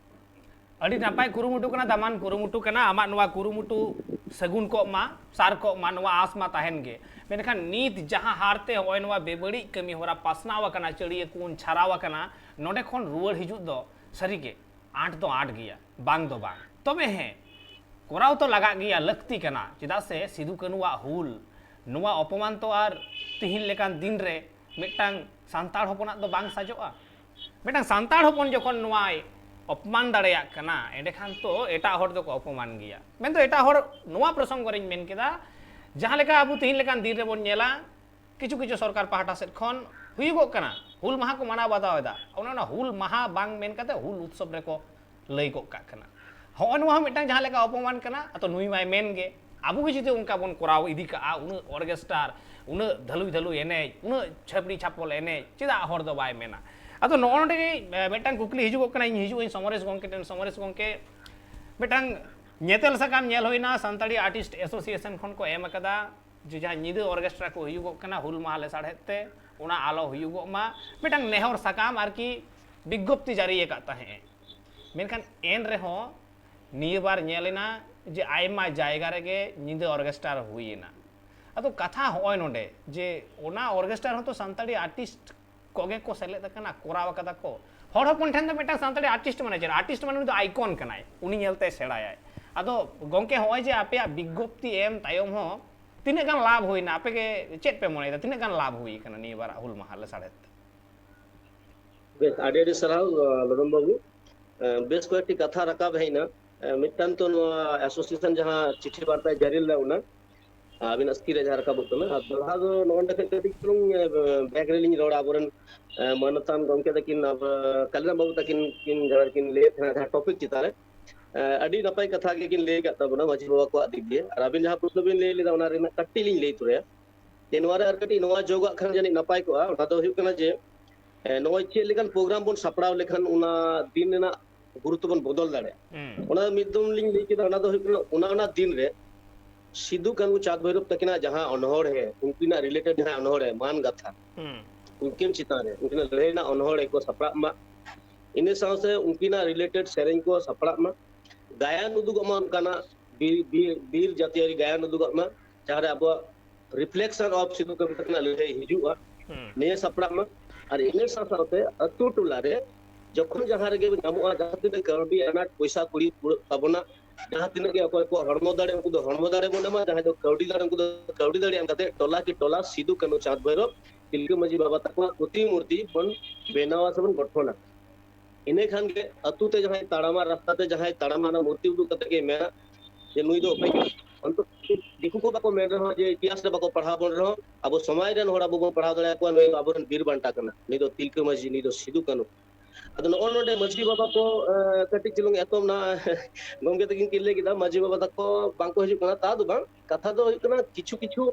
ᱟᱹᱰᱤ ᱱᱟᱯᱟᱭ ᱠᱩᱨᱩᱢᱩᱴᱩ ᱠᱟᱱᱟ, ᱫᱟᱢᱟᱱ ᱠᱩᱨᱩᱢᱩᱴᱩ ᱠᱟᱱᱟ᱾ ᱟᱢᱟᱜ ᱱᱚᱣᱟ ᱠᱩᱨᱩᱢᱩᱴᱩ ᱥᱟᱹᱜᱩᱱ ᱠᱚᱜ ᱢᱟ, ᱥᱟᱨ ᱠᱚᱜ ᱢᱟ, ᱱᱚᱣᱟ ᱟᱸᱥ ᱢᱟ ᱛᱟᱦᱮᱱ ᱜᱮ᱾ ᱢᱮᱱᱠᱷᱟᱱ ᱱᱤᱛ ᱡᱟᱦᱟᱸ ᱦᱟᱨ ᱛᱮ ᱱᱚᱜᱼᱚᱭ ᱱᱚᱣᱟ ᱵᱮᱵᱟᱹᱲᱤᱡ ᱠᱟᱹᱢᱤ ᱦᱚᱨᱟ ᱯᱟᱥᱱᱟᱣ ᱟᱠᱟᱱᱟ, ᱪᱟᱹᱲᱤᱭᱟᱹ ᱠᱩᱱ ᱪᱷᱟᱨᱟᱣ ᱟᱠᱟᱱᱟ, ᱱᱚᱰᱮ ᱠᱷᱚᱱ ᱨᱩᱣᱟᱹᱲ ᱦᱤᱡᱩᱜ ᱫᱚ ᱥᱟᱹᱨᱤᱜᱮ ᱟᱸᱴ ᱫᱚ ᱟᱸᱴ ᱜᱮᱭᱟ, ᱵᱟᱝ ᱫᱚ ᱵᱟᱝ᱾ ᱛᱚᱵᱮ ᱦᱮᱸ, ᱠᱚᱨᱟᱣ ᱛᱚ ᱞᱟᱜᱟᱜ ᱜᱮᱭᱟ, ᱞᱟᱹᱠᱛᱤ ᱠᱟᱱᱟ᱾ ᱪᱮᱫᱟᱜ ᱥᱮ ᱥᱤᱫᱩ ᱠᱟᱹᱱᱩᱣᱟᱜ ᱦᱩᱞ, ᱱᱚᱣᱟ ᱚᱯᱚᱢᱟᱱ ᱛᱚ ᱟᱨ ᱛᱤᱦᱤᱧ ᱞᱮᱠᱟᱱ ᱫᱤᱱ ᱨᱮ ᱢᱤᱫᱴᱟᱝ ᱥᱟᱱᱛᱟᱲ ᱦᱚᱯᱚᱱᱟᱜ ᱫᱚ ᱵᱟᱝ ᱥᱟᱡᱚᱜᱼᱟ᱾ ᱢᱤᱫᱴᱟᱝ ᱥᱟᱱᱛᱟᱲ ᱦᱚᱯᱚᱱ ᱡᱚᱠᱷᱚᱱ ᱱᱚᱣᱟᱭ ᱚᱯᱚᱢᱟᱱ ᱫᱟᱲᱮᱭᱟᱜ ᱠᱟᱱᱟ, ᱮᱸᱰᱮᱠᱷᱟᱱ ᱛᱚ ᱮᱴᱟᱜ ᱦᱚᱲ ᱫᱚᱠᱚ ᱚᱯᱚᱢᱟᱱ ᱜᱮᱭᱟ᱾ ᱢᱮᱱᱫᱚ ᱮᱴᱟᱜ ᱦᱚᱲ, ᱱᱚᱣᱟ ᱯᱨᱚᱥᱚᱝᱜᱚ ᱨᱮᱧ ᱢᱮᱱ ᱠᱮᱫᱟ, ᱡᱟᱦᱟᱸ ᱞᱮᱠᱟ ᱟᱵᱚ ᱛᱤᱦᱤᱧ ᱞᱮᱠᱟᱱ ᱫᱤᱱ ᱨᱮᱵᱚᱱ ᱧᱮᱞᱟ, ᱠᱤᱪᱷᱩ ᱠᱤᱪᱷᱩ ᱥᱚᱨᱠᱟᱨ ᱯᱟᱦᱴᱟ ᱥᱮᱫ ᱠᱷᱚᱱ ᱦᱩᱭᱩᱜᱚᱜ ᱠᱟᱱᱟ, ᱦᱩᱞ ᱢᱟᱦᱟ ᱠᱚ ᱢᱟᱱᱟᱣ ᱵᱟᱛᱟᱣ ᱮᱫᱟ, ᱚᱱᱟ ᱚᱱᱟ ᱦᱩᱞ ᱢᱟᱦᱟ ᱵᱟᱝ ᱢᱮᱱ ᱠᱟᱛᱮ ᱦᱩᱞ ᱩᱛᱥᱚᱵ ᱨᱮᱠᱚ ᱞᱟᱹᱭ ᱜᱚᱫ ᱠᱟᱜ ᱠᱟᱱᱟ᱾ ᱦᱚᱸᱜᱼᱚ ᱱᱚᱣᱟ ᱦᱚᱸ ᱢᱤᱫᱴᱟᱝ ᱡᱟᱦᱟᱸ ᱞᱮᱠᱟ ᱚᱯᱚᱢᱟᱱ ᱠᱟᱱᱟ᱾ ᱟᱫᱚ ᱱᱩᱭ ᱢᱟᱭ ᱢᱮᱱ ᱜᱮ, ᱟᱵᱚ ᱜᱮ ᱡᱩᱫᱤ ᱚᱱᱠᱟ ᱵᱚᱱ ᱠᱚᱨᱟᱣ ᱤᱫᱤ ᱠᱟᱜᱼᱟ, ᱩᱱᱟᱹᱜ ᱚᱨᱜᱮᱥᱴᱟᱨ, ᱩᱱᱟᱹᱜ ᱫᱷᱟᱹᱞᱩᱭ ᱫᱷᱟᱹᱞᱩᱭ ᱮᱱᱮᱡ, ᱩᱱᱟᱹᱜ ᱪᱷᱟᱹᱯᱲᱤ ᱪᱷᱟᱯᱚᱞ ᱮᱱᱮᱡ, ᱪᱮᱫᱟᱜ ᱦᱚᱲ ᱫᱚ ᱵᱟᱭ ᱢᱮᱱᱟ? ᱟᱫᱚ ᱱᱚᱜᱼᱚ ᱱᱚᱰᱮ ᱜᱮ, ᱮ, ᱢᱤᱫᱴᱟᱝ ᱠᱩᱠᱞᱤ ᱦᱤᱡᱩᱜᱚᱜ ᱠᱟᱱᱟ, ᱤᱧ ᱦᱤᱡᱩᱜ ᱟᱹᱧ ᱥᱚᱢᱚᱨᱮᱥ ᱜᱚᱢᱠᱮ ᱴᱷᱮᱱ᱾ ᱥᱚᱢᱚᱨᱮᱥ ᱜᱚᱢᱠᱮ, ᱢᱤᱫᱴᱟᱝ ᱧᱮᱛᱮᱞ ᱥᱟᱠᱟᱢ ᱧᱮᱞ ᱦᱩᱭᱱᱟ, ᱥᱟᱱᱛᱟᱲᱤ ᱟᱨᱴᱤᱥᱴ ᱮᱥᱳᱥᱤᱭᱮᱥᱚᱱ ᱠᱷᱚᱱ ᱠᱚ ᱮᱢ ᱟᱠᱟᱫᱟ, ᱡᱮ ᱡᱟᱦᱟᱸ ᱧᱤᱫᱟᱹ ᱚᱨᱜᱮᱥᱴᱨᱟ ᱠᱚ ᱦᱩᱭᱩᱜᱚᱜ ᱠᱟᱱᱟ ᱦᱩᱞ ᱢᱟᱦᱟ ᱞᱮᱥᱟᱲᱦᱮᱫ ᱛᱮ, ᱚᱱᱟ ᱟᱞᱚ ᱦᱩᱭᱩᱜᱚᱜ ᱢᱟ, ᱢᱤᱫᱴᱟᱝ ᱱᱮᱦᱚᱨ ᱥᱟᱠᱟᱢ ᱟᱨᱠᱤ ᱵᱤᱜᱽᱜᱚᱯᱛᱤ ᱡᱟᱹᱨᱤ ᱟᱠᱟᱫ ᱛᱟᱦᱮᱸᱫ᱾ ᱢᱮᱱᱠᱷᱟᱱ ᱮᱱ ᱨᱮᱦᱚᱸ ᱱᱤᱭᱟᱹ ᱵᱟᱨ ᱧᱮᱞ ᱮᱱᱟ ᱡᱮ ᱟᱭᱢᱟ ᱡᱟᱭᱜᱟ ᱨᱮᱜᱮ ᱧᱤᱫᱟᱹ ᱚᱨᱜᱮᱥᱴᱟᱨ ᱦᱩᱭᱮᱱᱟ᱾ ᱟᱫᱚ ᱠᱟᱛᱷᱟ ᱦᱚᱸᱜᱼᱚᱭ ᱱᱚᱰᱮ, ᱡᱮ ᱚᱱᱟ ᱚᱨᱜᱮᱥᱴᱟᱨ ᱦᱚᱸᱛᱚ ᱥᱟᱱᱛᱟᱲᱤ ᱟᱨᱴᱤᱥᱴ ᱠᱚᱜᱮ ᱠᱚ ᱥᱮᱞᱮᱫ ᱟᱠᱟᱱᱟ, ᱠᱚᱨᱟᱣ ᱟᱠᱟᱫᱟ ᱠᱚ᱾ ᱦᱚᱲ ᱦᱚᱯᱚᱱ ᱴᱷᱮᱱ ᱫᱚ ᱢᱤᱫᱴᱟᱝ ᱥᱟᱱᱛᱟᱲᱤ ᱟᱨᱴᱤᱥᱴ ᱢᱟᱱᱮ ᱪᱮᱫ? ᱟᱨᱴᱤᱥᱴ ᱢᱟᱱᱮ ᱩᱱᱤ ᱫᱚ ᱟᱭᱠᱚᱱ ᱠᱟᱱᱟᱭ, ᱩᱱᱤ ᱧᱮᱞᱛᱮ ᱥᱮᱬᱟᱭᱟᱭ᱾ ᱟᱫᱚ ᱜᱚᱢᱠᱮ, ᱦᱚᱸᱜᱼᱚᱭ ᱡᱮ ᱟᱯᱮᱭᱟᱜ ᱵᱤᱜᱽᱜᱚᱯᱛᱤ ᱮᱢ ᱛᱟᱭᱚᱢ ᱦᱚᱸ ᱛᱤᱱᱟᱹᱜ ᱜᱟᱱ ᱞᱟᱵᱷ ᱦᱩᱭᱱᱟ? ᱟᱯᱮ ᱜᱮ ᱪᱮᱫ ᱯᱮ ᱢᱚᱱᱮᱭᱮᱫᱟ, ᱛᱤᱱᱟᱹᱜ ᱜᱟᱱ ᱞᱟᱵᱷ ᱦᱩᱭ ᱟᱠᱟᱱᱟ ᱱᱤᱭᱟᱹ ᱵᱟᱨᱟᱜ ᱦᱩᱞ ᱢᱟᱦᱟ ᱞᱮᱥᱟᱲᱦᱮᱫ ᱛᱮ? ᱵᱮᱥ, ᱟᱹᱰᱤ ᱟᱹᱰᱤ ᱥᱟᱨᱦᱟᱣ, ᱟᱸ, ᱞᱚᱫᱚᱢ ᱵᱟᱹᱵᱩ᱾ ᱟᱸ, ᱵᱮᱥ ᱠᱚᱭᱮᱠᱴᱤ ᱠᱟᱛᱷᱟ ᱨᱟᱠᱟᱵ ᱦᱮᱡ ᱮᱱᱟ᱾ ᱟᱸ, ᱢᱤᱫᱴᱟᱝ ᱛᱚ ᱱᱚᱣᱟ ᱮᱥᱳᱥᱤᱭᱮᱥᱚᱱ ᱡᱟᱦᱟᱸ ᱪᱤᱴᱷᱤ ᱵᱟᱨᱛᱟᱭ ᱡᱟᱹᱨᱤ ᱞᱮᱫᱟ ᱚᱱᱟ, ᱟᱹᱵᱤᱱᱟᱜ ᱥᱠᱨᱤᱱ ᱨᱮ ᱡᱟᱦᱟᱸ ᱨᱟᱠᱟᱵᱚᱜ ᱠᱟᱱᱟ, ᱟᱨ ᱫᱚᱦᱲᱟ ᱫᱚ ᱱᱚᱜᱼᱚ ᱱᱚᱰᱮ ᱠᱷᱚᱱ ᱠᱟᱹᱴᱤᱡ ᱪᱩᱞᱩᱝ, ᱟᱸ, ᱵᱮᱠ ᱨᱮᱞᱤᱧ ᱨᱚᱲᱟ᱾ ᱟᱵᱚᱨᱮᱱ, ᱟᱸ, ᱢᱟᱱᱚᱛᱟᱱ ᱜᱚᱢᱠᱮ ᱛᱟᱹᱠᱤᱱ, ᱟᱵᱚ ᱠᱟᱞᱤᱨᱟᱢ ᱵᱟᱹᱵᱩ ᱛᱟᱹᱠᱤᱱ ᱠᱤᱱ ᱡᱟᱦᱟᱸ ᱠᱤᱱ ᱞᱟᱹᱭᱮᱫ ᱛᱟᱦᱮᱱᱟ ᱡᱟᱦᱟᱸ ᱴᱚᱯᱤᱠ ᱪᱮᱛᱟᱱ ᱨᱮ, ᱟᱸ, ᱟᱹᱰᱤ ᱱᱟᱯᱟᱭ ᱠᱟᱛᱷᱟ ᱜᱮᱠᱤᱱ ᱞᱟᱹᱭ ᱟᱠᱟᱫ ᱛᱟᱵᱚᱱᱟ ᱢᱟᱹᱡᱷᱤ ᱵᱟᱵᱟ ᱠᱚᱣᱟᱜ ᱫᱤᱠ ᱫᱤᱭᱮ᱾ ᱟᱨ ᱟᱹᱵᱤᱱ ᱡᱟᱦᱟᱸ ᱯᱨᱚᱥᱱᱚ ᱵᱤᱱ ᱞᱟᱹᱭ ᱞᱮᱫᱟ, ᱚᱱᱟ ᱨᱮᱱᱟᱜ ᱠᱟᱹᱴᱤᱡ ᱞᱤᱧ ᱞᱟᱹᱭ ᱛᱚᱨᱟᱭᱟ᱾ ᱡᱮ ᱱᱚᱣᱟ ᱨᱮ ᱟᱨ ᱠᱟᱹᱴᱤᱡ ᱱᱚᱣᱟ ᱡᱳᱜᱟᱜ ᱠᱷᱟᱱ ᱡᱟᱹᱱᱤᱡ ᱱᱟᱯᱟᱭ ᱠᱚᱜᱼᱟ, ᱚᱱᱟ ᱫᱚ ᱦᱩᱭᱩᱜ ᱠᱟᱱᱟ ᱡᱮ, ᱮ, ᱱᱚᱜᱼᱚᱭ ᱪᱮᱫ ᱞᱮᱠᱟᱱ ᱯᱨᱳᱜᱨᱟᱢ ᱵᱚᱱ ᱥᱟᱯᱲᱟᱣ ᱞᱮᱠᱷᱟᱱ ᱚᱱᱟ ᱫᱤᱱ ᱨᱮᱱᱟᱜ ᱜᱩᱨᱩᱛᱛᱚ ᱵᱚᱱ ᱵᱚᱫᱚᱞ ᱫᱟᱲᱮᱭᱟᱜᱼᱟ᱾ ᱦᱩᱸ᱾ ᱚᱱᱟ ᱢᱤᱫ ᱫᱚᱢ ᱞᱤᱧ ᱞᱟᱹᱭ ᱠᱮᱫᱟ, ᱚᱱᱟ ᱫᱚ ᱦᱩᱭᱩᱜ ᱠᱟᱱᱟ ᱚᱱᱟ ᱚᱱᱟ ᱫᱤᱱ ᱨᱮ ᱥᱤᱫᱩ ᱠᱟᱹᱱᱦᱩ ᱪᱟᱸᱫᱽ ᱵᱷᱳᱭᱨᱳᱵ ᱛᱟᱹᱠᱤᱱᱟᱜ ᱡᱟᱦᱟᱸ ᱚᱱᱚᱬᱦᱮ, ᱩᱱᱠᱤᱱᱟᱜ ᱨᱤᱞᱮᱴᱮᱰ ᱡᱟᱦᱟᱸ ᱚᱱᱚᱬᱦᱮ ᱢᱟᱱ ᱜᱟᱛᱷᱟ, ᱦᱩᱸ᱾ ᱩᱱᱠᱤᱱ ᱪᱮᱛᱟᱱ ᱨᱮ ᱩᱱᱠᱤᱱᱟᱜ ᱞᱟᱹᱲᱦᱟᱹᱭ ᱨᱮᱱᱟᱜ ᱚᱱᱚᱬᱦᱮ ᱠᱚ ᱥᱟᱯᱲᱟᱜ ᱢᱟ᱾ ᱤᱱᱟᱹ ᱥᱟᱶᱛᱮ ᱩᱱᱠᱤᱱᱟᱜ ᱨᱤᱞᱮᱴᱮᱰ ᱥᱮᱨᱮᱧ ᱠᱚ ᱥᱟᱯᱲᱟᱜ ᱢᱟ᱾ ᱜᱟᱭᱟᱱ ᱩᱫᱩᱜᱚᱜ ᱢᱟ ᱚᱱᱠᱟᱱᱟᱜ ᱵᱤᱨ, ᱵᱤᱨ, ᱵᱤᱨ ᱡᱟᱹᱛᱤᱭᱟᱹᱨᱤ ᱜᱟᱭᱟᱱ ᱩᱫᱩᱜᱚᱜ ᱢᱟ, ᱡᱟᱦᱟᱸ ᱨᱮ ᱟᱵᱚᱣᱟᱜ reflection of ᱥᱤᱫᱩ ᱠᱟᱹᱱᱦᱩ ᱛᱟᱹᱠᱤᱱᱟᱜ ᱞᱟᱹᱲᱦᱟᱹᱭ ᱦᱤᱡᱩᱜᱼᱟ, ᱦᱩᱸ᱾ ᱱᱤᱭᱟᱹ ᱥᱟᱯᱲᱟᱜ ᱢᱟ᱾ ᱟᱨ ᱤᱱᱟᱹ ᱥᱟᱶ ᱥᱟᱶᱛᱮ ᱟᱹᱛᱩ ᱴᱚᱞᱟ ᱨᱮ ᱡᱚᱠᱷᱚᱱ ᱡᱟᱦᱟᱸ ᱨᱮᱜᱮ ᱧᱟᱢᱚᱜᱼᱟ, ᱡᱟᱦᱟᱸ ᱛᱤᱱᱟᱹᱜ ᱠᱟᱹᱣᱰᱤ ᱟᱱᱟᱴ ᱯᱚᱭᱥᱟ ᱠᱩᱲᱤ ᱠᱩᱲᱟᱹᱜ ᱛᱟᱵᱚᱱᱟ, ᱡᱟᱦᱟᱸ ᱛᱤᱱᱟᱹᱜ ᱜᱮ ᱚᱠᱚᱭ ᱠᱚᱣᱟᱜ ᱦᱚᱲᱢᱚ ᱫᱟᱲᱮ, ᱩᱱᱠᱩ ᱫᱚ ᱦᱚᱲᱢᱚ ᱫᱟᱲᱮ ᱵᱚᱱ ᱮᱢᱟ, ᱡᱟᱦᱟᱸᱭ ᱫᱚ ᱠᱟᱹᱣᱰᱤ ᱫᱟᱲᱮ, ᱩᱱᱠᱩ ᱫᱚ ᱠᱟᱹᱣᱰᱤ ᱫᱟᱲᱮ ᱮᱢ ᱠᱟᱛᱮ ᱴᱚᱞᱟ ᱠᱤ ᱴᱚᱞᱟ ᱥᱤᱫᱩ ᱠᱟᱹᱱᱦᱩ ᱪᱟᱸᱫᱽ ᱵᱷᱳᱭᱨᱳᱵ ᱛᱤᱞᱠᱟᱹ ᱢᱟᱹᱡᱷᱤ ᱵᱟᱵᱟ ᱛᱟᱠᱚᱣᱟᱜ ᱯᱨᱚᱛᱤᱢᱩᱨᱛᱤ ᱵᱚᱱ ᱵᱮᱱᱟᱣᱟ ᱥᱮᱵᱚᱱ ᱜᱚᱴᱷᱚᱱᱟ᱾ ᱤᱱᱟᱹ ᱠᱷᱟᱱ ᱜᱮ ᱟᱹᱛᱩ ᱛᱮ ᱡᱟᱦᱟᱸᱭ ᱛᱟᱲᱟᱢᱟ, ᱨᱟᱥᱛᱟ ᱛᱮ ᱡᱟᱦᱟᱸᱭ ᱛᱟᱲᱟᱢᱟ, ᱚᱱᱟ ᱢᱩᱨᱛᱤ ᱩᱫᱩᱜ ᱠᱟᱛᱮ ᱜᱮ ᱢᱮᱱᱟ ᱡᱮ ᱱᱩᱭ ᱫᱚ ᱚᱠᱚᱭ ᱠᱟᱱᱟᱭ᱾ ᱚᱱᱛᱚ ᱫᱤᱠᱩ ᱠᱚ ᱵᱟᱠᱚ ᱢᱮᱱ ᱨᱮᱦᱚᱸ, ᱡᱮ ᱤᱛᱤᱦᱟᱥ ᱨᱮ ᱵᱟᱠᱚ ᱯᱟᱲᱦᱟᱣ ᱵᱚᱱ ᱨᱮᱦᱚᱸ, ᱟᱵᱚ ᱥᱚᱢᱟᱡᱽ ᱨᱮᱱ ᱦᱚᱲ ᱟᱵᱚ ᱵᱚᱱ ᱯᱟᱲᱦᱟᱣ ᱫᱟᱲᱮᱭᱟᱠᱚᱣᱟ, ᱱᱩᱭ ᱫᱚ ᱟᱵᱚᱨᱮᱱ ᱵᱤᱨ ᱵᱟᱱᱴᱟ ᱠᱟᱱᱟ, ᱱᱩᱭ ᱫᱚ ᱛᱤᱞᱠᱟᱹ ᱢᱟᱹᱡᱷᱤ, ᱱᱩᱭ ᱫᱚ ᱥᱤᱫᱩ ᱠᱟᱹᱱᱩ᱾ ᱟᱫᱚ ᱱᱚᱜᱼᱚ ᱱᱚᱰᱮ ᱢᱟᱹᱡᱷᱤ ᱵᱟᱵᱟ ᱠᱚ, ᱮ, ᱠᱟᱹᱴᱤᱡ ᱪᱩᱞᱩᱝ ᱮᱛᱚᱢ ᱱᱟ ᱜᱚᱢᱠᱮ ᱛᱟᱹᱠᱤᱱ ᱠᱤᱱ ᱞᱟᱹᱭ ᱠᱮᱫᱟ, ᱢᱟᱹᱡᱷᱤ ᱵᱟᱵᱟ ᱛᱟᱠᱚ ᱵᱟᱝᱠᱚ ᱦᱤᱡᱩᱜ ᱠᱟᱱᱟ, ᱛᱟ ᱫᱚ ᱵᱟᱝ, ᱠᱟᱛᱷᱟ ᱫᱚ ᱦᱩᱭᱩᱜ ᱠᱟᱱᱟ ᱠᱤᱪᱷᱩ ᱠᱤᱪᱷᱩ,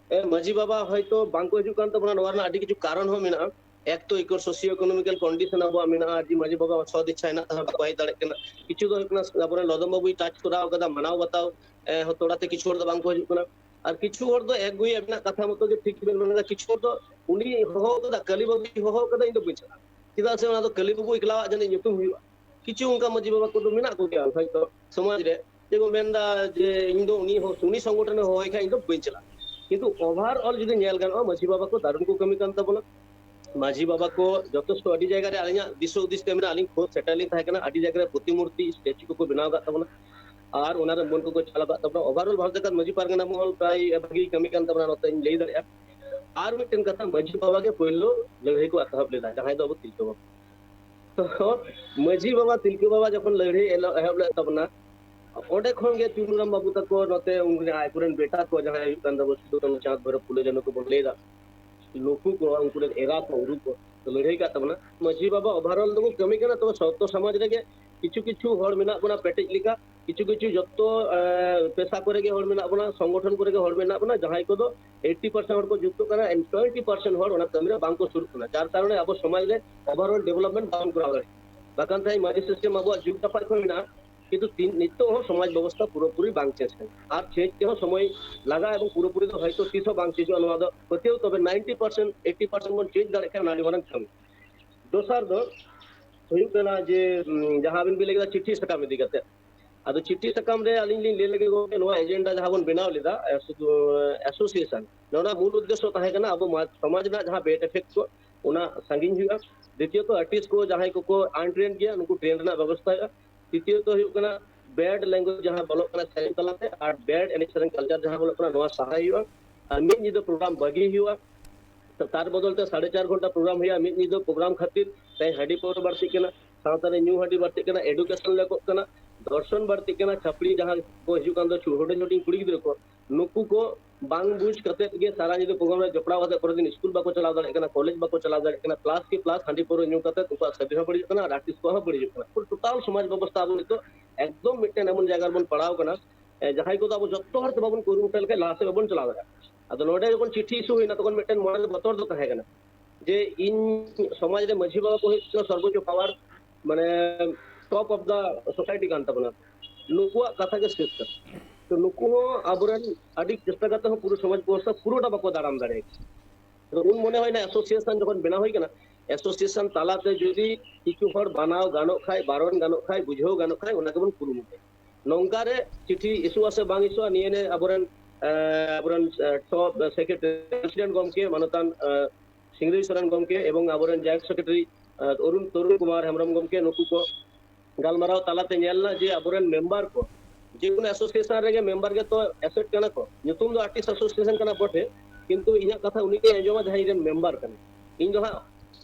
ᱮ, ᱢᱟᱹᱡᱷᱤ ᱵᱟᱵᱟ ᱦᱚᱭᱛᱳ ᱵᱟᱝᱠᱚ ᱦᱤᱡᱩᱜ ᱠᱟᱱ ᱛᱟᱵᱚᱱᱟ, ᱱᱚᱣᱟ ᱨᱮᱱᱟᱜ ᱟᱹᱰᱤ ᱠᱤᱪᱷᱩ ᱠᱟᱨᱚᱱ ᱦᱚᱸ ᱢᱮᱱᱟᱜᱼᱟ᱾ ᱮᱠ ᱛᱚ ᱤᱠᱳ ᱥᱳᱥᱤᱭᱳ ᱤᱠᱳᱱᱚᱢᱤᱠᱟᱞ ᱠᱚᱱᱰᱤᱥᱚᱱ ᱟᱵᱚᱣᱟᱜ ᱢᱮᱱᱟᱜᱼᱟ, ᱡᱮ ᱢᱟᱹᱡᱷᱤ ᱵᱟᱵᱟ ᱥᱚᱫ ᱤᱪᱪᱷᱟ ᱦᱮᱱᱟᱜ ᱛᱟᱦᱮᱸ ᱵᱟᱠᱚ ᱦᱮᱡ ᱫᱟᱲᱮᱭᱟᱜ ᱠᱟᱱᱟ᱾ ᱠᱤᱪᱷᱩ ᱫᱚ ᱦᱩᱭᱩᱜ ᱠᱟᱱᱟ ᱟᱵᱚᱨᱮᱱ ᱞᱚᱫᱚᱢ ᱵᱟᱵᱩᱭ ᱴᱟᱪ ᱠᱚᱨᱟᱣ ᱠᱟᱫᱟ, ᱢᱟᱱᱟᱣ ᱵᱟᱛᱟᱣ, ᱮ, ᱦᱚᱸ ᱛᱷᱚᱲᱟ ᱛᱮ ᱠᱤᱪᱷᱩ ᱦᱚᱲ ᱫᱚ ᱵᱟᱝᱠᱚ ᱦᱤᱡᱩᱜ ᱠᱟᱱᱟ᱾ ᱟᱨ ᱠᱤᱪᱷᱩ ᱦᱚᱲ ᱫᱚ ᱮᱠᱜᱩᱭ ᱟᱵᱤᱱᱟᱜ ᱠᱟᱛᱷᱟ ᱢᱚᱛᱚ ᱜᱮ ᱴᱷᱤᱠ ᱵᱮᱱ ᱢᱮᱱ ᱠᱟᱫᱟ, ᱠᱤᱪᱷᱩ ᱦᱚᱲ ᱫᱚ ᱩᱱᱤ ᱦᱚᱦᱚ ᱠᱟᱫᱟ, ᱠᱟᱹᱞᱤ ᱵᱟᱹᱵᱩᱭ ᱦᱚᱦᱚ ᱠᱟᱫᱟ, ᱤᱧ ᱫᱚ ᱵᱟᱹᱧ ᱪᱟᱞᱟᱜᱼᱟ᱾ ᱪᱮᱫᱟᱜ ᱥᱮ ᱚᱱᱟ ᱫᱚ ᱠᱟᱹᱞᱤ ᱵᱟᱹᱵᱩ ᱮᱠᱞᱟᱣᱟᱜ ᱡᱟᱹᱱᱤᱡ ᱧᱩᱛᱩᱢ ᱦᱩᱭᱩᱜᱼᱟ᱾ ᱠᱤᱪᱷᱩ ᱚᱱᱠᱟ ᱢᱟᱹᱡᱷᱤ ᱵᱟᱵᱟ ᱠᱚᱫᱚ ᱢᱮᱱᱟᱜ ᱠᱚᱜᱮᱭᱟ ᱦᱚᱭᱛᱳ ᱥᱚᱢᱟᱡᱽ ᱨᱮ, ᱡᱮ ᱠᱚ ᱢᱮᱱᱫᱟ ᱡᱮ ᱤᱧ ᱫᱚ ᱩᱱᱤ ᱦᱚ-, ᱩᱱᱤ ᱥᱚᱝᱜᱚᱴᱷᱚᱱᱮ ᱦᱚᱦᱚᱭ ᱠᱷᱟᱡ ᱤᱧ ᱫᱚ ᱵᱟᱹᱧ ᱪᱟᱞᱟᱜᱼᱟ᱾ ᱠᱤᱱᱛᱩ ᱚᱵᱷᱟᱨ ᱚᱞ ᱡᱩᱫᱤ ᱧᱮᱞ ᱜᱟᱱᱚᱜᱼᱟ, ᱢᱟᱹᱡᱷᱤ ᱵᱟᱵᱟ ᱠᱚ ᱫᱟᱨᱩᱱ ᱠᱚ ᱠᱟᱹᱢᱤ ᱠᱟᱱ ᱛᱟᱵᱚᱱᱟ᱾ ᱢᱟᱹᱡᱷᱤ ᱵᱟᱵᱟ ᱠᱚ ᱡᱚᱛᱷᱮᱥᱴᱚ ᱟᱹᱰᱤ ᱡᱟᱭᱜᱟ ᱨᱮ ᱟᱹᱞᱤᱧᱟᱜ ᱫᱤᱥ ᱦᱩᱫᱤᱥ ᱛᱮ ᱢᱮᱱᱟᱜᱼᱟ, ᱟᱹᱞᱤᱧ ᱠᱷᱩᱫ ᱥᱮᱴᱮᱨ ᱞᱤᱧ ᱛᱟᱦᱮᱸ ᱠᱟᱱᱟ, ᱟᱹᱰᱤ ᱡᱟᱭᱜᱟ ᱨᱮ ᱯᱨᱚᱛᱤᱢᱩᱨᱛᱤ ᱥᱴᱮᱪᱩ ᱠᱚᱠᱚ ᱵᱮᱱᱟᱣ ᱟᱠᱟᱫ ᱛᱟᱵᱚᱱᱟ ᱟᱨ ᱚᱱᱟ ᱨᱮ ᱢᱟᱹᱱ ᱠᱚᱠᱚ ᱪᱟᱞ ᱟᱠᱟᱫ ᱛᱟᱵᱚᱱᱟ᱾ ᱚᱵᱷᱟᱨ ᱚᱞ ᱵᱷᱟᱨᱚᱛ ᱡᱟᱠᱟᱛ ᱢᱟᱹᱡᱷᱤ ᱯᱟᱨᱜᱟᱱᱟ ᱢᱚᱦᱚᱞ ᱯᱨᱟᱭ ᱵᱷᱟᱹᱜᱤ ᱠᱟᱹᱢᱤ ᱠᱟᱱ ᱛᱟᱵᱚᱱᱟ, ᱱᱚᱛᱮᱧ ᱞᱟᱹᱭ ᱫᱟᱲᱮᱭᱟᱜᱼᱟ᱾ ᱟᱨ ᱢᱤᱫᱴᱮᱱ ᱠᱟᱛᱷᱟ, ᱢᱟᱹᱡᱷᱤ ᱵᱟᱵᱟ ᱜᱮ ᱯᱳᱭᱞᱳ ᱞᱟᱹᱲᱦᱟᱹᱭ ᱠᱚ ᱮᱛᱚᱦᱚᱵ ᱞᱮᱫᱟ, ᱡᱟᱦᱟᱸᱭ ᱫᱚ ᱟᱵᱚ ᱛᱤᱞᱠᱟᱹ ᱵᱟᱵᱟ᱾ ᱛᱚ ᱢᱟᱹᱡᱷᱤ ᱵᱟᱵᱟ, ᱛᱤᱞᱠᱟᱹ ᱵᱟᱵᱟ ᱡᱚᱠᱷᱚᱱ ᱞᱟᱹᱲᱦᱟᱹᱭ ᱮᱞ-, ᱮᱦᱚᱵ ᱞᱮᱫ ᱛᱟᱵᱚᱱᱟ, ᱚᱸᱰᱮ ᱠᱷᱚᱱ ᱜᱮ ᱪᱩᱱᱩᱨᱟᱢ ᱵᱟᱹᱵᱩ ᱛᱟᱠᱚ, ᱱᱚᱛᱮ ᱩᱱ-, ᱟᱠᱚᱨᱮᱱ ᱵᱮᱴᱟ ᱠᱚ, ᱡᱟᱦᱟᱸᱭ ᱦᱩᱭᱩᱜ ᱠᱟᱱ ᱛᱟᱵᱚ ᱥᱤᱫᱩ, ᱠᱟᱹᱱᱦᱩ, ᱪᱟᱸᱫᱽ, ᱵᱷᱟᱭᱨᱚᱵ, ᱯᱷᱩᱞᱳ, ᱡᱷᱟᱱᱳ ᱠᱚᱵᱚᱱ ᱞᱟᱹᱭ ᱮᱫᱟ, ᱱᱩᱠᱩ ᱠᱚ, ᱩᱱᱠᱩ ᱨᱮᱱ ᱮᱨᱟ ᱠᱚ, ᱩᱨᱩ ᱠᱚ, ᱠᱚ ᱞᱟᱹᱲᱦᱟᱹᱭ ᱠᱟᱜ ᱛᱟᱵᱚᱱᱟ᱾ ᱢᱟᱹᱡᱷᱤ ᱵᱟᱵᱟ ᱚᱵᱷᱟᱨᱚᱞ ᱫᱚᱠᱚ ᱠᱟᱹᱢᱤ ᱠᱟᱱᱟ, ᱛᱚᱵᱮ ᱥᱚᱛᱚ ᱥᱚᱢᱟᱡᱽ ᱨᱮᱜᱮ ᱠᱤᱪᱷᱩ ᱠᱤᱪᱷᱩ ᱦᱚᱲ ᱢᱮᱱᱟᱜ ᱵᱚᱱᱟ ᱯᱮᱴᱮᱡ ᱞᱮᱠᱟ, ᱠᱤᱪᱷᱩ ᱠᱤᱪᱷᱩ ᱡᱚᱛᱚ, ᱮ, ᱯᱮᱥᱟ ᱠᱚᱨᱮ ᱜᱮ ᱦᱚᱲ ᱢᱮᱱᱟᱜ ᱵᱚᱱᱟ, ᱥᱚᱝᱜᱚᱴᱷᱚᱱ ᱠᱚᱨᱮ ᱜᱮ ᱦᱚᱲ ᱢᱮᱱᱟᱜ ᱵᱚᱱᱟ, ᱡᱟᱦᱟᱸᱭ ᱠᱚᱫᱚ ᱮᱭᱤᱴᱤ ᱯᱟᱨᱥᱮᱱᱴ ᱦᱚᱲ ᱠᱚ ᱡᱩᱠᱛᱚ ᱠᱟᱱᱟ, and ᱴᱩᱭᱮᱱᱴᱤ ᱯᱟᱨᱥᱮᱱᱴ ᱦᱚᱲ ᱚᱱᱟ ᱠᱟᱹᱢᱤ ᱨᱮ ᱵᱟᱝ ᱠᱚ ᱥᱩᱨᱩᱜ ᱠᱟᱱᱟ, ᱡᱟᱨ ᱠᱟᱨᱚᱱᱮ ᱟᱵᱚ ᱥᱚᱢᱟᱡᱽ ᱨᱮ ᱚᱵᱷᱟᱨᱚᱞ ᱰᱮᱵᱷᱞᱚᱯᱢᱮᱱᱴ ᱵᱟᱵᱚᱱ ᱠᱚᱨᱟᱣ ᱫᱟᱲᱮᱭᱟᱜ ᱠᱟᱱᱟ᱾ ᱵᱟᱠᱷᱟᱱ ᱛᱮᱦᱮᱧ ᱢᱟᱹᱡᱷᱤ ᱥᱤᱥᱴᱮᱢ ᱟᱵᱚᱣᱟᱜ ᱡᱩᱜᱽ ᱡᱟᱯᱟᱜ ᱠᱷᱚᱱ ᱢᱮᱱᱟᱜᱼᱟ, ᱠᱤᱱᱛᱩ ᱛᱤᱱ-, ᱱᱤᱛᱚᱜ ᱦᱚᱸ ᱥᱚᱢᱟᱡᱽ ᱵᱮᱵᱚᱥᱛᱷᱟ ᱯᱩᱨᱟᱹᱯᱩᱨᱤ ᱵᱟᱝ ᱪᱮᱧᱡᱽ ᱠᱟᱱᱟ᱾ ᱟᱨ ᱪᱮᱧᱡᱽ ᱛᱮᱦᱚᱸ ᱥᱚᱢᱚᱭ ᱞᱟᱜᱟᱜᱼᱟ ᱮᱵᱚᱝ ᱯᱩᱨᱟᱹᱯᱩᱨᱤ ᱫᱚ ᱦᱚᱭᱛᱳ ᱛᱤᱥ ᱦᱚᱸ ᱵᱟᱝ ᱪᱮᱧᱡᱚᱜᱼᱟ᱾ ᱱᱚᱣᱟ ᱫᱚ ᱯᱟᱹᱛᱭᱟᱹᱣ ᱛᱚᱵᱮ ᱱᱟᱭᱤᱱᱴᱤ ᱯᱟᱨᱥᱮᱱᱴ, ᱮᱭᱤᱴᱤ ᱯᱟᱨᱥᱮᱱᱴ ᱵᱚᱱ ᱪᱮᱧᱡᱽ ᱫᱟᱲᱮᱭᱟᱜ ᱠᱷᱟᱱ ᱚᱱᱟ ᱟᱹᱰᱤ ᱢᱟᱨᱟᱝ ᱠᱟᱹᱢᱤ᱾ ᱫᱚᱥᱟᱨ ᱫᱚ ᱦᱩᱭᱩᱜ ᱠᱟᱱᱟ ᱡᱮ, ᱩᱢ, ᱡᱟᱦᱟᱸ ᱟᱵᱤᱱ ᱵᱤᱱ ᱞᱟᱹᱭ ᱠᱮᱫᱟ ᱪᱤᱴᱷᱤ ᱥᱟᱠᱟᱢ ᱤᱫᱤ ᱠᱟᱛᱮ, ᱟᱫᱚ ᱪᱤᱴᱷᱤ ᱥᱟᱠᱟᱢ ᱨᱮ ᱟᱹᱞᱤᱧ ᱞᱤᱧ ᱞᱟᱹᱭ ᱞᱮᱜᱮ ᱜᱚᱢᱠᱮ, ᱱᱚᱣᱟ ᱮᱡᱮᱱᱰᱟ ᱡᱟᱦᱟᱸ ᱵᱚᱱ ᱵᱮᱱᱟᱣ ᱞᱮᱫᱟ, ᱮ, ᱥᱩᱫᱷᱩ, ᱮ, ᱮᱥᱳᱥᱤᱭᱮᱥᱚᱱ, ᱱᱚᱣᱟ ᱨᱮᱱᱟᱜ ᱢᱩᱞ ᱩᱫᱽᱫᱮᱥᱥᱚ ᱛᱟᱦᱮᱸ ᱠᱟᱱᱟ ᱟᱵᱚ ᱢᱟ-, ᱥᱚᱢᱟᱡᱽ ᱨᱮᱱᱟᱜ ᱡᱟᱦᱟᱸ ᱵᱮᱰ ᱮᱯᱷᱮᱠᱴ ᱠᱚ, ᱚᱱᱟ ᱥᱟᱺᱜᱤᱧ ᱦᱩᱭᱩᱜᱼᱟ᱾ ᱫᱤᱛᱤᱭᱚᱛᱚ, ᱟᱨᱴᱤᱥᱴ ᱠᱚ ᱡᱟᱦᱟᱸᱭ ᱠᱚᱠᱚ ᱟᱱᱴᱨᱮᱱᱰ ᱜᱮᱭᱟ, ᱩᱱᱠᱩ ᱴᱨᱮᱱ ᱨᱮᱱᱟᱜ ᱵᱮᱵᱚᱥᱛᱷᱟ ᱦᱩᱭᱩᱜᱼᱟ᱾ ᱛᱨᱤᱛᱤᱭᱚᱛᱚ ᱦᱩᱭᱩᱜ ᱠᱟᱱᱟ ᱵᱮᱰ ᱞᱮᱝᱜᱩᱭᱮᱡᱽ ᱡᱟᱦᱟᱸ ᱵᱚᱞᱚᱜ ᱠᱟᱱᱟ ᱥᱮᱨᱮᱧ ᱛᱟᱞᱟᱛᱮ, ᱟᱨ ᱵᱮᱰ ᱮᱱᱮᱡ ᱥᱮᱨᱮᱧ ᱠᱟᱞᱪᱟᱨ ᱡᱟᱦᱟᱸ ᱵᱚᱞᱚᱜ ᱠᱟᱱᱟ, ᱱᱚᱣᱟ ᱥᱟᱦᱟᱭ ᱦᱩᱭᱩᱜᱼᱟ᱾ ᱟᱨ ᱢᱤᱫ ᱧᱤᱫᱟᱹ ᱯᱨᱳᱜᱨᱟᱢ ᱵᱟᱹᱜᱤ ᱦᱩᱭᱩᱜᱼᱟ᱾ ᱛᱚ ᱛᱟᱨ ᱵᱚᱫᱚᱞ ᱛᱮ ᱥᱟᱲᱮ ᱪᱟᱨ ᱜᱷᱚᱱᱴᱟ ᱯᱨᱳᱜᱨᱟᱢ ᱦᱩᱭᱩᱜᱼᱟ᱾ ᱢᱤᱫ ᱧᱤᱫᱟᱹ ᱯᱨᱳᱜᱨᱟᱢ ᱠᱷᱟᱹᱛᱤᱨ ᱛᱮᱦᱮᱧ ᱦᱟᱺᱰᱤ ᱯᱟᱹᱣᱨᱟᱹ ᱵᱟᱹᱲᱛᱤᱜ ᱠᱟᱱᱟ᱾ ᱥᱟᱶᱛᱟ ᱨᱮ ᱧᱩ ᱦᱟᱺᱰᱤ ᱵᱟᱹᱲᱛᱤᱜ ᱠᱟᱱᱟ, ᱮᱰᱩᱠᱮᱥᱚᱱ ᱞᱮᱠᱚᱜ ᱠᱟᱱᱟ, ᱫᱚᱨᱥᱚᱱ ᱵᱟᱹᱲᱛᱤᱜ ᱠᱟᱱᱟ, ᱪᱷᱟᱹᱯᱲᱤ ᱡᱟᱦᱟᱸ ᱠᱚ ᱦᱤᱡᱩᱜ ᱠᱟᱱ ᱫᱚ ᱪᱷᱩ-, ᱦᱩᱰᱤᱧ ᱦᱩᱰᱤᱧ ᱠᱩᱲᱤ ᱜᱤᱫᱽᱨᱟᱹ ᱠᱚ, ᱱᱩᱠᱩ ᱠᱚ ᱵᱟᱝ ᱵᱩᱡᱽ ᱠᱟᱛᱮᱫ ᱜᱮ ᱥᱟᱨᱟ ᱧᱤᱫᱟᱹ ᱯᱨᱳᱜᱨᱟᱢ ᱨᱮ ᱡᱚᱯᱲᱟᱣ ᱠᱟᱛᱮ ᱯᱚᱨᱮ ᱫᱤᱱ ᱥᱠᱩᱞ ᱵᱟᱠᱚ ᱪᱟᱞᱟᱣ ᱫᱟᱲᱮᱭᱟᱜ ᱠᱟᱱᱟ, ᱠᱚᱞᱮᱡᱽ ᱵᱟᱠᱚ ᱪᱟᱞᱟᱣ ᱫᱟᱲᱮᱭᱟᱜ ᱠᱟᱱᱟ, ᱠᱞᱟᱥ ᱠᱤ ᱠᱞᱟᱥ, ᱦᱟᱺᱰᱤ ᱯᱟᱹᱣᱨᱟᱹ ᱧᱩ ᱠᱟᱛᱮᱫ ᱩᱱᱠᱩᱣᱟᱜ ᱥᱟᱹᱨᱤ ᱦᱚᱸ ᱵᱟᱹᱲᱤᱡᱚᱜ ᱠᱟᱱᱟ, ᱟᱨ ᱟᱨᱴᱤᱥᱴ ᱠᱚᱣᱟᱜ ᱦᱚᱸ ᱵᱟᱹᱲᱤᱡᱚᱜ ᱠᱟᱱᱟ᱾ ᱯᱩᱨᱟᱹ ᱴᱳᱴᱟᱞ ᱥᱚᱢᱟᱡᱽ ᱵᱮᱵᱚᱥᱛᱷᱟ ᱟᱵᱚ ᱱᱤᱛᱚᱜ ᱮᱠᱫᱚᱢ ᱢᱤᱫᱴᱮᱱ ᱮᱢᱚᱱ ᱡᱟᱭᱜᱟ ᱨᱮᱵᱚᱱ ᱯᱟᱲᱟᱣ ᱠᱟᱱᱟ, ᱮ, ᱡᱟᱦᱟᱸᱭ ᱠᱚᱫᱚ ᱟᱵᱚ ᱡᱚᱛᱚ ᱦᱚᱲ ᱛᱮ ᱵᱟᱵᱚᱱ ᱠᱩᱨᱩᱢᱩᱴᱩ ᱞᱮᱠᱷᱟᱱ ᱞᱟᱦᱟ ᱥᱮᱫ ᱵᱟᱵᱚᱱ ᱪᱟᱞᱟᱣ ᱫᱟᱲᱮᱭᱟᱜᱼᱟ᱾ ᱟᱫᱚ ᱱᱚᱰᱮ ᱡᱚᱠᱷᱚᱱ ᱪᱤᱴᱷᱤ ᱤᱥᱩ ᱦᱩᱭᱱᱟ, ᱛᱚᱠᱷᱚᱱ ᱢᱤᱫᱴᱮᱱ ᱢᱚᱱᱮ ᱨᱮ ᱵᱚᱛᱚᱨ ᱫᱚ ᱛᱟᱦᱮᱸ ᱠᱟᱱᱟ ᱡᱮ ᱤᱧ ᱥᱚᱢᱟᱡᱽ ᱨᱮ ᱢᱟᱹᱡᱷᱤ ᱵᱟᱵᱟ ᱠᱚ ᱦᱩᱭᱩᱜ ᱠᱟᱱᱟ ᱥᱚᱨᱵᱚᱪᱪᱚ ᱯᱟᱣᱟᱨ, ᱢᱟᱱᱮ ᱴᱚᱯ ᱚᱯ ᱫᱟ ᱥᱳᱥᱟᱭᱴᱤ ᱠᱟᱱ ᱛᱟᱵᱚᱱᱟ, ᱱᱩᱠᱩᱣᱟᱜ ᱠᱟᱛᱷᱟ ᱜᱮ ᱥᱮᱥ ᱠᱟᱱᱟ᱾ ᱛᱚ ᱱᱩᱠᱩ ᱦᱚᱸ ᱟᱵᱚᱨᱮᱱ ᱟᱹᱰᱤ ᱪᱮᱥᱴᱟ ᱠᱟᱛᱮ ᱦᱚᱸ ᱯᱩᱨᱟᱹ ᱥᱚᱢᱟᱡᱽ ᱵᱮᱵᱚᱥᱛᱷᱟ ᱯᱩᱨᱟᱹᱴᱟ ᱵᱟᱠᱚ ᱫᱟᱨᱟᱢ ᱫᱟᱲᱮᱭᱟᱜᱼᱟ᱾ ᱛᱚ ᱩᱱ ᱢᱚᱱᱮ ᱦᱩᱭᱱᱟ ᱮᱥᱳᱥᱤᱭᱮᱥᱚᱱ ᱡᱚᱠᱷᱚᱱ ᱵᱮᱱᱟᱣ ᱦᱩᱭ ᱠᱟᱱᱟ, ᱮᱥᱳᱥᱤᱭᱮᱥᱚᱱ ᱛᱟᱞᱟᱛᱮ ᱡᱩᱫᱤ ᱠᱤᱪᱷᱩ ᱦᱚᱲ ᱵᱟᱱᱟᱣ ᱜᱟᱱᱚᱜ ᱠᱷᱟᱡ, ᱵᱟᱨᱚᱱ ᱜᱟᱱᱚᱜ ᱠᱷᱟᱡ, ᱵᱩᱡᱷᱟᱹᱣ ᱜᱟᱱᱚᱜ ᱠᱷᱟᱡ, ᱚᱱᱟ ᱜᱮᱵᱚᱱ ᱠᱩᱨᱩᱢᱩᱴᱩᱭᱟ᱾ ᱱᱚᱝᱠᱟ ᱨᱮ ᱪᱤᱴᱷᱤ ᱤᱥᱩᱜ ᱟᱥᱮ ᱵᱟᱝ ᱤᱥᱩᱜᱼᱟ, ᱱᱤᱭᱟᱹ ᱱᱤᱭᱮ ᱟᱵᱚᱨᱮᱱ, ᱮ, ᱟᱵᱚᱨᱮᱱ, ᱮ, ᱴᱚᱯ ᱥᱮᱠᱨᱮᱴᱟᱨᱤ, ᱯᱨᱮᱥᱤᱰᱮᱱᱴ ᱜᱚᱢᱠᱮ ᱢᱟᱱᱚᱛᱟᱱ, ᱮ, ᱥᱤᱝᱨᱟᱹᱭ ᱥᱚᱨᱮᱱ ᱜᱚᱢᱠᱮ ᱮᱵᱚᱝ ᱟᱵᱚᱨᱮᱱ ᱡᱚᱭᱮᱱᱴ ᱥᱮᱠᱨᱮᱴᱟᱨᱤ, ᱮ, ᱚᱨᱩᱱ, ᱛᱚᱨᱩᱱ ᱠᱩᱢᱟᱨ ᱦᱮᱢᱵᱨᱚᱢ ᱜᱚᱢᱠᱮ, ᱱᱩᱠᱩ ᱠᱚ ᱜᱟᱞᱢᱟᱨᱟᱣ ᱛᱟᱞᱟᱛᱮ ᱧᱮᱞ ᱮᱱᱟ ᱡᱮ ᱟᱵᱚᱨᱮᱱ ᱢᱮᱢᱵᱟᱨ ᱠᱚ, ᱡᱮ ᱠᱳᱱᱳ ᱮᱥᱳᱥᱤᱭᱮᱥᱚᱱ ᱨᱮᱜᱮ ᱢᱮᱢᱵᱟᱨ ᱜᱮᱛᱚ ᱮᱥᱮᱴ ᱠᱟᱱᱟ ᱠᱚ, ᱧᱩᱛᱩᱢ ᱫᱚ ᱟᱨᱴᱤᱥᱴ ᱮᱥᱳᱥᱤᱭᱮᱥᱚᱱ ᱠᱟᱱᱟ ᱵᱚᱴᱷᱮ, ᱠᱤᱱᱛᱩ ᱤᱧᱟᱹᱜ ᱠᱟᱛᱷᱟ ᱩᱱᱤ ᱜᱮ ᱟᱸᱡᱚᱢᱟ ᱡᱟᱦᱟᱸᱭ ᱤᱧ ᱨᱮᱱ ᱢᱮᱢᱵᱟᱨ ᱠᱟᱱᱟᱭ᱾ ᱤᱧ ᱫᱚ ᱦᱟᱸᱜ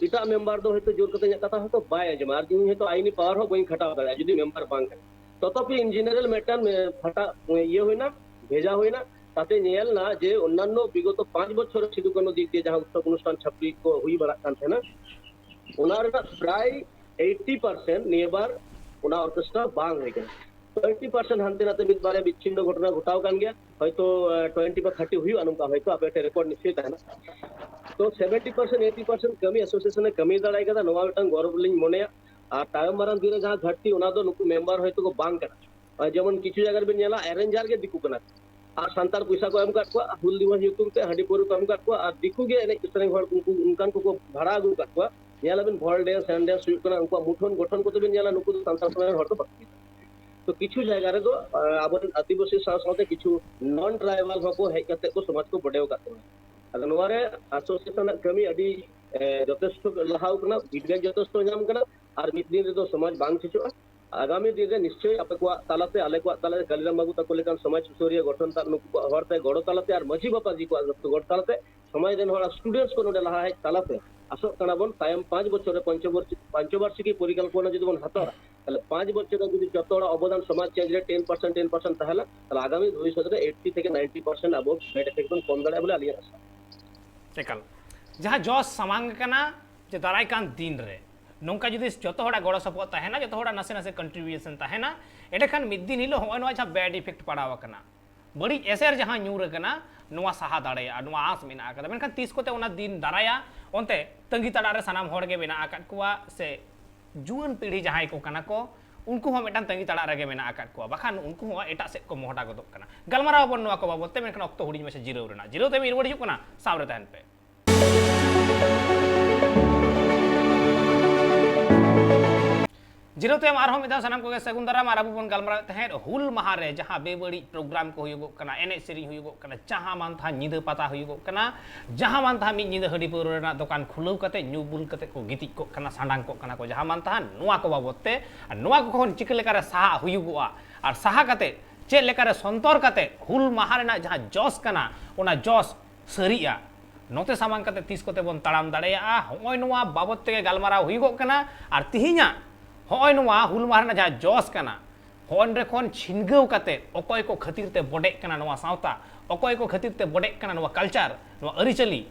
ᱮᱴᱟᱜ ᱢᱮᱢᱵᱟᱨ ᱫᱚ ᱦᱚᱭᱛᱳ ᱡᱳᱨ ᱠᱟᱛᱮ ᱤᱧᱟᱹᱜ ᱠᱟᱛᱷᱟ ᱦᱚᱭᱛᱳ ᱵᱟᱭ ᱟᱸᱡᱚᱢᱟ, ᱟᱨ ᱤᱧ ᱦᱚᱭᱛᱳ ᱟᱭᱤᱱᱤ ᱯᱟᱣᱟᱨ ᱦᱚᱸ ᱵᱟᱹᱧ ᱠᱷᱟᱴᱟᱣ ᱫᱟᱲᱮᱭᱟᱜᱼᱟ ᱡᱩᱫᱤ ᱢᱮᱢᱵᱟᱨ ᱵᱟᱝ ᱠᱟᱱᱟ᱾ ᱛᱚᱛᱚᱯᱤ ᱤᱱ ᱡᱮᱱᱟᱨᱮᱞ ᱢᱤᱫᱴᱟᱝ, ᱮ, ᱯᱷᱟᱴᱟ, ᱮ, ᱤᱭᱟᱹ ᱦᱩᱭᱱᱟ, ᱵᱷᱮᱡᱟ ᱦᱩᱭᱱᱟ, ᱛᱟᱛᱮ ᱧᱮᱞ ᱱᱟ ᱡᱮ ᱚᱱᱱᱟᱱᱱᱚ ᱵᱤᱜᱚᱛᱚ ᱯᱟᱸᱪ ᱵᱚᱪᱷᱚᱨ ᱥᱤᱫᱩ ᱠᱟᱹᱱᱦᱩ ᱫᱤᱠ ᱫᱤᱭᱮ ᱡᱟᱦᱟᱸ ᱩᱛᱥᱚᱵ ᱚᱱᱩᱥᱴᱷᱟᱱ ᱪᱷᱟᱯᱲᱤ ᱠᱚ ᱦᱩᱭ ᱵᱟᱲᱟᱜ ᱠᱟᱱ ᱛᱟᱦᱮᱱᱟ, ᱚᱱᱟ ᱨᱮᱱᱟᱜ ᱯᱨᱟᱭ ᱮᱭᱤᱴᱤ ᱯᱟᱨᱥᱮᱱᱴ ᱱᱤᱭᱟᱹ ᱵᱟᱨ ᱚᱱᱟ ᱚᱨᱠᱮᱥᱴᱨᱟ ᱵᱟᱝ ᱦᱩᱭ ᱠᱟᱱᱟ᱾ ᱴᱩᱭᱮᱱᱴᱤ ᱯᱟᱨᱥᱮᱱᱴ ᱦᱟᱱᱛᱮ ᱱᱟᱛᱮ ᱢᱤᱫ ᱵᱟᱨᱭᱟ ᱵᱤᱪᱪᱷᱤᱱᱱᱚ ᱜᱷᱚᱴᱚᱱᱟ ᱜᱷᱚᱴᱟᱣ ᱠᱟᱱ ᱜᱮᱭᱟ, ᱦᱚᱭᱛᱳ, ᱮ, ᱴᱩᱭᱮᱱᱴᱤ ᱵᱟ ᱛᱷᱟᱨᱴᱤ ᱦᱩᱭᱩᱜᱼᱟ, ᱱᱚᱝᱠᱟ ᱦᱚᱭᱛᱳ ᱟᱯᱮ ᱴᱷᱮᱱ ᱨᱮᱠᱚᱨᱰ ᱱᱤᱥᱪᱚᱭ ᱛᱟᱦᱮᱱᱟ᱾ ᱛᱚ ᱥᱮᱵᱷᱮᱱᱴᱤ ᱯᱟᱨᱥᱮᱱᱴ, ᱮᱭᱤᱴᱤ ᱯᱟᱨᱥᱮᱱᱴ ᱠᱟᱹᱢᱤ ᱮᱥᱳᱥᱤᱭᱮᱥᱚᱱ ᱮ ᱠᱟᱹᱢᱤ ᱫᱟᱲᱮ ᱠᱟᱫᱟ, ᱱᱚᱣᱟ ᱢᱤᱫᱴᱟᱝ ᱜᱚᱨᱚᱵᱽ ᱞᱤᱧ ᱢᱚᱱᱮᱭᱟ᱾ ᱟᱨ ᱛᱟᱭᱚᱢ ᱢᱟᱨᱟᱝ ᱫᱤᱱ ᱨᱮ ᱡᱟᱦᱟᱸ ᱜᱷᱟᱴᱛᱤ, ᱚᱱᱟ ᱫᱚ ᱱᱩᱠᱩ ᱢᱮᱢᱵᱟᱨ ᱦᱚᱭᱛᱳ ᱠᱚ ᱵᱟᱝ ᱠᱟᱱᱟ᱾ ᱟᱨ ᱡᱮᱢᱚᱱ ᱠᱤᱪᱷᱩ ᱡᱟᱭᱜᱟ ᱨᱮᱵᱮᱱ ᱧᱮᱞᱟ, ᱮᱨᱮᱧᱡᱟᱨ ᱜᱮ ᱫᱤᱠᱩ ᱠᱟᱱᱟ ᱠᱚ᱾ ᱟᱨ ᱥᱟᱱᱛᱟᱲ ᱯᱚᱭᱥᱟ ᱠᱚ ᱮᱢ ᱠᱟᱫ ᱠᱚᱣᱟ, ᱟᱨ ᱦᱩᱞ ᱫᱤᱵᱚᱥ ᱧᱩᱛᱩᱢ ᱛᱮ ᱦᱟᱺᱰᱤ ᱯᱟᱹᱣᱨᱟᱹ ᱠᱚ ᱮᱢ ᱠᱟᱫ ᱠᱚᱣᱟ, ᱟᱨ ᱫᱤᱠᱩ ᱜᱮ ᱮᱱᱮᱡ ᱥᱮᱨᱮᱧ ᱦᱚᱲ ᱩᱱᱠᱩ ᱚᱱᱠᱟᱱ ᱠᱚᱠᱚ ᱵᱷᱟᱲᱟ ᱟᱹᱜᱩ ᱠᱟᱫ ᱠᱚᱣᱟ᱾ ᱧᱮᱞ ᱟᱵᱮᱱ ᱵᱷᱚᱞ ᱰᱮᱱᱥ, ᱦᱮᱱ ᱰᱮᱱᱥ ᱦᱩᱭᱩᱜ ᱠᱟᱱᱟ, ᱩᱱᱠᱩᱣᱟᱜ ᱢᱩᱴᱷᱟᱹᱱ ᱜᱚᱴᱷᱚᱱ ᱠᱚᱫᱚ ᱵᱮᱱ ᱧᱮᱞᱟ, ᱱᱩᱠᱩ ᱫᱚ ᱥᱟᱱᱛᱟᱲ ᱥᱚᱢᱟᱡᱽ ᱨᱮᱱ ᱦᱚᱲ ᱫᱚ ᱵᱟᱠᱚ ᱠᱟᱱᱟ᱾ ᱛᱚ ᱠᱤᱪᱷᱩ ᱡᱟᱭᱜᱟ ᱨᱮᱫᱚ, ᱟᱸ, ᱟᱵᱚᱨᱮᱱ ᱟᱹᱫᱤᱵᱟᱹᱥᱤ ᱥᱟᱶ ᱥᱟᱶᱛᱮ ᱠᱤᱪᱷᱩ ᱱᱚᱱ ᱴᱨᱟᱭᱵᱟᱞ ᱦᱚᱸᱠᱚ ᱦᱮᱡ ᱠᱟᱛᱮ ᱠᱚ ᱥᱚᱢᱟᱡᱽ ᱠᱚ ᱵᱚᱰᱮᱣ ᱟᱠᱟᱫ ᱛᱟᱵᱚᱱᱟ᱾ ᱟᱫᱚ ᱱᱚᱣᱟ ᱨᱮ ᱮᱥᱳᱥᱤᱭᱮᱥᱚᱱ ᱨᱮᱱᱟᱜ ᱠᱟᱹᱢᱤ ᱟᱹᱰᱤ, ᱮ, ᱡᱚᱛᱷᱮᱥᱴᱚ ᱞᱟᱦᱟᱣ ᱠᱟᱱᱟ, ᱯᱷᱤᱰᱵᱮᱠ ᱡᱚᱛᱷᱮᱥᱴᱚ ᱧᱟᱢ ᱠᱟᱱᱟ, ᱟᱨ ᱢᱤᱫ ᱫᱤᱱ ᱨᱮᱫᱚ ᱥᱚᱢᱟᱡᱽ ᱵᱟᱝ ᱪᱮᱸᱡᱚᱜᱼᱟ᱾ ᱟᱜᱟᱢᱤ ᱫᱤᱱ ᱨᱮ ᱱᱤᱥᱪᱚᱭ ᱟᱯᱮ ᱠᱚᱣᱟᱜ ᱛᱟᱞᱟᱛᱮ, ᱟᱞᱮ ᱠᱚᱣᱟᱜ ᱛᱟᱞᱟᱛᱮ, ᱠᱟᱞᱤᱨᱟᱢ ᱵᱟᱹᱵᱩ ᱛᱟᱠᱚ ᱞᱮᱠᱟᱱ ᱥᱚᱢᱟᱡᱽ ᱥᱩᱥᱟᱹᱨᱤᱭᱟᱹ ᱜᱚᱴᱷᱚᱱ ᱛᱟᱨ ᱱᱩᱠᱩ ᱠᱚᱣᱟᱜ ᱦᱚᱨᱛᱮ ᱜᱚᱲᱚ ᱛᱟᱞᱟᱛᱮ ᱟᱨ ᱢᱟᱹᱡᱷᱤ ᱵᱟᱵᱟ ᱡᱤ ᱠᱚᱣᱟᱜ ᱜᱚᱲᱚ ᱛᱟᱞᱟᱛᱮ ᱥᱚᱢᱟᱡᱽ ᱨᱮᱱ ᱦᱚᱲ ᱟᱨ ᱥᱴᱩᱰᱮᱱᱴᱥ ᱠᱚ ᱱᱚᱰᱮ ᱞᱟᱦᱟ ᱦᱮᱡ ᱛᱟᱞᱟᱛᱮ ᱟᱥᱚᱜ ᱠᱟᱱᱟ ᱵᱚᱱ ᱛᱟᱭᱚᱢ ᱯᱟᱸᱪ ᱵᱚᱪᱷᱚᱨ ᱨᱮ ᱯᱚᱧᱪᱚᱵᱚᱨᱥᱤ-, ᱯᱚᱧᱪᱚᱵᱟᱨᱥᱤᱠᱤ ᱯᱚᱨᱤᱠᱚᱞᱯᱚᱱᱟ ᱡᱩᱫᱤ ᱵᱚᱱ ᱦᱟᱛᱟᱣᱟ, ᱛᱟᱦᱞᱮ ᱯᱟᱸᱪ ᱵᱚᱪᱷᱚᱨ ᱨᱮ ᱡᱩᱫᱤ ᱡᱚᱛᱚ ᱦᱚᱲᱟᱜ ᱚᱵᱚᱫᱟᱱ ᱥᱚᱢᱟᱡᱽ ᱪᱮᱧᱡᱽ ᱨᱮ ᱴᱮᱱ ᱯᱟᱨᱥᱮᱱᱴ, ᱴᱮᱱ ᱯᱟᱨᱥᱮᱱᱴ ᱛᱟᱦᱮᱸ ᱞᱮᱱ, ᱛᱟᱦᱞᱮ ᱟᱜᱟᱢᱤ ᱵᱷᱚᱵᱤᱥᱥᱚᱛ ᱨᱮ ᱮᱭᱤᱴᱴᱤ ᱛᱷᱮᱠᱮ ᱱᱟᱭᱤᱱᱴᱤ ᱯᱟᱨᱥᱮᱱᱴ ᱟᱵᱚ ᱵᱮᱰ ᱮᱯᱷᱮᱠᱴ ᱵᱚᱱ ᱠᱚᱢ ᱫᱟᱲᱮᱭᱟᱜᱼᱟ ᱵᱚᱞᱮ ᱟᱹᱞᱤᱧᱟᱜ ᱟᱥᱟ᱾ ᱮᱠᱟᱞ᱾ ᱡᱟᱦᱟᱸ ᱡᱚᱥ ᱥᱟᱢᱟᱝ ᱠᱟᱱᱟ ᱡᱮ ᱫᱟᱨᱟᱭ ᱠᱟᱱ ᱫᱤᱱ ᱨᱮ ᱱᱚᱝᱠᱟ ᱡᱩᱫᱤ ᱡᱚᱛᱚ ᱦᱚᱲᱟᱜ ᱜᱚᱲᱚ ᱥᱚᱯᱚᱦᱚᱫ ᱛᱟᱦᱮᱱᱟ, ᱡᱚᱛᱚ ᱦᱚᱲᱟᱜ ᱱᱟᱥᱮ ᱱᱟᱥᱮ ᱠᱚᱱᱴᱨᱤᱵᱤᱭᱩᱥᱚᱱ ᱛᱟᱦᱮᱱᱟ, ᱮᱸᱰᱮᱠᱷᱟᱱ ᱢᱤᱫ ᱫᱤᱱ ᱦᱤᱞᱳᱜ ᱦᱚᱸᱜᱼᱚᱭ ᱱᱚᱣᱟ ᱡᱟᱦᱟᱸ ᱵᱮᱰ ᱤᱯᱷᱮᱠᱴ ᱯᱟᱲᱟᱣ ᱟᱠᱟᱱᱟ, ᱵᱟᱹᱲᱤᱡ ᱮᱥᱮᱨ ᱡᱟᱦᱟᱸ ᱧᱩᱨ ᱟᱠᱟᱱᱟ, ᱱᱚᱣᱟ ᱥᱟᱦᱟ ᱫᱟᱲᱮᱭᱟᱜᱼᱟ, ᱱᱚᱣᱟ ᱟᱸᱥ ᱢᱮᱱᱟᱜ ᱟᱠᱟᱫᱟ᱾ ᱢᱮᱱᱠᱷᱟᱱ ᱛᱤᱥ ᱠᱚᱛᱮ ᱚᱱᱟ ᱫᱤᱱ ᱫᱟᱨᱟᱭᱟ, ᱚᱱᱛᱮ ᱛᱟᱺᱜᱤ ᱛᱟᱲᱟᱜ ᱨᱮ ᱥᱟᱱᱟᱢ ᱦᱚᱲ ᱜᱮ ᱢᱮᱱᱟᱜ ᱟᱠᱟᱫ ᱠᱚᱣᱟ, ᱥᱮ ᱡᱩᱣᱟᱹᱱ ᱯᱤᱲᱦᱤ ᱡᱟᱦᱟᱸᱭ ᱠᱚ ᱠᱟᱱᱟ ᱠᱚ, ᱩᱱᱠᱩ ᱦᱚᱸ ᱢᱤᱫᱴᱟᱝ ᱛᱟᱺᱜᱤ ᱛᱟᱲᱟᱜ ᱨᱮᱜᱮ ᱢᱮᱱᱟᱜ ᱟᱠᱟᱫ ᱠᱚᱣᱟ, ᱵᱟᱠᱷᱟᱱ ᱩᱱᱠᱩ ᱦᱚᱸ ᱮᱴᱟᱜ ᱥᱮᱫ ᱠᱚ ᱢᱚᱦᱰᱟ ᱜᱚᱫᱚᱜ ᱠᱟᱱᱟ᱾ ᱜᱟᱞᱢᱟᱨᱟᱣ ᱟᱵᱚᱱ ᱱᱚᱣᱟ ᱠᱚ ᱵᱟᱵᱚᱫ ᱛᱮ, ᱢᱮᱱᱠᱷᱟᱱ ᱚᱠᱛᱚ ᱦᱩᱰᱤᱧ ᱢᱟᱪᱷᱟ ᱡᱤᱨᱟᱹᱣ ᱨᱮᱱᱟᱜ᱾ ᱡᱤᱨᱟᱹᱣ ᱛᱟᱭᱚᱢ ᱤᱧ ᱨᱩᱣᱟᱹᱲ ᱦᱤᱡᱩᱜ ᱠᱟᱱᱟ, ᱥᱟᱶ ᱨᱮ ᱛᱟᱦᱮᱱ ᱯᱮ᱾ ᱡᱤᱨᱟᱹᱣ ᱛᱟᱭᱚᱢ ᱟᱨᱦᱚᱸ ᱢᱤᱫ ᱫᱷᱟᱣ ᱥᱟᱱᱟᱢ ᱠᱚᱜᱮ ᱥᱟᱹᱜᱩᱱ ᱫᱟᱨᱟᱢ᱾ ᱟᱨ ᱟᱵᱚ ᱵᱚᱱ ᱜᱟᱞᱢᱟᱨᱟᱣᱮᱫ ᱛᱟᱦᱮᱸᱫ ᱦᱩᱞ ᱢᱟᱦᱟ ᱨᱮ ᱡᱟᱦᱟᱸ ᱵᱮᱵᱟᱹᱲᱤᱡ ᱯᱨᱳᱜᱨᱟᱢ ᱠᱚ ᱦᱩᱭᱩᱜᱚᱜ ᱠᱟᱱᱟ, ᱮᱱᱮᱡ ᱥᱮᱨᱮᱧ ᱦᱩᱭᱩᱜᱚᱜ ᱠᱟᱱᱟ, ᱡᱟᱦᱟᱸ ᱢᱟᱱ ᱛᱟᱦᱟᱸ ᱧᱤᱫᱟᱹ ᱯᱟᱛᱟ ᱦᱩᱭᱩᱜᱚᱜ ᱠᱟᱱᱟ, ᱡᱟᱦᱟᱸ ᱢᱟᱱ ᱛᱟᱦᱟᱸ ᱢᱤᱫ ᱧᱤᱫᱟᱹ ᱦᱟᱺᱰᱤ ᱯᱟᱹᱣᱨᱟᱹ ᱨᱮᱱᱟᱜ ᱫᱚᱠᱟᱱ ᱠᱷᱩᱞᱟᱹᱣ ᱠᱟᱛᱮ ᱧᱩ ᱵᱩᱞ ᱠᱟᱛᱮ ᱠᱚ ᱜᱤᱛᱤᱡ ᱠᱚᱜ ᱠᱟᱱᱟ, ᱥᱟᱸᱰᱟᱝ ᱠᱚᱜ ᱠᱟᱱᱟ ᱠᱚ, ᱡᱟᱦᱟᱸ ᱢᱟᱱ ᱛᱟᱦᱟᱸ ᱱᱚᱣᱟ ᱠᱚ ᱵᱟᱵᱚᱫ ᱛᱮ, ᱟᱨ ᱱᱚᱣᱟ ᱠᱚ ᱠᱷᱚᱱ ᱪᱤᱠᱟᱹ ᱞᱮᱠᱟᱨᱮ ᱥᱟᱦᱟᱜ ᱦᱩᱭᱩᱜᱚᱜᱼᱟ, ᱟᱨ ᱥᱟᱦᱟ ᱠᱟᱛᱮ ᱪᱮᱫ ᱞᱮᱠᱟᱨᱮ ᱥᱚᱱᱛᱚᱨ ᱠᱟᱛᱮ ᱦᱩᱞ ᱢᱟᱦᱟ ᱨᱮᱱᱟᱜ ᱡᱟᱦᱟᱸ ᱡᱚᱥ ᱠᱟᱱᱟ, ᱚᱱᱟ ᱡᱚᱥ ᱥᱟᱹᱨᱤᱜᱼᱟ, ᱱᱚᱛᱮ ᱥᱟᱢᱟᱝ ᱠᱟᱛᱮ ᱛᱤᱥ ᱠᱚᱛᱮ ᱵᱚᱱ ᱛᱟᱲᱟᱢ ᱫᱟᱲᱮᱭᱟᱜᱼᱟ, ᱦᱚᱸᱜᱼᱚᱭ ᱱᱚᱣᱟ ᱵᱟᱵᱚᱫ ᱛᱮᱜᱮ ᱜᱟᱞᱢᱟᱨᱟᱣ ᱦᱩᱭᱩᱜᱚᱜ ᱠᱟᱱᱟ᱾ ᱟᱨ ᱛᱤᱦᱤᱧᱟᱜ ᱦᱚᱸᱜᱼᱚᱭ ᱱᱚᱣᱟ ᱦᱩᱞ ᱢᱟᱦᱟ ᱨᱮᱱᱟᱜ ᱡᱟᱦᱟᱸ ᱡᱚᱥ ᱠᱟᱱᱟ, ᱦᱚᱸᱜᱼᱚᱭ ᱱᱚᱸᱰᱮ ᱠᱷᱚᱱ ᱪᱷᱤᱱᱜᱟᱹᱣ ᱠᱟᱛᱮ ᱚᱠᱚᱭ ᱠᱚ ᱠᱷᱟᱹᱛᱤᱨ ᱛᱮ ᱵᱚᱰᱮᱜ ᱠᱟᱱᱟ ᱱᱚᱣᱟ ᱥᱟᱶᱛᱟ, ᱚᱠᱚᱭ ᱠᱚ ᱠᱷᱟᱹᱛᱤᱨ ᱛᱮ ᱵᱚᱰᱮᱜ ᱠᱟᱱᱟ ᱱᱚᱣᱟ ᱠᱟᱞᱪᱟᱨ, ᱱᱚᱣᱟ ᱟᱹᱨᱤᱪᱟᱹᱞᱤ,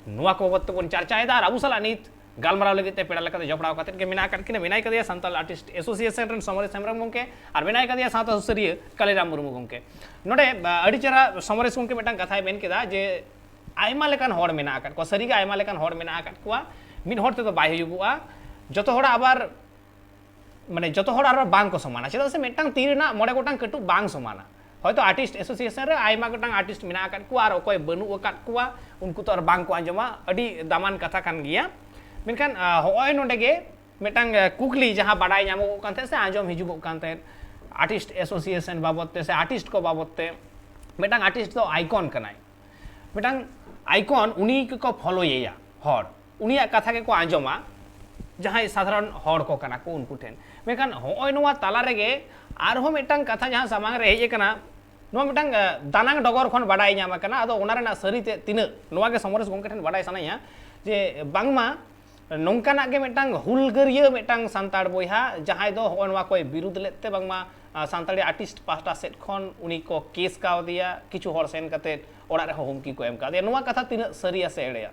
ᱱᱚᱣᱟ ᱠᱚ ᱵᱟᱵᱚᱫ ᱛᱮᱵᱚᱱ ᱪᱟᱨᱪᱟᱭᱮᱫᱟ᱾ ᱟᱨ ᱟᱵᱚ ᱥᱟᱞᱟᱜ ᱱᱤᱛ ᱜᱟᱞᱢᱟᱨᱟᱣ ᱞᱟᱹᱜᱤᱫ ᱛᱮ ᱯᱮᱲᱟ ᱞᱮᱠᱟᱛᱮ ᱡᱚᱯᱲᱟᱣ ᱠᱟᱛᱮᱫ ᱜᱮ ᱢᱮᱱᱟᱜ ᱟᱠᱟᱫ ᱠᱤᱱᱟ᱾ ᱢᱮᱱᱟᱭ ᱠᱟᱫᱮᱭᱟ ᱥᱟᱱᱛᱟᱲ ᱟᱨᱴᱤᱥᱴ ᱮᱥᱳᱥᱤᱭᱮᱥᱚᱱ ᱨᱮᱱ ᱥᱚᱢᱚᱨᱮᱥ ᱦᱮᱢᱵᱨᱚᱢ ᱜᱚᱢᱠᱮ, ᱟᱨ ᱢᱮᱱᱟᱭ ᱠᱟᱫᱮᱭᱟ ᱥᱟᱶᱛᱟ ᱥᱩᱥᱟᱹᱨᱤᱭᱟᱹ ᱠᱟᱞᱤᱨᱟᱢ ᱢᱩᱨᱢᱩ ᱜᱚᱢᱠᱮ᱾ ᱱᱚᱰᱮ, ᱟ, ᱟᱹᱰᱤ ᱪᱮᱦᱨᱟ ᱥᱚᱢᱚᱨᱮᱥ ᱜᱚᱢᱠᱮ ᱢᱤᱫᱴᱟᱝ ᱠᱟᱛᱷᱟᱭ ᱢᱮᱱ ᱠᱮᱫᱟ ᱡᱮ ᱟᱭᱢᱟ ᱞᱮᱠᱟᱱ ᱦᱚᱲ ᱢᱮᱱᱟᱜ ᱟᱠᱟᱫ ᱠᱚᱣᱟ, ᱥᱟᱹᱨᱤᱜᱮ ᱟᱭᱢᱟ ᱞᱮᱠᱟᱱ ᱦᱚᱲ ᱢᱮᱱᱟᱜ ᱟᱠᱟᱫ ᱠᱚᱣᱟ᱾ ᱢᱤᱫ ᱦᱚᱲ ᱛᱮᱫᱚ ᱵᱟᱭ ᱦᱩᱭᱩᱜᱚᱜᱼᱟ, ᱡᱚᱛᱚ ᱦᱚᱲᱟᱜ ᱟᱵᱟᱨ, ᱢᱟᱱᱮ, ᱡᱚᱛᱚ ᱦᱚᱲ ᱟᱨ ᱵᱟᱝ ᱠᱚ ᱥᱚᱢᱟᱱᱟ, ᱪᱮᱫᱟᱜ ᱥᱮ ᱢᱤᱫᱴᱟᱝ ᱛᱤ ᱨᱮᱱᱟᱜ ᱢᱚᱬᱮ ᱜᱚᱴᱟᱝ ᱠᱟᱹᱴᱩᱵ ᱵᱟᱝ ᱥᱚᱢᱟᱱᱟ᱾ ᱦᱚᱭᱛᱳ ᱟᱨᱴᱤᱥᱴ ᱮᱥᱳᱥᱤᱭᱮᱥᱚᱱ ᱨᱮ ᱟᱭᱢᱟ ᱜᱚᱴᱟᱝ ᱟᱨᱴᱤᱥᱴ ᱢᱮᱱᱟᱜ ᱟᱠᱟᱫ ᱠᱚᱣᱟ, ᱟᱨ ᱚᱠᱚᱭ ᱵᱟᱹᱱᱩᱜ ᱟᱠᱟᱫ ᱠᱚᱣᱟ, ᱩᱱᱠᱩ ᱛᱚ ᱟᱨ ᱵᱟᱝ ᱠᱚ ᱟᱸᱡᱚᱢᱟ᱾ ᱟᱹᱰᱤ ᱫᱟᱢᱟᱱ ᱠᱟᱛᱷᱟ ᱠᱟᱱ ᱜᱮᱭᱟ᱾ ᱢᱮᱱᱠᱷᱟᱱ, ᱟ, ᱦᱚᱸᱜᱼᱚᱭ ᱱᱚᱰᱮ ᱜᱮ ᱢᱤᱫᱴᱟᱝ, ᱟ, ᱠᱩᱠᱞᱤ ᱡᱟᱦᱟᱸ ᱵᱟᱰᱟᱭ ᱧᱟᱢᱚᱜᱚᱜ ᱠᱟᱱ ᱛᱟᱦᱮᱸᱫ ᱥᱮ ᱟᱸᱡᱚᱢ ᱦᱤᱡᱩᱜᱚᱜ ᱠᱟᱱ ᱛᱟᱦᱮᱸᱫ, ᱟᱨᱴᱤᱥᱴ ᱮᱥᱳᱥᱤᱭᱮᱥᱚᱱ ᱵᱟᱵᱚᱫ ᱛᱮ ᱥᱮ ᱟᱨᱴᱤᱥᱴ ᱠᱚ ᱵᱟᱵᱚᱫ ᱛᱮ ᱢᱤᱫᱴᱟᱝ ᱟᱨᱴᱤᱥᱴ ᱫᱚ ᱟᱭᱠᱚᱱ ᱠᱟᱱᱟᱭ᱾ ᱢᱤᱫᱴᱟᱝ ᱟᱭᱠᱚᱱ, ᱩᱱᱤ ᱜᱮᱠᱚ ᱯᱷᱚᱞᱳᱭᱮᱭᱟ ᱦᱚᱲ, ᱩᱱᱤᱭᱟᱜ ᱠᱟᱛᱷᱟ ᱜᱮᱠᱚ ᱟᱸᱡᱚᱢᱟ᱾ ᱡᱟᱦᱟᱸᱭ ᱥᱟᱫᱷᱟᱨᱚᱱ ᱦᱚᱲ ᱠᱚ ᱠᱟᱱᱟ ᱠᱚ ᱩᱱᱠᱩ ᱴᱷᱮᱱ᱾ ᱢᱮᱱᱠᱷᱟᱱ ᱦᱚᱸᱜᱼᱚᱭ ᱱᱚᱣᱟ ᱛᱟᱞᱟ ᱨᱮᱜᱮ ᱟᱨᱦᱚᱸ ᱢᱤᱫᱴᱟᱝ ᱠᱟᱛᱷᱟ ᱡᱟᱦᱟᱸ ᱥᱟᱢᱟᱝ ᱨᱮ ᱦᱮᱡ ᱟᱠᱟᱱᱟ, ᱱᱚᱣᱟ ᱢᱤᱫᱴᱟᱝ ᱫᱟᱱᱟᱝ ᱰᱚᱜᱚᱨ ᱠᱷᱚᱱ ᱵᱟᱰᱟᱭ ᱧᱟᱢ ᱟᱠᱟᱱᱟ᱾ ᱟᱫᱚ ᱚᱱᱟ ᱨᱮᱱᱟᱜ ᱥᱟᱹᱨᱤ ᱛᱮ ᱛᱤᱱᱟᱹᱜ, ᱱᱚᱣᱟ ᱜᱮ ᱥᱚᱢᱚᱨᱮᱥ ᱜᱚᱢᱠᱮ ᱴᱷᱮᱱ ᱵᱟᱰᱟᱭ ᱥᱟᱱᱟᱧᱟ ᱡᱮ ᱵᱟᱝᱢᱟ ᱱᱚᱝᱠᱟᱱᱟᱜ ᱜᱮ ᱢᱤᱫᱴᱟᱝ ᱦᱩᱞᱜᱟᱹᱨᱤᱭᱟᱹ ᱢᱤᱫᱴᱟᱝ ᱥᱟᱱᱛᱟᱲ ᱵᱚᱭᱦᱟ ᱡᱟᱦᱟᱸᱭ ᱫᱚ ᱦᱚᱸᱜᱼᱚᱭ ᱱᱚᱣᱟ ᱠᱚᱭ ᱵᱤᱨᱩᱫ ᱞᱮᱫ ᱛᱮ ᱵᱟᱝᱢᱟ ᱥᱟᱱᱛᱟᱲᱤ ᱟᱨᱴᱤᱥᱴ ᱯᱟᱦᱴᱟ ᱥᱮᱫ ᱠᱷᱚᱱ ᱩᱱᱤ ᱠᱚ ᱠᱮᱥ ᱠᱟᱣᱫᱮᱭᱟ, ᱠᱤᱪᱷᱩ ᱦᱚᱲ ᱥᱮᱱ ᱠᱟᱛᱮ ᱚᱲᱟᱜ ᱨᱮᱦᱚᱸ ᱦᱩᱢᱠᱤ ᱠᱚ ᱮᱢ ᱠᱟᱣᱫᱮᱭᱟ᱾ ᱱᱚᱣᱟ ᱠᱟᱛᱷᱟ ᱛᱤᱱᱟᱹᱜ ᱥᱟᱹᱨᱤᱭᱟ ᱥᱮ ᱮᱲᱮᱭᱟ?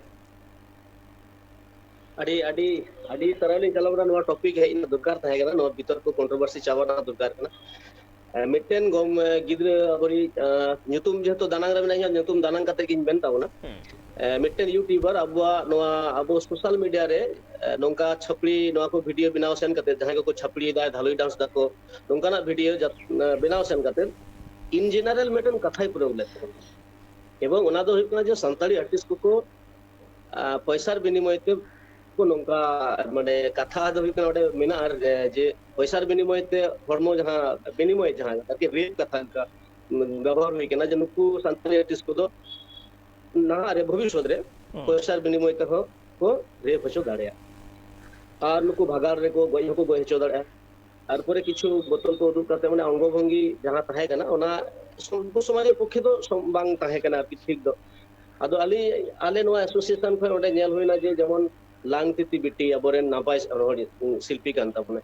ᱟᱹᱰᱤ ᱟᱹᱰᱤ ᱟᱹᱰᱤ ᱥᱟᱨᱦᱟᱣ ᱞᱤᱧ ᱪᱟᱞᱟᱣ ᱠᱟᱱᱟ᱾ ᱱᱚᱣᱟ ᱴᱚᱯᱤᱠ ᱦᱮᱡ ᱨᱮᱱᱟᱜ ᱫᱚᱨᱠᱟᱨ ᱛᱟᱦᱮᱸ ᱠᱟᱱᱟ, ᱱᱚᱣᱟ ᱵᱤᱛᱚᱨᱠᱚ ᱠᱚᱱᱴᱨᱳᱵᱷᱟᱨᱥᱤ ᱪᱟᱵᱟ ᱨᱮᱱᱟᱜ ᱫᱚᱨᱠᱟᱨ ᱠᱟᱱᱟ᱾ ᱢᱤᱫᱴᱮᱱ ᱜᱚᱢ ᱜᱤᱫᱽᱨᱟᱹ ᱟᱵᱚᱨᱤᱡ ᱧᱩᱛᱩᱢ ᱡᱮᱦᱮᱛᱩ ᱫᱟᱱᱟᱝ ᱨᱮ ᱢᱮᱱᱟᱜᱼᱟ, ᱧᱩᱛᱩᱢ ᱫᱟᱱᱟᱝ ᱠᱟᱛᱮ ᱜᱤᱧ ᱢᱮᱱ ᱛᱟᱵᱚᱱᱟ᱾ ᱢᱤᱫᱴᱮᱱ ᱤᱭᱩᱴᱤᱭᱩᱵᱟᱨ ᱟᱵᱚᱣᱟᱜ ᱱᱚᱣᱟ ᱟᱵᱚ ᱥᱳᱥᱟᱞ ᱢᱤᱰᱤᱭᱟ ᱨᱮ ᱱᱚᱝᱠᱟ ᱪᱷᱟᱯᱲᱤ, ᱱᱚᱣᱟ ᱠᱚ ᱵᱷᱤᱰᱤᱭᱳ ᱵᱮᱱᱟᱣ ᱥᱮᱱ ᱠᱟᱛᱮ, ᱡᱟᱦᱟᱸᱭ ᱠᱚᱠᱚ ᱪᱷᱟᱯᱲᱤᱭᱮᱫᱟ, ᱫᱷᱟᱞᱩᱭ ᱰᱟᱱᱥ ᱫᱟᱠᱚ, ᱱᱚᱝᱠᱟᱱᱟᱜ ᱵᱷᱤᱰᱤᱭᱳ ᱵᱮᱱᱟᱣ ᱥᱮᱱ ᱠᱟᱛᱮ ᱤᱱ ᱡᱮᱱᱟᱨᱮᱞ ᱢᱤᱫᱴᱮᱱ ᱠᱟᱛᱷᱟᱭ ᱯᱩᱨᱟᱹᱣ ᱞᱮᱫ ᱛᱟᱵᱚᱱᱟ᱾ ᱮᱵᱚᱝ ᱚᱱᱟ ᱫᱚ ᱦᱩᱭᱩᱜ ᱠᱟᱱᱟ ᱡᱮ ᱥᱟᱱᱛᱟᱲᱤ ᱟᱨᱴᱤᱥᱴ ᱠᱚᱠᱚ ᱯᱚᱭᱥᱟᱨ ᱵᱤᱱᱤᱢᱚᱭ ᱛᱮ ᱠᱚ ᱱᱚᱝᱠᱟ ᱢᱟᱱᱮ ᱠᱟᱛᱷᱟ ᱫᱚ ᱦᱩᱭᱩᱜ ᱠᱟᱱᱟ ᱚᱸᱰᱮ ᱢᱮᱱᱟᱜᱼᱟ ᱡᱮ ᱯᱚᱭᱥᱟᱨ ᱵᱤᱱᱤᱢᱚᱭ ᱛᱮ ᱦᱚᱲᱢᱚ ᱡᱟᱦᱟᱸ ᱵᱤᱱᱤᱢᱚᱭ ᱡᱟᱦᱟᱸ ᱟᱨᱠᱤ ᱨᱮᱯ ᱠᱟᱛᱷᱟ ᱞᱮᱠᱟ ᱵᱮᱵᱚᱦᱟᱨ ᱦᱩᱭ ᱠᱟᱱᱟ ᱡᱮ ᱱᱩᱠᱩ ᱥᱟᱱᱛᱟᱲᱤ ᱟᱨᱴᱤᱥᱴ ᱠᱚᱫᱚ ᱱᱟᱦᱟᱜ ᱨᱮ ᱵᱷᱚᱵᱤᱥᱚᱛ ᱨᱮ ᱯᱚᱭᱥᱟᱨ ᱵᱤᱱᱤᱢᱚᱭ ᱛᱮᱦᱚᱸ ᱠᱚ ᱨᱮᱯ ᱦᱚᱪᱚ ᱫᱟᱲᱮᱭᱟᱜᱼᱟ᱾ ᱟᱨ ᱱᱩᱠᱩ ᱵᱷᱟᱜᱟᱲ ᱨᱮᱠᱚ ᱜᱚᱡ ᱦᱚᱸᱠᱚ ᱜᱚᱡ ᱦᱚᱪᱚ ᱫᱟᱲᱮᱭᱟᱜᱼᱟ᱾ ᱛᱟᱨᱯᱚᱨᱮ ᱠᱤᱪᱷᱩ ᱵᱳᱛᱚᱞ ᱠᱚ ᱩᱫᱩᱜ ᱠᱟᱛᱮ ᱢᱟᱱᱮ ᱚᱝᱜᱚ ᱵᱷᱚᱝᱜᱤ ᱡᱟᱦᱟᱸ ᱛᱟᱦᱮᱸ ᱠᱟᱱᱟ ᱚᱱᱟ ᱥᱚᱢᱟᱡᱽ ᱯᱚᱠᱠᱷᱮ ᱫᱚ ᱵᱟᱝ ᱛᱟᱦᱮᱸ ᱠᱟᱱᱟ ᱟᱨᱠᱤ ᱴᱷᱤᱠ ᱫᱚ᱾ ᱟᱫᱚ ᱟᱞᱮ ᱟᱞᱮ ᱱᱚᱣᱟ ᱮᱥᱳᱥᱤᱭᱮᱥᱚᱱ ᱠᱷᱚᱱ ᱚᱸᱰᱮ ᱧᱮᱞ ᱦᱩᱭᱱᱟ ᱡᱮ ᱡᱮᱢᱚᱱ ᱞᱟᱝᱛᱤᱛᱤ ᱵᱤᱴᱤ ᱟᱵᱚᱨᱮᱱ ᱱᱟᱯᱟᱭ ᱥᱤᱞᱯᱤ ᱠᱟᱱ ᱛᱟᱵᱚᱱᱟᱭ,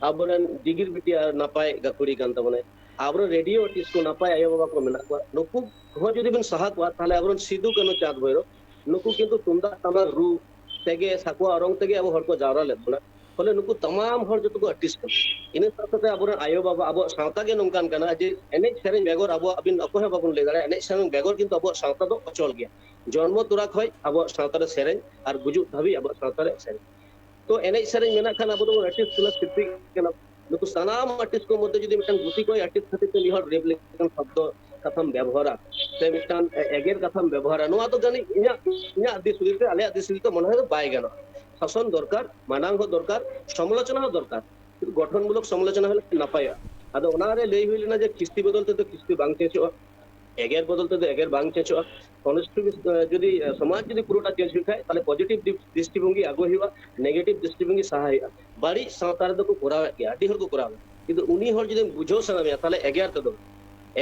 ᱟᱵᱚᱨᱮᱱ ᱡᱤᱜᱤᱨ ᱵᱤᱴᱤ ᱟᱨ ᱱᱟᱯᱟᱭ ᱜᱟᱹᱠᱷᱩᱲᱤ ᱠᱟᱱ ᱛᱟᱵᱚᱱᱟᱭ, ᱟᱵᱚᱨᱮᱱ ᱨᱮᱰᱤᱭᱳ ᱟᱨᱴᱤᱥᱴ ᱠᱚ ᱱᱟᱯᱟᱭ ᱟᱭᱳᱼᱵᱟᱵᱟ ᱠᱚ ᱢᱮᱱᱟᱜ ᱠᱚᱣᱟ, ᱱᱩᱠᱩ ᱦᱚᱸ ᱡᱩᱫᱤ ᱵᱚᱱ ᱥᱟᱦᱟ ᱠᱚᱣᱟ ᱛᱟᱦᱚᱞᱮ ᱟᱵᱚᱨᱮᱱ ᱥᱤᱫᱩ ᱠᱟᱹᱱᱩ ᱪᱟᱸᱫᱽ ᱵᱷᱳᱭᱨᱳᱵ ᱱᱩᱠᱩ ᱠᱤᱱᱛᱩ ᱛᱩᱢᱫᱟᱜ ᱴᱟᱢᱟᱠ ᱨᱩ ᱛᱮᱜᱮ ᱥᱟᱠᱣᱟ ᱚᱨᱚᱝ ᱛᱮᱜᱮ ᱟᱵᱚ ᱦᱚᱲ ᱠᱚ ᱡᱟᱣᱨᱟ ᱞᱮᱫ ᱵᱚᱱᱟ᱾ ᱯᱷᱚᱞᱮ ᱱᱩᱠᱩ ᱛᱟᱢᱟᱢ ᱦᱚᱲ ᱡᱚᱛᱚ ᱠᱚ ᱟᱨᱴᱤᱥᱴ ᱠᱟᱱᱟ᱾ ᱤᱱᱟᱹ ᱥᱟᱶ ᱥᱟᱶᱛᱮ ᱟᱵᱚᱨᱮᱱ ᱟᱭᱳᱼᱵᱟᱵᱟ ᱟᱵᱚᱣᱟᱜ ᱥᱟᱶᱛᱟ ᱜᱮ ᱱᱚᱝᱠᱟᱱ ᱠᱟᱱᱟ ᱡᱮ ᱮᱱᱮᱡ ᱥᱮᱨᱮᱧ ᱵᱮᱜᱚᱨ ᱟᱵᱚᱣᱟᱜ ᱟᱹᱵᱤᱱ ᱚᱠᱚᱭ ᱦᱚᱸ ᱵᱟᱵᱚᱱ ᱞᱟᱹᱭ ᱫᱟᱲᱮᱭᱟᱜᱼᱟ, ᱮᱱᱮᱡ ᱥᱮᱨᱮᱧ ᱵᱮᱜᱚᱨ ᱠᱤᱱᱛᱩ ᱟᱵᱚᱣᱟᱜ ᱥᱟᱶᱛᱟ ᱫᱚ ᱚᱪᱚᱞ ᱜᱮᱭᱟ᱾ ᱡᱚᱱᱢᱚ ᱛᱚᱨᱟ ᱠᱷᱚᱱ ᱟᱵᱚᱣᱟᱜ ᱥᱟᱶᱛᱟ ᱨᱮ ᱥᱮᱨᱮᱧ ᱟᱨ ᱜᱩᱡᱩᱜ ᱫᱷᱟᱹᱵᱤᱡ ᱟᱵᱚᱣᱟᱜ ᱥᱟᱶᱛᱟ ᱨᱮ ᱥᱮᱨᱮᱧ᱾ ᱛᱚ ᱮᱱᱮᱡ ᱥᱮᱨᱮᱧ ᱢᱮᱱᱟᱜ ᱠᱷᱟᱱ ᱟᱵᱚ ᱫᱚᱵᱚᱱ ᱟᱨᱴᱤᱥᱴ ᱠᱟᱱᱟ, ᱥᱤᱞᱯᱤ ᱠᱟᱱᱟ᱾ ᱱᱩᱠᱩ ᱥᱟᱱᱟᱢ ᱟᱨᱴᱤᱥᱴ ᱠᱚ ᱢᱚᱫᱽᱫᱷᱮ ᱡᱩᱫᱤ ᱢᱤᱫᱴᱟᱝ ᱜᱩᱛᱤ ᱠᱚᱭ ᱟᱨᱴᱤᱥᱴ ᱠᱷᱟᱹᱛᱤᱨ ᱛᱮ ᱢᱤᱫ ᱦᱚᱲ ᱨᱮᱯ ᱞᱮᱠᱟᱱ ᱥᱚᱵᱫᱚ ᱠᱟᱛᱷᱟᱢ ᱵᱮᱵᱚᱦᱟᱨᱟ ᱥᱮ ᱢᱤᱫᱴᱟᱝ ᱮᱜᱮᱨ ᱠᱟᱛᱷᱟᱢ ᱵᱮᱵᱚᱦᱟᱨᱟ, ᱱᱚᱣᱟ ᱫᱚ ᱡᱟᱹᱱᱤᱡ ᱤᱧᱟᱹᱜ ᱤᱧᱟᱹᱜ ᱫᱤᱥ ᱦᱩᱫᱤᱥ ᱛᱮ, ᱟᱞᱮᱭᱟᱜ ᱫᱤᱥ ᱦᱩᱫᱤᱥ ᱛᱮ ᱢᱚᱱᱮ ᱦᱩᱭᱩᱜ ᱵᱟᱭ ᱜᱟᱱᱚᱜᱼᱟ᱾ ᱥᱟᱥᱚᱱ ᱫᱚᱨᱠᱟᱨ, ᱢᱟᱱᱟᱣ ᱦᱚᱸ ᱫᱚᱨᱠᱟᱨ, ᱥᱚᱢᱟᱞᱳᱪᱚᱱᱟ ᱦᱚᱸ ᱫᱚᱨᱠᱟᱨ, ᱠᱤᱱᱛᱩ ᱜᱚᱴᱷᱚᱱᱢᱩᱞᱚᱠ ᱥᱚᱢᱟᱞᱳᱪᱚᱱᱟ ᱦᱩᱭ ᱞᱮᱱᱠᱷᱟᱱ ᱱᱟᱯᱟᱭᱚᱜᱼᱟ᱾ ᱟᱫᱚ ᱚᱱᱟᱨᱮ ᱞᱟᱹᱭ ᱦᱩᱭ ᱞᱮᱱᱟ ᱡᱮ ᱠᱷᱤᱥᱴᱤ ᱵᱚᱫᱚᱞ ᱛᱮᱫᱚ ᱠᱷᱤᱥᱴᱤ ᱵᱟᱝ ᱪᱮᱧᱡᱚᱜᱼᱟ, ᱮᱜᱮᱨ ᱵᱚᱫᱚᱞ ᱛᱮᱫᱚ ᱮᱜᱮᱨ ᱵᱟᱝ ᱪᱮᱧᱡᱚᱜᱼᱟ᱾ ᱠᱚᱱᱥᱴᱨᱟᱠᱴᱤᱵᱷ ᱡᱩᱫᱤ ᱥᱚᱢᱟᱡᱽ ᱡᱩᱫᱤ ᱯᱩᱨᱟᱹᱴᱟ ᱪᱮᱧᱡᱽ ᱦᱩᱭᱩᱜ ᱠᱷᱟᱡ, ᱛᱟᱦᱚᱞᱮ ᱯᱚᱡᱤᱴᱤᱵᱷ ᱫᱨᱤᱥᱴᱤᱵᱷᱚᱝᱜᱤ ᱟᱹᱜᱩᱭ ᱦᱩᱭᱩᱜᱼᱟ, ᱱᱮᱜᱮᱴᱤᱵᱷ ᱫᱨᱤᱥᱴᱤᱵᱷᱚᱝᱜᱤ ᱥᱟᱦᱟ ᱦᱩᱭᱩᱜᱼᱟ᱾ ᱵᱟᱹᱲᱤᱡ ᱥᱟᱶᱛᱟ ᱨᱮᱫᱚ ᱠᱚ ᱠᱚᱨᱟᱣᱮᱫ ᱜᱮᱭᱟ, ᱟᱹᱰᱤ ᱦᱚᱲ ᱠᱚ ᱠᱚᱨᱟᱣᱮᱫᱟ᱾ ᱠᱤᱱᱛᱩ ᱩᱱᱤ ᱦᱚᱲ ᱡᱩᱫᱤ ᱵᱩᱡᱷᱟᱹᱣ ᱥᱟᱱᱟ ᱢᱮᱭᱟ, ᱛᱟᱦᱚᱞᱮ ᱮᱜᱮᱨ ᱛᱮᱫᱚ,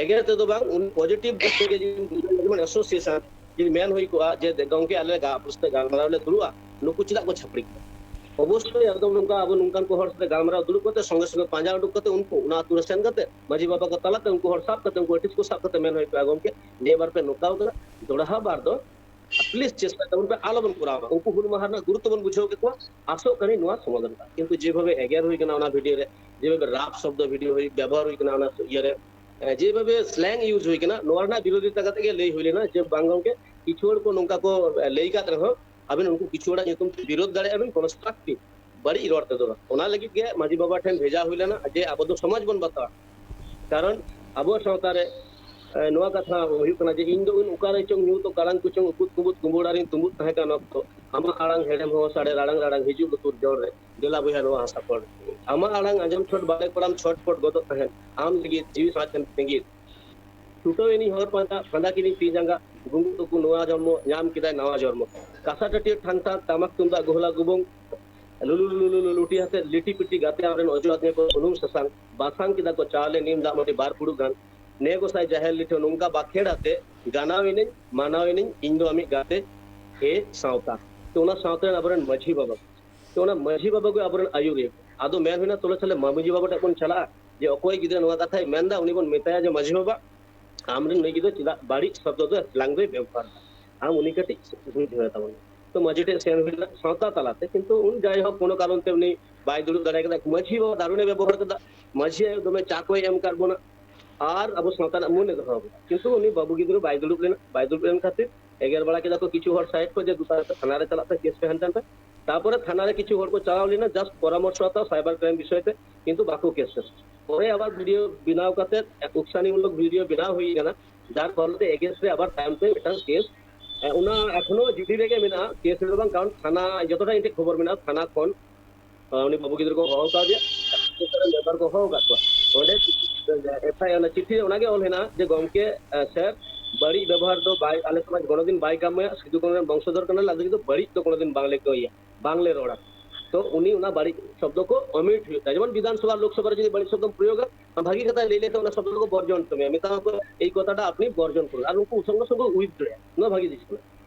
ᱮᱜᱮᱨ ᱛᱮᱫᱚ ᱵᱟᱝ, ᱩᱱᱤ ᱯᱚᱡᱤᱴᱤᱵᱷ ᱫᱤᱠ ᱛᱷᱮᱠᱮ ᱡᱩᱫᱤ ᱵᱩᱡᱷᱟᱹᱣ, ᱡᱮᱢᱚᱱ ᱮᱥᱳᱥᱤᱭᱮᱥᱚᱱ ᱡᱩᱫᱤ ᱢᱮᱱ ᱦᱩᱭ ᱠᱚᱜᱼᱟ ᱡᱮ, "ᱜᱚᱝᱠᱮ, ᱟᱞᱮ ᱜᱟ-, ᱟᱯᱮ ᱥᱟᱛᱮ ᱜᱟᱞᱢᱟᱨᱟᱣ ᱞᱮ ᱫᱩᱲᱩᱵᱼᱟ, ᱱᱩᱠᱩ ᱪᱮᱫᱟᱜ ᱠᱚ ᱪᱷᱟᱹᱯᱲᱤ ᱠᱟᱱᱟ?" ᱚᱵᱚᱥᱥᱳᱭ ᱮᱠᱫᱚᱢ ᱱᱚᱝᱠᱟ ᱟᱵᱚ ᱱᱚᱝᱠᱟᱱ ᱠᱚ ᱦᱚᱲ ᱥᱟᱛᱮ ᱜᱟᱞᱢᱟᱨᱟᱣ ᱫᱩᱲᱩᱵ ᱠᱟᱛᱮ, ᱥᱚᱸᱜᱮ ᱥᱚᱸᱜᱮ ᱯᱟᱸᱡᱟ ᱩᱰᱩᱠ ᱠᱟᱛᱮ, ᱩᱱᱠᱩ ᱚᱱᱟ ᱟᱹᱛᱩ ᱨᱮ ᱥᱮᱱ ᱠᱟᱛᱮ ᱢᱟᱹᱡᱷᱤ ᱵᱟᱵᱟ ᱠᱚ ᱛᱟᱞᱟᱛᱮ ᱩᱱᱠᱩ ᱦᱚᱲ ᱥᱟᱵ ᱠᱟᱛᱮ, ᱩᱱᱠᱩ ᱟᱨᱴᱤᱥᱴ ᱠᱚ ᱥᱟᱵ ᱠᱟᱛᱮ ᱢᱮᱱ ᱦᱩᱭ ᱠᱚᱜᱼᱟ, "ᱜᱚᱝᱠᱮ, ᱱᱤᱭᱟᱹ ᱵᱟᱨ ᱯᱮ ᱱᱚᱝᱠᱟᱣ ᱠᱟᱱᱟ, ᱫᱚᱲᱦᱟ ᱵᱟᱨ ᱫᱚ ᱯᱞᱤᱡ ᱪᱮᱥᱴᱟ ᱛᱟᱵᱚᱱ ᱯᱮ, ᱟᱞᱚ ᱵᱚᱱ ᱠᱚᱨᱟᱣ ᱢᱟ, ᱩᱱᱠᱩ ᱦᱩᱞ ᱢᱟᱦᱟ ᱨᱮᱱᱟᱜ ᱜᱩᱨᱩᱛᱛᱚ ᱵᱚᱱ ᱵᱩᱡᱷᱟᱹᱣ ᱠᱮᱠᱚᱣᱟ, ᱟᱥᱚᱜ ᱠᱟᱹᱱᱟᱹᱧ ᱱᱚᱣᱟ ᱥᱚᱢᱟᱫᱷᱟᱱ ᱠᱟᱜᱼᱟ᱾" ᱠᱤᱱᱛᱩ ᱡᱮᱵᱷᱟᱵᱮ ᱮᱜᱮᱨ ᱦᱩᱭ ᱠᱟᱱᱟ ᱚᱱᱟ ᱵᱷᱤᱰᱤᱭᱳ ᱨᱮ, ᱡᱮᱵᱷᱟᱵᱮ ᱨᱟᱯ ᱥᱚᱵᱫᱚ ᱵᱷᱤᱰᱤᱭᱳ ᱦᱩᱭ, ᱵᱮᱵᱚᱦᱟᱨ ᱦᱩᱭ ᱠᱟᱱᱟ ᱚᱱᱟ ᱤᱭᱟᱹ ᱨᱮ, ᱮ, ᱡᱮᱵᱷᱟᱵᱮ ᱥᱞᱮᱝ ᱤᱭᱩᱡᱽ ᱦᱩᱭ ᱠᱟᱱᱟ, ᱱᱚᱣᱟ ᱨᱮᱱᱟᱜ ᱵᱤᱨᱳᱫᱷᱤᱛᱟ ᱠᱟᱛᱮ ᱜᱮ ᱞᱟᱹᱭ ᱦᱩᱭ ᱞᱮᱱᱟ ᱡᱮ, "ᱵᱟᱝ ᱜᱚᱝᱠᱮ, ᱠᱤᱪᱷᱩ ᱦᱚᱲ ᱠᱚ ᱱᱚᱝᱠᱟ ᱠᱚ, ᱮ, ᱞᱟᱹᱭ ᱠᱟᱫ ᱨᱮᱦᱚᱸ, ᱟᱵᱮᱱ ᱩᱱᱠᱩ ᱠᱤᱪᱷᱩ ᱦᱚᱲᱟᱜ ᱧᱩᱛᱩᱢ ᱛᱮ ᱵᱤᱨᱳᱫᱷ ᱫᱟᱲᱮᱭᱟᱜᱼᱟ ᱵᱮᱱ ᱠᱚᱱᱥᱴᱨᱟᱠᱴᱤᱵᱷ, ᱵᱟᱹᱲᱤᱡ ᱨᱚᱲ ᱛᱮᱫᱚ ᱵᱟᱝ᱾" ᱚᱱᱟ ᱞᱟᱹᱜᱤᱫ ᱜᱮ ᱢᱟᱹᱡᱷᱤ ᱵᱟᱵᱟ ᱴᱷᱮᱱ ᱵᱷᱮᱡᱟ ᱦᱩᱭ ᱞᱮᱱᱟ ᱡᱮ ᱟᱵᱚ ᱫᱚ ᱥᱚᱢᱟᱡᱽ ᱵᱚᱱ ᱵᱟᱛᱟᱣᱟ᱾ ᱠᱟᱨᱚᱱ ᱟᱵᱚ ᱥᱟᱶᱛᱟ ᱨᱮ, ᱮ, ᱱᱚᱣᱟ ᱠᱟᱛᱷᱟ ᱦᱩᱭᱩᱜ ᱠᱟᱱᱟ ᱡᱮ, ᱤᱧ ᱫᱚ ᱩᱱ ᱚᱠᱟᱨᱮ ᱪᱚᱝ ᱧᱩᱛ ᱚᱠᱟᱲᱟᱝ ᱠᱚᱪᱚᱝ ᱩᱠᱩᱫ ᱠᱩᱢᱩᱫ ᱠᱩᱢᱵᱩᱲᱟᱨᱤᱧ ᱛᱩᱢᱵᱩᱫ ᱛᱟᱦᱮᱸ ᱠᱟᱱ ᱚᱠᱛᱚ, ᱟᱢᱟᱜ ᱟᱲᱟᱝ ᱦᱮᱲᱮᱢ ᱦᱚᱸ ᱥᱟᱰᱮ ᱨᱟᱲᱟᱝ ᱨᱟᱲᱟᱝ ᱦᱤᱡᱩᱜ ᱞᱩᱛᱩᱨ ᱡᱚᱲ ᱨᱮ, ᱫᱮᱞᱟ ᱵᱚᱭᱦᱟ ᱱᱚᱣᱟ ᱦᱟᱥᱟ ᱯᱷᱚᱲ᱾ ᱟᱢᱟᱜ ᱟᱲᱟᱝ ᱟᱸᱡᱚᱢ ᱪᱷᱚᱴ ᱵᱟᱲᱮ ᱠᱚᱲᱟᱢ ᱪᱷᱚᱴ ᱯᱚᱴ ᱜᱚᱫᱚᱜ ᱛᱟᱦᱮᱸᱫ, ᱟᱢ ᱞᱟᱹᱜᱤᱫ ᱡᱤᱣᱤ ᱥᱟᱶ ᱛᱮᱢ ᱛᱤᱸᱜᱤᱫ᱾ ᱪᱷᱩᱴᱟᱹᱣ ᱮᱱᱤᱧ ᱦᱚᱨ ᱯᱟᱸᱡᱟ, ᱯᱷᱟᱸᱫᱟ ᱠᱤᱱᱤᱧ ᱛᱤ ᱡᱟᱸᱜᱟ, ᱜᱩᱸᱜᱩ ᱛᱟᱠᱚ ᱱᱚᱣᱟ ᱡᱚᱱᱢᱚ, ᱧᱟᱢ ᱠᱮᱫᱟᱭ ᱱᱟᱣᱟ ᱡᱚᱱᱢᱚ᱾ ᱠᱟᱥᱟ ᱴᱟᱹᱴᱭᱟᱹ ᱴᱷᱟᱝ ᱴᱷᱟᱝ, ᱴᱟᱢᱟᱠ ᱛᱩᱢᱫᱟᱜ ᱜᱚᱦᱞᱟ ᱜᱩᱵᱩᱝ, ᱞᱩᱞᱩ ᱞᱩᱞᱩ ᱞᱩᱞᱩ ᱞᱩᱴᱤ ᱟᱛᱮ ᱞᱤᱴᱤ ᱯᱤᱴᱤ ᱜᱟᱛᱮ ᱟᱢᱨᱮᱱ ᱚᱡᱚ ᱟᱫᱢᱤ ᱠᱚ ᱥᱩᱱᱩᱢ ᱥᱟᱥᱟᱝ, ᱵᱟᱥᱟᱝ ᱠᱮᱫᱟ ᱠᱚ ᱪᱟᱣᱞᱮ ᱱᱤᱢ ᱫᱟᱜ ᱢᱟᱹᱰᱤ ᱵᱟᱨ ᱯᱷᱩᱲᱩᱜ ᱜᱟᱱ᱾ ᱱᱮ ᱜᱚᱸᱥᱟᱭ ᱡᱟᱦᱮᱨ ᱞᱤᱴᱷᱟᱹ ᱱᱚᱝᱠᱟ ᱵᱟᱠᱷᱮᱲ ᱟᱛᱮ ᱜᱟᱱᱟᱣ ᱮᱱᱟᱹᱧ, ᱢᱟᱱᱟᱣ ᱮᱱᱟᱹᱧ, ᱤᱧ ᱫᱚ ᱟᱢᱤᱡ ᱜᱟᱛᱮ, ᱦᱮ ᱥᱟᱶᱛᱟ᱾ ᱛᱚ ᱚᱱᱟ ᱥᱟᱶᱛᱟ ᱨᱮᱱ ᱟᱵᱚᱨᱮᱱ ᱢᱟᱹᱡᱷᱤ ᱵᱟᱵᱟ, ᱛᱚ ᱚᱱᱟ ᱢᱟᱹᱡᱷᱤ ᱵᱟᱵᱟ ᱜᱮ ᱟᱵᱚᱨᱮᱱ ᱟᱹᱭᱩᱨᱤᱭᱟᱹ᱾ ᱟᱫᱚ ᱢᱮᱱ ᱦᱩᱭᱱᱟ, ᱛᱚᱵᱮ ᱛᱟᱦᱞᱮ ᱢᱟᱹᱡᱷᱤ ᱵᱟᱵᱟ ᱴᱷᱮᱱ ᱵᱚᱱ ᱪᱟᱞᱟᱜᱼᱟ ᱡᱮ ᱚᱠᱚᱭ ᱜᱤᱫᱽᱨᱟᱹ ᱱᱚᱣᱟ ᱠᱟᱛᱷᱟᱭ ᱢᱮᱱᱫᱟ, ᱩᱱᱤ ᱵᱚᱱ ᱢᱮᱛᱟᱭᱟ ᱡᱮ, "ᱢᱟᱹᱡᱷᱤ ᱵᱟᱵᱟ, ᱟᱢᱨᱮᱱ ᱱᱩᱭ ᱜᱤᱫᱽᱨᱟᱹ ᱪᱮᱫᱟᱜ ᱵᱟᱹᱲᱤᱡ ᱥᱚᱵᱫᱚ ᱫᱚ ᱞᱟᱝ ᱫᱚᱭ ᱵᱮᱵᱚᱦᱟᱨ ᱫᱟ, ᱟᱢ ᱩᱱᱤ ᱠᱟᱹᱴᱤᱡ ᱵᱩᱡᱷᱟᱹᱣ ᱛᱟᱵᱚᱱ ᱢᱮ᱾" ᱛᱚ ᱢᱟᱹᱡᱷᱤ ᱴᱷᱮᱱ ᱥᱮᱱ ᱦᱩᱭ ᱞᱮᱱᱟ ᱥᱟᱶᱛᱟ ᱛᱟᱞᱟᱛᱮ, ᱠᱤᱱᱛᱩ ᱩᱱᱤ ᱡᱟᱭᱦᱳᱠ ᱠᱳᱱᱳ ᱠᱟᱨᱚᱱ ᱛᱮ ᱩᱱᱤ ᱵᱟᱭ ᱫᱩᱲᱩᱵ ᱫᱟᱲᱮ ᱠᱟᱫᱟ᱾ ᱢᱟᱹᱡᱷᱤ ᱵᱟᱵᱟ ᱫᱟᱨᱩᱱᱮ ᱵᱮᱵᱚᱦᱟᱨ ᱠᱟᱫᱟ, ᱢᱟᱹᱡᱷᱤ ᱟᱭᱳ ᱫᱚᱢᱮ ᱪᱟ ᱠᱚᱭ ᱮᱢ ᱠᱟᱫ ᱵᱚᱱᱟ, ᱟᱨ ᱟᱵᱚ ᱥᱟᱶᱛᱟ ᱨᱮᱱᱟᱜ ᱢᱟᱹᱱ ᱮ ᱫᱚᱦᱚ ᱠᱟᱫᱟ, ᱠᱤᱱᱛᱩ ᱩᱱᱤ ᱵᱟᱹᱵᱩ ᱜᱤᱫᱽᱨᱟᱹ ᱵᱟᱭ ᱫᱩᱲᱩᱵ ᱞᱮᱱᱟ᱾ ᱵᱟᱭ ᱫᱩᱲᱩᱵ ᱞᱮᱱ ᱠᱷᱟᱹᱛᱤᱨ ᱮᱜᱮᱨ ᱵᱟᱲᱟ ᱠᱮᱫᱟ ᱠᱚ ᱠᱤᱪᱷᱩ ᱦᱚᱲ ᱥᱟᱭᱤᱰ ᱠᱷᱚᱱ ᱡᱮ, "ᱫᱩ ᱛᱟᱨᱤᱠᱷ ᱛᱷᱟᱱᱟ ᱨᱮ ᱪᱟᱞᱟᱜ ᱯᱮ, ᱠᱮᱥ ᱯᱮ ᱦᱟᱱᱛᱮ ᱱᱟᱛᱮ᱾" ᱛᱟᱨᱯᱚᱨᱮ ᱛᱷᱟᱱᱟ ᱨᱮ ᱠᱤᱪᱷᱩ ᱦᱚᱲ ᱠᱚ ᱪᱟᱞᱟᱣ ᱞᱮᱱᱟ just ᱯᱚᱨᱟᱢᱚᱨᱥᱚ ᱦᱟᱛᱟᱣ ᱥᱟᱭᱵᱟᱨ ᱠᱨᱟᱭᱤᱢ ᱵᱤᱥᱚᱭ ᱛᱮ, ᱠᱤᱱᱛᱩ ᱵᱟᱠᱚ ᱠᱮᱥ ᱠᱮᱥ᱾ ᱯᱚᱨᱮ ᱟᱵᱟᱨ ᱵᱷᱤᱰᱤᱭᱳ ᱵᱮᱱᱟᱣ ᱠᱟᱛᱮ, ᱩᱠᱥᱟᱱᱤ ᱢᱩᱞᱚᱠ ᱵᱷᱤᱰᱤᱭᱳ ᱵᱮᱱᱟᱣ ᱦᱩᱭ ᱠᱟᱱᱟ, ᱡᱟᱨ ᱯᱷᱚᱞ ᱛᱮ ᱮᱜᱮᱱᱥᱴ ᱨᱮ ᱟᱵᱟᱨ ᱛᱟᱭᱚᱢ ᱛᱮ ᱢᱤᱫᱴᱟᱝ ᱠᱮᱥ, ᱮ, ᱚᱱᱟ ᱮᱠᱷᱚᱱᱳ ᱡᱤᱰᱤ ᱨᱮᱜᱮ ᱢᱮᱱᱟᱜᱼᱟ, ᱠᱮᱥ ᱨᱮᱫᱚ ᱵᱟᱝ, ᱠᱟᱨᱚᱱ ᱛᱷᱟᱱᱟ, ᱡᱚᱛᱚᱴᱟ ᱤᱧ ᱴᱷᱮᱱ ᱠᱷᱚᱵᱚᱨ ᱢᱮᱱᱟᱜᱼᱟ, ᱛᱷᱟᱱᱟ ᱠᱷᱚᱱ, ᱮ, ᱩᱱᱤ ᱵᱟᱹᱵᱩ ᱜᱤᱫᱽᱨᱟᱹ ᱠᱚ ᱦᱚᱦᱚ ᱠᱟᱣᱫᱮᱭᱟ, ᱢᱮᱢᱵᱟᱨ ᱠᱚ ᱦᱚᱦᱚ ᱟᱠᱟᱫ ᱠᱚᱣᱟ᱾ ᱚᱸᱰᱮ ᱮᱯᱷ ᱟᱭ ᱟᱨ ᱚᱱᱟ ᱪᱤᱴᱷᱤ ᱨᱮ ᱚᱱᱟᱜᱮ ᱚᱞ ᱦᱮᱱᱟᱜᱼᱟ ᱡᱮ, "ᱜᱚᱢᱠᱮ, ᱮ, ᱥᱮᱨ, ᱵᱟᱹᱲᱤᱡ ᱵᱮᱵᱚᱦᱟᱨ ᱫᱚ ᱵᱟᱭ, ᱟᱞᱮ ᱥᱚᱢᱟᱡᱽ ᱠᱳᱱᱳ ᱫᱤᱱ ᱵᱟᱭ ᱠᱟᱹᱢᱤᱭᱟ᱾ ᱥᱤᱫᱩ ᱠᱟᱹᱱᱩ ᱨᱮᱱ ᱵᱚᱝᱥᱚᱫᱷᱚᱨ ᱠᱟᱱᱟᱞᱮ, ᱟᱞᱮ ᱫᱚ ᱵᱟᱹᱲᱤᱡ ᱫᱚ ᱠᱳᱱᱳ ᱫᱤᱱ ᱵᱟᱝᱞᱮ ᱠᱟᱹᱢᱤᱭᱟ, ᱵᱟᱝᱞᱮ ᱨᱚᱲᱟ᱾ ᱛᱚ ᱩᱱᱤ ᱚᱱᱟ ᱵᱟᱹᱲᱤᱡ ᱥᱚᱵᱫᱚ ᱠᱚ omit ᱦᱩᱭᱩᱜ ᱛᱟᱭᱟ᱾ ᱡᱮᱢᱚᱱ ᱵᱤᱫᱷᱟᱱ ᱥᱚᱵᱷᱟ, ᱞᱳᱠ ᱥᱚᱵᱷᱟ ᱨᱮ ᱡᱩᱫᱤ ᱵᱟᱹᱲᱤᱡ ᱥᱚᱵᱫᱚᱢ ᱯᱨᱚᱭᱳᱜᱟ, ᱟᱢ ᱵᱷᱟᱹᱜᱤ ᱠᱟᱛᱷᱟᱭ ᱞᱟᱹᱭ ᱞᱮᱠᱷᱟᱱ ᱚᱱᱟ ᱥᱚᱵᱫᱚ ᱫᱚᱠᱚ ᱵᱚᱨᱡᱚᱱ ᱦᱚᱴᱚ ᱢᱮᱭᱟ, ᱢᱮᱛᱟᱢᱟ ᱠᱚ, "ᱮᱭ ᱠᱚᱛᱷᱟᱴᱟ ᱟᱯᱱᱤ ᱵᱚᱨᱡᱚᱱ ᱠᱚᱨᱩᱱ", ᱟᱨ ᱩᱱᱠᱩ ᱥᱚᱸᱜᱮ ᱥᱚᱸᱜᱮ withdraw᱾ ᱱᱚᱣᱟ ᱵᱷᱟᱹᱜᱤ ᱡᱤᱱᱤᱥ ᱠᱟᱱᱟ᱾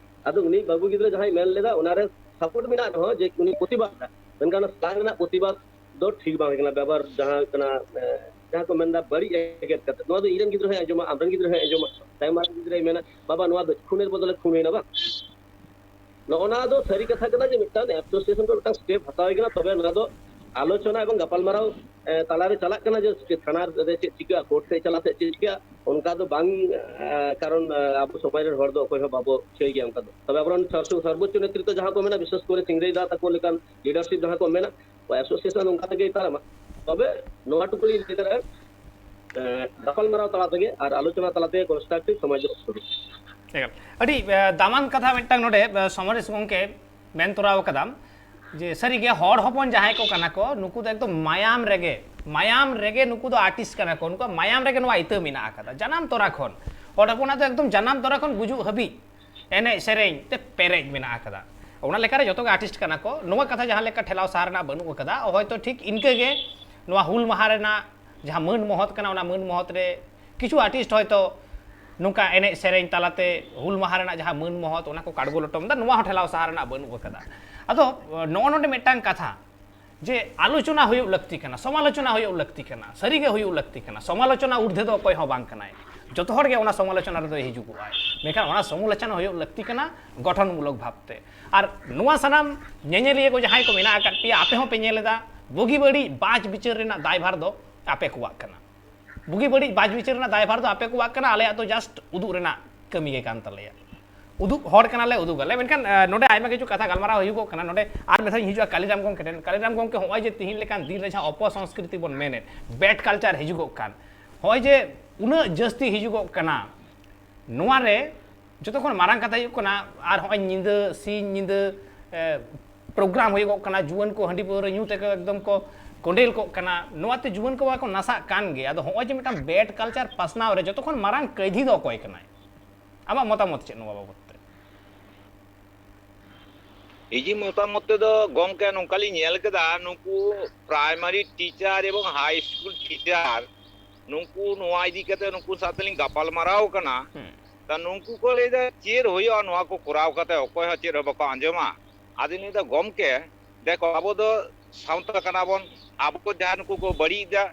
ᱟᱫᱚ ᱩᱱᱤ ᱵᱟᱹᱵᱩ ᱜᱤᱫᱽᱨᱟᱹ ᱡᱟᱦᱟᱸᱭ ᱢᱮᱱ ᱞᱮᱫᱟ, ᱚᱱᱟᱨᱮ support ᱢᱮᱱᱟᱜ ᱨᱮᱦᱚᱸ ᱡᱮ ᱩᱱᱤ ᱯᱨᱚᱛᱤᱵᱟᱫ ᱫᱟ, ᱢᱮᱱᱠᱷᱟᱱ ᱚᱱᱟ ᱥᱞᱟᱝ ᱨᱮᱱᱟᱜ ᱯᱨᱚᱛᱤᱵᱟᱫ ᱫᱚ ᱴᱷᱤᱠ ᱵᱟᱝ ᱦᱩᱭ ᱠᱟᱱᱟ᱾ ᱵᱮᱵᱚᱦᱟᱨ ᱡᱟᱦᱟᱸ ᱦᱩᱭᱩᱜ ᱠᱟᱱᱟ, ᱮ, ᱡᱟᱦᱟᱸ ᱠᱚ ᱢᱮᱱᱫᱟ ᱵᱟᱹᱲᱤᱡ ᱮᱜᱮᱨ ᱠᱟᱛᱮ, ᱱᱚᱣᱟ ᱫᱚ ᱤᱧ ᱨᱮᱱ ᱜᱤᱫᱽᱨᱟᱹ ᱦᱚᱸᱭ ᱟᱸᱡᱚᱢᱟ, ᱟᱢ ᱨᱮᱱ ᱜᱤᱫᱽᱨᱟᱹ ᱦᱚᱸᱭ ᱟᱸᱡᱚᱢᱟ, ᱛᱟᱭᱚᱢ ᱢᱟᱨᱮ ᱜᱤᱫᱽᱨᱟᱹᱭ ᱢᱮᱱᱟ, "ᱵᱟᱵᱟ, ᱱᱚᱣᱟ ᱫᱚ ᱠᱷᱩᱱᱮᱨ ᱵᱚᱫᱚᱞᱮ ᱠᱷᱩᱱ ᱦᱩᱭᱱᱟ ᱵᱟᱝ?" ᱱᱚᱜᱼᱚ ᱱᱚᱣᱟ ᱫᱚ ᱥᱟᱹᱨᱤ ᱠᱟᱛᱷᱟ ᱠᱟᱱᱟ ᱡᱮ ᱢᱤᱫᱴᱟᱝ association ᱠᱷᱚᱱ ᱢᱤᱫᱴᱟᱝ step ᱦᱟᱛᱟᱣ ᱦᱩᱭ ᱠᱟᱱᱟ, ᱛᱚᱵᱮ ᱱᱚᱣᱟ ᱫᱚ ᱟᱞᱳᱪᱚᱱᱟ ᱮᱵᱚᱝ ᱜᱟᱯᱟᱞᱢᱟᱨᱟᱣ, ᱮ, ᱛᱟᱞᱟᱨᱮ ᱪᱟᱞᱟᱜ ᱠᱟᱱᱟ ᱡᱮ ᱪᱮᱫ ᱛᱷᱟᱱᱟ ᱨᱮ ᱪᱮᱫ ᱪᱤᱠᱟᱹᱜᱼᱟ, ᱠᱳᱨᱴ ᱥᱮᱫ ᱪᱟᱞᱟᱜ ᱥᱮ ᱪᱮᱫ ᱪᱤᱠᱟᱹᱜᱼᱟ, ᱚᱱᱠᱟ ᱫᱚ ᱵᱟᱝ, ᱮ, ᱠᱟᱨᱚᱱ, ᱮ, ᱟᱵᱚ ᱥᱚᱢᱟᱡᱽ ᱨᱮᱱ ᱦᱚᱲ ᱫᱚ ᱚᱠᱚᱭ ᱦᱚᱸ ᱵᱟᱵᱚ ᱪᱟᱹᱭ ᱜᱮᱭᱟ ᱚᱱᱠᱟ ᱫᱚ᱾ ᱛᱚᱵᱮ ᱟᱵᱚᱨᱮᱱ ᱥᱚᱨ-, ᱥᱚᱨᱵᱳᱪᱪᱚ ᱱᱮᱛᱨᱤᱛᱵ ᱡᱟᱦᱟᱸ ᱠᱚ ᱢᱮᱱᱟ, ᱵᱤᱥᱮᱥ ᱠᱚᱨᱮ ᱥᱤᱝᱨᱟᱹᱭ ᱫᱟ ᱛᱟᱠᱚ ᱞᱮᱠᱟᱱ leadership ᱡᱟᱦᱟᱸ ᱠᱚ ᱢᱮᱱᱟ, association ᱚᱱᱠᱟ ᱛᱮᱜᱮ ᱛᱟᱲᱟᱢᱟ᱾ ᱛᱚᱵᱮ ᱱᱚᱣᱟ ᱴᱩᱠᱩ ᱞᱤᱧ ᱞᱟᱹᱭ ᱫᱟᱲᱮᱭᱟᱜᱼᱟ, ᱮ, ᱜᱟᱯᱟᱞᱢᱟᱨᱟᱣ ᱛᱟᱞᱟ ᱛᱮᱜᱮ ᱟᱨ ᱟᱞᱳᱪᱚᱱᱟ ᱛᱟᱞᱟ ᱛᱮᱜᱮ constructive ᱥᱚᱢᱟᱡᱽ ᱫᱚ ᱥᱩᱨᱩᱜᱼᱟ᱾ ᱮᱠᱟᱞ᱾ ᱟᱹᱰᱤ, ᱮ, ᱫᱟᱢᱟᱱ ᱠᱟᱛᱷᱟ ᱢᱤᱫᱴᱟᱝ ᱱᱚᱰᱮ, ᱮ, ᱥᱚᱢᱚᱨᱮᱥ ᱜᱚᱢᱠᱮ ᱢᱮᱱ ᱛᱚᱨᱟᱣ ᱠᱟᱫᱟᱢ ᱡᱮ ᱥᱟᱹᱨᱤᱜᱮ ᱦᱚᱲ ᱦᱚᱯᱚᱱ ᱡᱟᱦᱟᱸᱭ ᱠᱚ ᱠᱟᱱᱟ ᱠᱚ, ᱱᱩᱠᱩ ᱫᱚ ᱮᱠᱫᱚᱢ ᱢᱟᱭᱟᱢ ᱨᱮᱜᱮ, ᱢᱟᱭᱟᱢ ᱨᱮᱜᱮ ᱱᱩᱠᱩ ᱫᱚ artist ᱠᱟᱱᱟ ᱠᱚ, ᱱᱩᱠᱩᱣᱟᱜ ᱢᱟᱭᱟᱢ ᱨᱮᱜᱮ ᱱᱚᱣᱟ ᱤᱛᱟᱹ ᱢᱮᱱᱟᱜ ᱟᱠᱟᱫᱟ᱾ ᱡᱟᱱᱟᱢ ᱛᱚᱨᱟ ᱠᱷᱚᱱ, ᱦᱚᱲ ᱦᱚᱯᱚᱱᱟᱜ ᱫᱚ ᱮᱠᱫᱚᱢ ᱡᱟᱱᱟᱢ ᱛᱚᱨᱟ ᱠᱷᱚᱱ ᱜᱩᱡᱩᱜ ᱦᱟᱹᱵᱤᱡ ᱮᱱᱮᱡ ᱥᱮᱨᱮᱧ ᱛᱮ ᱯᱮᱨᱮᱡ ᱢᱮᱱᱟᱜ ᱟᱠᱟᱫᱟ᱾ ᱚᱱᱟ ᱞᱮᱠᱟᱨᱮ ᱡᱚᱛᱚ ᱜᱮ artist ᱠᱟᱱᱟ ᱠᱚ᱾ ᱱᱚᱣᱟ ᱠᱟᱛᱷᱟ ᱡᱟᱦᱟᱸ ᱞᱮᱠᱟ ᱴᱷᱮᱞᱟᱣ ᱥᱟᱦᱟ ᱨᱮᱱᱟᱜ ᱵᱟᱹᱱᱩᱜ ᱟᱠᱟᱫᱟ, ᱦᱚᱭᱛᱳ ᱴᱷᱤᱠ ᱤᱱᱠᱟᱹ ᱜᱮ ᱱᱚᱣᱟ ᱦᱩᱞ ᱢᱟᱦᱟ ᱨᱮᱱᱟᱜ ᱡᱟᱦᱟᱸ ᱢᱟᱹᱱ ᱢᱚᱦᱚᱛ ᱠᱟᱱᱟ, ᱚᱱᱟ ᱢᱟᱹᱱ ᱢᱚᱦᱚᱛ ᱨᱮ ᱠᱤᱪᱷᱩ artist ᱦᱚᱭᱛᱳ ᱱᱚᱝᱠᱟ ᱮᱱᱮᱡ ᱥᱮᱨᱮᱧ ᱛᱟᱞᱟᱛᱮ ᱦᱩᱞ ᱢᱟᱦᱟ ᱨᱮᱱᱟᱜ ᱡᱟᱦᱟᱸ ᱢᱟᱹᱱ ᱢᱚᱦᱚᱛ, ᱚᱱᱟ ᱠᱚ ᱠᱟᱲᱜᱚ ᱞᱚᱴᱚᱢ ᱮᱫᱟ, ᱱᱚᱣᱟ ᱦᱚᱸ ᱴᱷᱮᱞᱟᱣ ᱥᱟᱦᱟ ᱨᱮᱱᱟᱜ ᱵᱟᱹᱱᱩᱜ ᱟᱠᱟᱫᱟ᱾ ᱟᱫᱚ ᱱᱚᱜᱼᱚ ᱱᱚᱰᱮ ᱢᱤᱫᱴᱟᱝ ᱠᱟᱛᱷᱟ, ᱡᱮ ᱟᱞᱳᱪᱚᱱᱟ ᱦᱩᱭᱩᱜ ᱞᱟᱹᱠᱛᱤ ᱠᱟᱱᱟ, ᱥᱚᱢᱟᱞᱳᱪᱚᱱᱟ ᱦᱩᱭᱩᱜ ᱞᱟᱹᱠᱛᱤ ᱠᱟᱱᱟ, ᱥᱟᱹᱨᱤᱜᱮ ᱦᱩᱭᱩᱜ ᱞᱟᱹᱠᱛᱤ ᱠᱟᱱᱟ᱾ ᱥᱚᱢᱟᱞᱳᱪᱚᱱᱟ ᱩᱨᱫᱷᱮ ᱫᱚ ᱚᱠᱚᱭ ᱦᱚᱸ ᱵᱟᱝ ᱠᱟᱱᱟᱭ, ᱡᱚᱛᱚ ᱦᱚᱲ ᱜᱮ ᱚᱱᱟ ᱥᱚᱢᱟᱞᱳᱪᱚᱱᱟ ᱨᱮᱫᱚᱭ ᱦᱤᱡᱩᱜᱚᱜᱼᱟᱭ᱾ ᱢᱮᱱᱠᱷᱟᱱ ᱚᱱᱟ ᱥᱚᱢᱟᱞᱳᱪᱚᱱᱟ ᱦᱩᱭᱩᱜ ᱞᱟᱹᱠᱛᱤ ᱠᱟᱱᱟ ᱜᱚᱴᱷᱚᱱᱢᱩᱞᱚᱠ ᱵᱷᱟᱵᱽᱛᱮ᱾ ᱟᱨ ᱱᱚᱣᱟ ᱥᱟᱱᱟᱢ ᱧᱮᱧᱮᱞᱤᱭᱟᱹ ᱠᱚ ᱡᱟᱦᱟᱸᱭ ᱠᱚ ᱢᱮᱱᱟᱜ ᱟᱠᱟᱫ ᱯᱮᱭᱟ, ᱟᱯᱮ ᱦᱚᱸᱯᱮ ᱧᱮᱞ ᱮᱫᱟ, ᱵᱩᱜᱤ ᱵᱟᱹᱲᱤᱡ ᱵᱟᱪ ᱵᱤᱪᱟᱹᱨ ᱨᱮᱱᱟᱜ ᱫᱟᱭᱵᱷᱟᱨ ᱫᱚ ᱟᱯᱮ ᱠᱚᱣᱟᱜ ᱠᱟᱱᱟ᱾ ᱵᱩᱜᱤ ᱵᱟᱹᱲᱤᱡ ᱵᱟᱪ ᱵᱤᱪᱟᱹᱨ ᱨᱮᱱᱟᱜ ᱫᱟᱭᱵᱷᱟᱨ ᱫᱚ ᱟᱯᱮ ᱠᱚᱣᱟᱜ ᱠᱟᱱᱟ, ᱟᱞᱮᱭᱟᱜ ᱫᱚ just ᱩᱫᱩᱜ ᱨᱮᱱᱟᱜ ᱠᱟᱹᱢᱤ ᱜᱮ ᱠᱟᱱ ᱛᱟᱞᱮᱭᱟ᱾ ᱩᱫᱩᱜ ᱦᱚᱲ ᱠᱟᱱᱟᱞᱮ, ᱩᱫᱩᱜᱟᱞᱮ᱾ ᱢᱮᱱᱠᱷᱟᱱ, ᱮ, ᱱᱚᱰᱮ ᱟᱭᱢᱟ ᱠᱤᱪᱷᱩ ᱠᱟᱛᱷᱟ ᱜᱟᱞᱢᱟᱨᱟᱣ ᱦᱩᱭᱩᱜᱚᱜ ᱠᱟᱱᱟ᱾ ᱱᱚᱰᱮ ᱟᱨ ᱢᱤᱫ ᱫᱷᱟᱣ ᱤᱧ ᱦᱤᱡᱩᱜᱼᱟ ᱠᱟᱞᱤᱨᱟᱢ ᱜᱚᱢᱠᱮ ᱴᱷᱮᱱ᱾ ᱠᱟᱞᱤᱨᱟᱢ ᱜᱚᱢᱠᱮ, ᱦᱚᱸᱜᱼᱚᱭ ᱡᱮ ᱛᱤᱦᱤᱧ ᱞᱮᱠᱟᱱ ᱫᱤᱱ ᱨᱮ ᱡᱟᱦᱟᱸ ᱚᱯᱚᱥᱚᱝᱥᱠᱨᱤᱛᱤ ᱵᱚᱱ ᱢᱮᱱᱮᱫ, bad culture ᱦᱤᱡᱩᱜᱚᱜ ᱠᱟᱱ, ᱦᱚᱸᱜᱼᱚᱭ ᱡᱮ ᱩᱱᱟᱹᱜ ᱡᱟᱹᱥᱛᱤ ᱦᱤᱡᱩᱜᱚᱜ ᱠᱟᱱᱟ, ᱱᱚᱣᱟ ᱨᱮ ᱡᱚᱛᱚ ᱠᱷᱚᱱ ᱢᱟᱨᱟᱝ ᱠᱟᱛᱷᱟ ᱦᱩᱭᱩᱜ ᱠᱟᱱᱟ, ᱟᱨ ᱦᱚᱸᱜᱼᱚᱭ ᱧᱤᱫᱟᱹ, ᱥᱤᱧ ᱧᱤᱫᱟᱹ, ᱮ, program ᱦᱩᱭᱩᱜᱚᱜ ᱠᱟᱱᱟ, ᱡᱩᱣᱟᱹᱱ ᱠᱚ ᱦᱟᱺᱰᱤ ᱯᱟᱹᱣᱨᱟᱹ ᱧᱩ ᱛᱮᱠᱚ ᱮᱠᱫᱚᱢ ᱠᱚ ᱠᱚᱸᱰᱮᱞ ᱠᱚᱜ ᱠᱟᱱᱟ, ᱱᱚᱣᱟᱛᱮ ᱡᱩᱣᱟᱹᱱ ᱠᱚ ᱢᱟ ᱠᱚ ᱱᱟᱥᱟᱜ ᱠᱟᱱ ᱜᱮ᱾ ᱟᱫᱚ ᱦᱚᱸᱜᱼᱚᱭ ᱡᱮ ᱢᱤᱫᱴᱟᱝ bad culture ᱯᱟᱥᱱᱟᱣ ᱨᱮ ᱡᱚᱛᱚ ᱠᱷᱚᱱ ᱢᱟᱨᱟᱝ ᱠᱟᱹᱭᱫᱷᱤ ᱫᱚ ᱚᱠᱚᱭ ᱠᱟᱱᱟᱭ? ᱟᱢᱟᱜ ᱢᱚᱛᱟᱢᱚᱛ ᱪᱮᱫ ᱱᱚᱣᱟ ᱵᱟᱵᱚᱛ ᱛᱮ? ᱤᱧᱟᱹᱜ ᱢᱚᱛᱟᱢᱚᱛ ᱛᱮᱫᱚ ᱜᱚᱢᱠᱮ ᱱᱚᱝᱠᱟᱞᱤᱧ ᱧᱮᱞ ᱠᱮᱫᱟ, ᱱᱩᱠᱩ ᱯᱨᱟᱭᱢᱟᱨᱤ ᱴᱤᱪᱟᱨ ᱮᱵᱚᱝ ᱦᱟᱭ ᱥᱠᱩᱞ ᱴᱤᱪᱟᱨ, ᱱᱩᱠᱩ ᱱᱚᱣᱟ ᱤᱫᱤ ᱠᱟᱛᱮ ᱱᱩᱠᱩ ᱥᱟᱶ ᱛᱮᱞᱤᱧ ᱜᱟᱯᱟᱞ ᱢᱟᱨᱟᱣ ᱠᱟᱱᱟ᱾ ᱦᱩᱸ᱾ ᱛᱟ ᱱᱩᱠᱩ ᱠᱚ ᱞᱟᱹᱭᱫᱟ, ᱪᱮᱫ ᱦᱩᱭᱩᱜᱼᱟ ᱱᱚᱣᱟ ᱠᱚ ᱠᱚᱨᱟᱣ ᱠᱟᱛᱮ? ᱚᱠᱚᱭ ᱦᱚᱸ ᱪᱮᱫ ᱦᱚᱸ ᱵᱟᱠᱚ ᱟᱸᱡᱚᱢᱟ᱾ ᱟᱫᱚᱧ ᱞᱟᱹᱭᱫᱟ, ᱜᱚᱢᱠᱮ, ᱫᱮᱠᱷᱚ, ᱟᱵᱚ ᱫᱚ ᱥᱟᱶᱛᱟ ᱠᱟᱱᱟ ᱵᱚᱱ, ᱟᱵᱚ ᱠᱚ ᱡᱟᱦᱟᱸ ᱱᱩᱠᱩ ᱠᱚ ᱵᱟᱹᱲᱤᱡ ᱮᱫᱟ,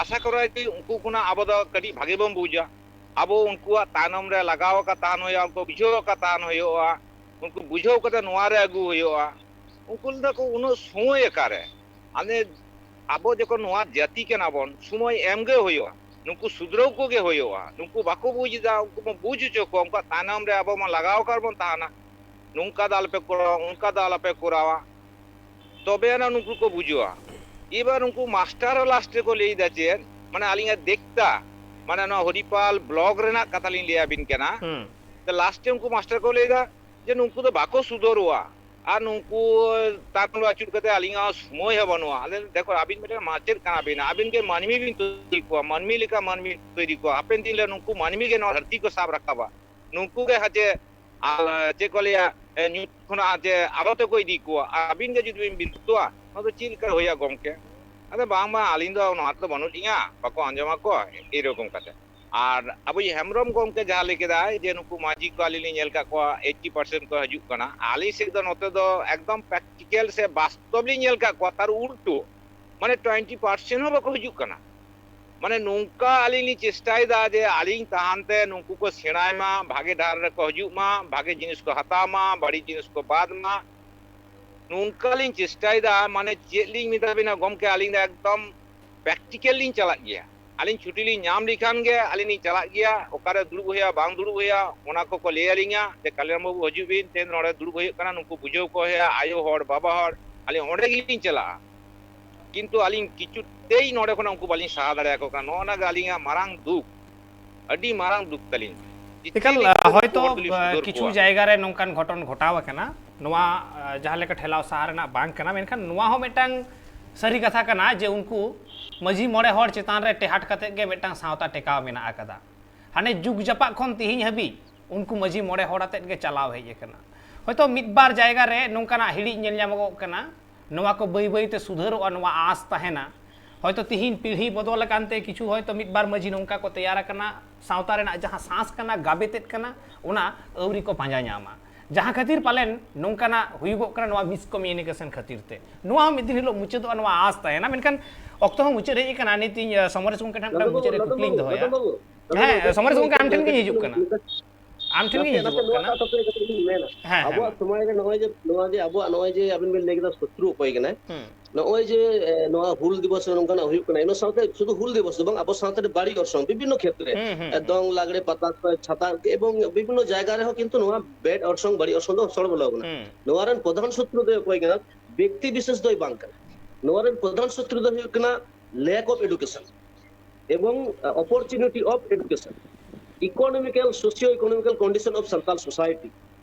ᱟᱥᱟ ᱠᱚᱨᱟ ᱡᱮ ᱩᱱᱠᱩ ᱠᱷᱚᱱᱟᱜ ᱟᱵᱚ ᱫᱚ ᱠᱟᱹᱴᱤᱡ ᱵᱷᱟᱜᱮ ᱵᱚᱱ ᱵᱩᱡᱟ᱾ ᱟᱵᱚ ᱩᱱᱠᱩᱣᱟᱜ ᱛᱟᱭᱱᱚᱢ ᱨᱮ ᱞᱟᱜᱟᱣ ᱟᱠᱟ ᱛᱟᱦᱮᱱ ᱦᱩᱭᱩᱜᱼᱟ, ᱩᱱᱠᱩ ᱵᱩᱡᱷᱟᱹᱣ ᱟᱠᱟ ᱛᱟᱦᱮᱱ ᱦᱩᱭᱩᱜᱼᱟ, ᱩᱱᱠᱩ ᱵᱩᱡᱷᱟᱹᱣ ᱠᱟᱛᱮ ᱱᱚᱣᱟ ᱨᱮ ᱟᱹᱜᱩ ᱦᱩᱭᱩᱜᱼᱟ᱾ ᱩᱱᱠᱩ ᱞᱟᱹᱭ ᱫᱟᱠᱚ, ᱩᱱᱟᱹᱜ ᱥᱚᱢᱚᱭ ᱚᱠᱟᱨᱮ? ᱟᱞᱮ, ᱟᱵᱚ ᱡᱚᱠᱷᱚᱱ ᱱᱚᱣᱟ ᱡᱟᱹᱛᱤ ᱠᱟᱱᱟ ᱵᱚᱱ, ᱥᱚᱢᱚᱭ ᱮᱢ ᱜᱮ ᱦᱩᱭᱩᱜᱼᱟ, ᱱᱩᱠᱩ ᱥᱩᱫᱷᱨᱟᱹᱣ ᱠᱚᱜᱮ ᱦᱩᱭᱩᱜᱼᱟ᱾ ᱱᱩᱠᱩ ᱵᱟᱠᱚ ᱵᱩᱡᱽ ᱮᱫᱟ, ᱩᱱᱠᱩ ᱵᱚᱱ ᱵᱩᱡᱽ ᱦᱚᱪᱚ ᱠᱚᱣᱟ, ᱩᱱᱠᱩᱣᱟᱜ ᱛᱟᱭᱱᱚᱢ ᱨᱮ ᱟᱵᱚ ᱢᱟ ᱞᱟᱜᱟᱣ ᱟᱠᱟᱫ ᱵᱚᱱ ᱛᱟᱦᱮᱱᱟ, ᱱᱚᱝᱠᱟ ᱫᱚ ᱟᱞᱚᱯᱮ ᱠᱚᱨᱟᱣᱟ, ᱚᱱᱠᱟ ᱫᱚ ᱟᱞᱚᱯᱮ ᱠᱚᱨᱟᱣᱟ, ᱛᱚᱵᱮ ᱟᱱᱟ ᱱᱩᱠᱩ ᱠᱚ ᱵᱩᱡᱷᱟᱹᱣᱟ᱾ ᱮᱵᱟᱨ ᱩᱱᱠᱩ ᱢᱟᱥᱴᱟᱨ ᱦᱚᱸ ᱞᱟᱥᱴ ᱨᱮᱠᱚ ᱞᱟᱹᱭ ᱮᱫᱟ ᱪᱮᱫ, ᱢᱟᱱᱮ ᱟᱹᱞᱤᱧᱟᱜ ᱫᱮᱠᱛᱟ, ᱢᱟᱱᱮ ᱱᱚᱣᱟ ᱦᱚᱨᱤᱯᱟᱞ ᱵᱞᱚᱠ ᱨᱮᱱᱟᱜ ᱠᱟᱛᱷᱟ ᱞᱤᱧ ᱞᱟᱹᱭ ᱟᱵᱤᱱ ᱠᱟᱱᱟ᱾ ᱦᱩᱸ᱾ ᱞᱟᱥᱴ ᱨᱮ ᱩᱱᱠᱩ ᱢᱟᱥᱴᱟᱨ ᱠᱚ ᱞᱟᱹᱭ ᱮᱫᱟ ᱡᱮ ᱱᱩᱠᱩ ᱫᱚ ᱵᱟᱠᱚ ᱥᱩᱫᱷᱟᱹᱨᱚᱜᱼᱟ, ᱟᱨ ᱱᱩᱠᱩ ᱛᱟᱠᱚ ᱟᱹᱪᱩᱨ ᱠᱟᱛᱮ ᱟᱹᱞᱤᱧᱟᱜ ᱦᱚᱸ ᱥᱚᱢᱚᱭ ᱦᱚᱸ ᱵᱟᱹᱱᱩᱜᱼᱟ᱾ ᱟᱞᱮ, ᱫᱮᱠᱷᱚ, ᱟᱹᱵᱤᱱ ᱢᱤᱫᱴᱮᱱ ᱢᱟᱪᱮᱫ ᱠᱟᱱᱟ ᱵᱤᱱ, ᱟᱹᱵᱤᱱ ᱜᱮ ᱢᱟᱹᱱᱢᱤ ᱵᱤᱱ ᱛᱚᱭᱨᱤ ᱠᱚᱣᱟ, ᱢᱟᱹᱱᱢᱤ ᱞᱮᱠᱟ ᱢᱟᱹᱱᱢᱤ ᱛᱚᱭᱨᱤ ᱠᱚᱣᱟ, ᱦᱟᱯᱮᱱ ᱫᱤᱱ ᱨᱮ ᱱᱩᱠᱩ ᱢᱟᱹᱱᱢᱤ ᱜᱮ ᱱᱚᱣᱟ ᱫᱷᱟᱹᱨᱛᱤ ᱠᱚ ᱥᱟᱵ ᱨᱟᱠᱟᱵᱟ᱾ ᱱᱩᱠᱩ ᱜᱮ ᱦᱟᱸᱜ ᱪᱮᱫ, ᱟᱨ ᱪᱮᱫ ᱠᱚ ᱞᱟᱹᱭᱟ, ᱮ, ᱧᱩᱛ ᱠᱷᱚᱱᱟᱜ ᱪᱮᱫ ᱟᱨᱚ ᱛᱮᱠᱚ ᱤᱫᱤ ᱠᱚᱣᱟ, ᱟᱨ ᱟᱹᱵᱤᱱ ᱜᱮ ᱡᱩᱫᱤ ᱵᱤᱱ ᱵᱤᱨᱩᱫᱷᱚᱜᱼᱟ, ᱱᱚᱣᱟ ᱫᱚ ᱪᱮᱫ ᱞᱮᱠᱟ ᱦᱩᱭᱩᱜᱼᱟ ᱜᱚᱢᱠᱮ? ᱟᱫᱚ ᱵᱟᱝ ᱵᱟᱝ, ᱟᱹᱞᱤᱧ ᱫᱚ ᱱᱚᱣᱟ ᱨᱮᱫᱚ ᱵᱟᱹᱱᱩᱜ ᱞᱤᱧᱟ, ᱵᱟᱠᱚ ᱟᱸᱡᱚᱢᱟᱠᱚ, ᱮᱭᱨᱚᱠᱚᱢ ᱠᱟᱛᱮ᱾ ᱟᱨ ᱟᱵᱚᱭᱤᱡ ᱦᱮᱢᱵᱨᱚᱢ ᱜᱚᱢᱠᱮ ᱡᱟᱦᱟᱸ ᱞᱟᱹᱭ ᱠᱮᱫᱟᱭ ᱡᱮ ᱱᱩᱠᱩ ᱢᱟᱹᱡᱷᱤ ᱠᱚ ᱟᱹᱞᱤᱧ ᱞᱤᱧ ᱧᱮᱞ ᱠᱟᱜ ᱠᱚᱣᱟ, ᱮᱭᱤᱴᱤ ᱯᱟᱨᱥᱮᱱᱴ ᱠᱚ ᱦᱤᱡᱩᱜ ᱠᱟᱱᱟ, ᱟᱹᱞᱤᱧ ᱥᱮᱫ ᱫᱚ ᱱᱚᱛᱮ ᱫᱚ ᱮᱠᱫᱚᱢ ᱯᱨᱮᱠᱴᱤᱠᱮᱞ ᱥᱮ ᱵᱟᱥᱛᱚᱵ ᱞᱤᱧ ᱧᱮᱞ ᱠᱟᱜ ᱠᱚᱣᱟ, ᱛᱟᱨ ᱩᱞᱴᱩ, ᱢᱟᱱᱮ ᱴᱩᱭᱮᱱᱴᱤ ᱯᱟᱨᱥᱮᱱᱴ ᱦᱚᱸ ᱵᱟᱠᱚ ᱦᱤᱡᱩᱜ ᱠᱟᱱᱟ᱾ ᱢᱟᱱᱮ ᱱᱚᱝᱠᱟ ᱟᱹᱞᱤᱧ ᱞᱤᱧ ᱪᱮᱥᱴᱟᱭᱮᱫᱟ ᱡᱮ ᱟᱹᱞᱤᱧ ᱛᱟᱦᱟᱱ ᱛᱮ ᱱᱩᱠᱩ ᱠᱚ ᱥᱮᱬᱟᱭ ᱢᱟ, ᱵᱷᱟᱜᱮ ᱰᱟᱦᱟᱨ ᱨᱮᱠᱚ ᱦᱤᱡᱩᱜ ᱢᱟ, ᱵᱷᱟᱜᱮ ᱡᱤᱱᱤᱥ ᱠᱚ ᱦᱟᱛᱟᱣ ᱢᱟ, ᱵᱟᱹᱲᱤᱡ ᱡᱤᱱᱤᱥ ᱠᱚ ᱵᱟᱫ ᱢᱟ᱾ ᱱᱚᱝᱠᱟ ᱞᱤᱧ ᱪᱮᱥᱴᱟᱭᱮᱫᱟ, ᱢᱟᱱᱮ ᱪᱮᱫ ᱞᱤᱧ ᱢᱮᱛᱟ ᱵᱤᱱᱟ ᱜᱚᱢᱠᱮ, ᱟᱹᱞᱤᱧ ᱫᱚ ᱮᱠᱫᱚᱢ ᱯᱨᱮᱠᱴᱤᱠᱮᱞ ᱞᱤᱧ ᱪᱟᱞᱟᱜ ᱜᱮᱭᱟ᱾ ᱟᱹᱞᱤᱧ ᱪᱷᱩᱴᱤ ᱞᱤᱧ ᱧᱟᱢ ᱞᱮᱠᱷᱟᱱ ᱜᱮ ᱟᱹᱞᱤᱧ ᱞᱤᱧ ᱪᱟᱞᱟᱜ ᱜᱮᱭᱟ, ᱚᱠᱟᱨᱮ ᱫᱩᱲᱩᱵ ᱦᱩᱭᱩᱜᱼᱟ ᱵᱟᱝ ᱫᱩᱲᱩᱵ ᱦᱩᱭᱩᱜᱼᱟ ᱚᱱᱟ ᱠᱚᱠᱚ ᱞᱟᱹᱭ ᱟᱹᱞᱤᱧᱟ ᱡᱮ, "ᱠᱟᱞᱤᱨᱟᱢ ᱵᱟᱹᱵᱩ ᱦᱤᱡᱩᱜ ᱵᱤᱱ, ᱛᱮᱦᱮᱧ ᱱᱚᱰᱮ ᱫᱩᱲᱩᱵ ᱦᱩᱭᱩᱜ ᱠᱟᱱᱟ", ᱱᱩᱠᱩ ᱵᱩᱡᱷᱟᱹᱣ ᱠᱚ ᱦᱩᱭᱩᱜᱼᱟ, ᱟᱭᱳ ᱦᱚᱲ, ᱵᱟᱵᱟ ᱦᱚᱲ, ᱟᱹᱞᱤᱧ ᱚᱸᱰᱮ ᱜᱮᱞᱤᱧ ᱪᱟᱞᱟᱜᱼᱟ᱾ ᱠᱤᱱᱛᱩ ᱟᱹᱞᱤᱧ ᱠᱤᱪᱷᱩᱛᱮᱭ ᱱᱚᱰᱮ ᱠᱷᱚᱱᱟᱜ ᱩᱱᱠᱩ ᱵᱟᱹᱞᱤᱧ ᱥᱟᱦᱟ ᱫᱟᱲᱮᱭᱟᱠᱚ ᱠᱟᱱᱟ᱾ ᱱᱚᱜᱼᱚ ᱱᱟ ᱜᱮ ᱟᱹᱞᱤᱧᱟᱜ ᱢᱟᱨᱟᱝ ᱫᱩᱠ, ᱟᱹᱰᱤ ᱢᱟᱨᱟᱝ ᱫᱩᱠ ᱛᱟᱹᱞᱤᱧ᱾ ᱪᱮᱫ ᱮᱠᱟᱞ, ᱞᱤᱧ ᱩᱱᱠᱩ ᱦᱚᱭᱛᱚ, ᱦᱚᱲ ᱫᱚᱞᱤᱧ ᱥᱩᱫᱷᱟᱹᱨ ᱠᱤᱪᱷᱩ ᱠᱚᱣᱟ? ᱡᱟᱭᱜᱟ ᱨᱮ ᱱᱚᱝᱠᱟᱱ ᱜᱷᱚᱴᱚᱱ ᱜᱷᱚᱴᱟᱣ ᱟᱠᱟᱱᱟ, ᱱᱚᱣᱟ, ᱟᱸ, ᱡᱟᱦᱟᱸ ᱞᱮᱠᱟ ᱴᱷᱮᱞᱟᱣ ᱥᱟᱦᱟ ᱨᱮᱱᱟᱜ ᱵᱟᱝ ᱠᱟᱱᱟ, ᱢᱮᱱᱠᱷᱟᱱ ᱱᱚᱣᱟ ᱦᱚᱸ ᱢᱤᱫᱴᱟᱝ ᱥᱟᱹᱨᱤ ᱠᱟᱛᱷᱟ ᱠᱟᱱᱟ ᱡᱮ ᱩᱱᱠᱩ ᱢᱟᱹᱡᱷᱤ ᱢᱚᱬᱮ ᱦᱚᱲ ᱪᱮᱛᱟᱱ ᱨᱮ ᱴᱮᱦᱟᱴ ᱠᱟᱛᱮ ᱜᱮ ᱢᱤᱫᱴᱟᱝ ᱥᱟᱶᱛᱟ ᱴᱮᱠᱟᱣ ᱢᱮᱱᱟᱜ ᱟᱠᱟᱫᱟ᱾ ᱦᱟᱱᱮ ᱡᱩᱜᱽ ᱡᱟᱯᱟᱜ ᱠᱷᱚᱱ ᱛᱤᱦᱤᱧ ᱦᱟᱹᱵᱤᱡ ᱩᱱᱠᱩ ᱢᱟᱹᱡᱷᱤ ᱢᱚᱬᱮ ᱦᱚᱲ ᱟᱛᱮᱫ ᱜᱮ ᱪᱟᱞᱟᱣ ᱦᱮᱡ ᱟᱠᱟᱱᱟ᱾ ᱦᱚᱭᱛᱳ ᱢᱤᱫ ᱵᱟᱨ ᱡᱟᱭᱜᱟ ᱨᱮ ᱱᱚᱝᱠᱟᱱᱟᱜ ᱦᱤᱲᱤᱡ ᱧᱮᱞ ᱧᱟᱢᱚᱜᱚᱜ ᱠᱟᱱᱟ, ᱱᱚᱣᱟ ᱠᱚ ᱵᱟᱹᱭ ᱵᱟᱹᱭ ᱛᱮ ᱥᱩᱫᱷᱟᱹᱨᱚᱜᱼᱟ, ᱱᱚᱣᱟ ᱟᱸᱥ ᱛᱟᱦᱮᱱᱟ᱾ ᱦᱚᱭᱛᱳ ᱛᱤᱦᱤᱧ ᱯᱤᱲᱦᱤ ᱵᱚᱫᱚᱞ ᱟᱠᱟᱱ ᱛᱮ ᱠᱤᱪᱷᱩ ᱦᱚᱭᱛᱳ ᱢᱤᱫ ᱵᱟᱨ ᱢᱟᱹᱡᱷᱤ ᱱᱚᱝᱠᱟ ᱠᱚ ᱛᱮᱭᱟᱨ ᱟᱠᱟᱱᱟ, ᱥᱟᱶᱛᱟ ᱨᱮᱱᱟᱜ ᱡᱟᱦᱟᱸ ᱥᱟᱸᱥ ᱠᱟᱱᱟ, ᱜᱟᱵᱮ ᱛᱮᱫ ᱠᱟᱱᱟ, ᱚᱱᱟ ᱟᱹᱣᱨᱤ ᱠᱚ ᱯᱟᱸᱡᱟ ᱧᱟᱢᱟ᱾ ᱡᱟᱦᱟᱸ ᱠᱷᱟᱹᱛᱤᱨ ᱯᱟᱞᱮᱱ ᱱᱚᱝᱠᱟᱱᱟᱜ ᱦᱩᱭᱩᱜᱚᱜ ᱠᱟᱱᱟ, ᱱᱚᱣᱟ ᱢᱤᱥᱠᱚᱢᱤᱭᱩᱱᱤᱠᱮᱥᱚᱱ ᱠᱷᱟᱹᱛᱤᱨ ᱛᱮ᱾ ᱱᱚᱣᱟ ᱦᱚᱸ ᱢᱤᱫ ᱫᱤᱱ ᱦᱤᱞᱳᱜ ᱢᱩᱪᱟᱹᱫᱚᱜᱼᱟ, ᱱᱚᱣᱟ ᱟᱸᱥ ᱛᱟᱦᱮᱱᱟ᱾ ᱢᱮᱱᱠᱷᱟᱱ ᱚᱠᱛᱚ ᱦᱚᱸ ᱢᱩᱪᱟᱹᱫ ᱦᱮᱡ ᱟᱠᱟᱱᱟ᱾ ᱱᱤᱛ ᱤᱧ, ᱟᱸ, ᱥᱚᱢᱚᱨᱮᱥ ᱜᱚᱢᱠᱮ ᱴᱷᱮᱱ ᱢᱤᱫᱴᱟᱝ ᱢᱩᱪᱟᱹᱫ ᱨᱮ ᱠᱩᱠᱞᱤᱧ ᱫᱚᱦᱚᱭᱟ᱾ ᱦᱮᱸ, ᱥᱚᱢᱚᱨᱮᱥ ᱜᱚᱢᱠᱮ, ᱟᱢ ᱴᱷᱮᱱ ᱜᱤᱧ ᱦᱤᱡᱩᱜ ᱠᱟᱱᱟ᱾ ᱟᱢ ᱴᱷᱮᱱ ᱜᱤᱧ ᱱᱟᱥᱮ, ᱦᱤᱡᱩᱜ ᱱᱟᱥᱮ ᱱᱚᱣᱟ ᱠᱟᱱᱟ᱾ ᱠᱟᱛᱷᱟ ᱠᱚᱨᱮ ᱠᱟᱹᱴᱤᱡ ᱤᱧ ᱢᱮᱱᱟ᱾ ᱦᱮᱸ, ᱦᱮᱸ, ᱟᱵᱚᱣᱟᱜ ᱢᱟ᱾ ᱥᱚᱢᱟᱡᱽ ᱨᱮ ᱱᱚᱜᱼᱚᱭ ᱡᱮ, ᱱᱚᱣᱟ ᱡᱮ ᱟᱵᱚᱣᱟᱜ ᱱᱚᱜᱼᱚᱭ ᱡᱮ ᱟᱵᱤᱱ ᱵᱤᱱ ᱞᱟᱹᱭ ᱠᱮᱫᱟ ᱥᱚᱛᱨᱩ ᱚᱠᱚᱭ ᱠᱟᱱᱟᱭ, ᱦᱩᱸ᱾ ᱱᱚᱜᱼᱚᱭ ᱡᱮ, ᱮ, ᱱᱚᱣᱟ ᱦᱩᱞ ᱫᱤᱵᱚᱥ ᱨᱮ ᱱᱚᱝᱠᱟᱱᱟᱜ ᱦᱩᱭᱩᱜ ᱠᱟᱱᱟ, ᱤᱱᱟᱹ ᱥᱟᱶᱛᱮ ᱥᱩᱫᱷᱩ ᱦᱩᱞ ᱫᱤᱵᱚᱥ ᱫᱚ ᱵᱟᱝ, ᱟᱵᱚ ᱥᱟᱶᱛᱟ ᱨᱮ ᱵᱟᱹᱲᱤᱡ ᱚᱨᱥᱚᱝ ᱵᱤᱵᱷᱤᱱᱱᱚ ᱠᱷᱮᱛᱨᱮ, ᱦᱩᱸ, ᱦᱩᱸ, ᱮ, ᱦᱩᱸ᱾ ᱫᱚᱝ, ᱞᱟᱜᱽᱲᱮ, ᱯᱟᱛᱟ, ᱪᱷᱟᱛᱟ ᱮᱵᱚᱝ ᱵᱤᱵᱷᱤᱱᱱᱚ ᱡᱟᱭᱜᱟ ᱨᱮᱦᱚᱸ ᱠᱤᱱᱛᱩ ᱱᱚᱣᱟ bad ᱚᱨᱥᱚᱝ, ᱵᱟᱹᱲᱤᱡ ᱚᱨᱥᱚᱝ ᱫᱚ ᱥᱚᱲ ᱵᱚᱞᱚ ᱟᱠᱟᱱᱟ᱾ ᱦᱩᱸ᱾ ᱱᱚᱣᱟ ᱨᱮᱱ ᱯᱨᱚᱫᱷᱟᱱ ᱥᱚᱛᱨᱩ ᱫᱚ ᱚᱠᱚᱭ ᱠᱟᱱᱟ? ᱵᱮᱠᱛᱤ ᱵᱤᱥᱮᱥ ᱫᱚᱭ ᱵᱟᱝ ᱠᱟᱱᱟ᱾ ᱱᱚᱣᱟ ᱨᱮᱱ ᱯᱨᱚᱫᱷᱟᱱ ᱥᱚᱛᱨᱩ ᱫᱚ ᱦᱩᱭᱩᱜ ᱠᱟᱱᱟ lack of education ᱮᱵᱚᱝ, ᱟ, opportunity of education, economical, socio economical condition of Santal society,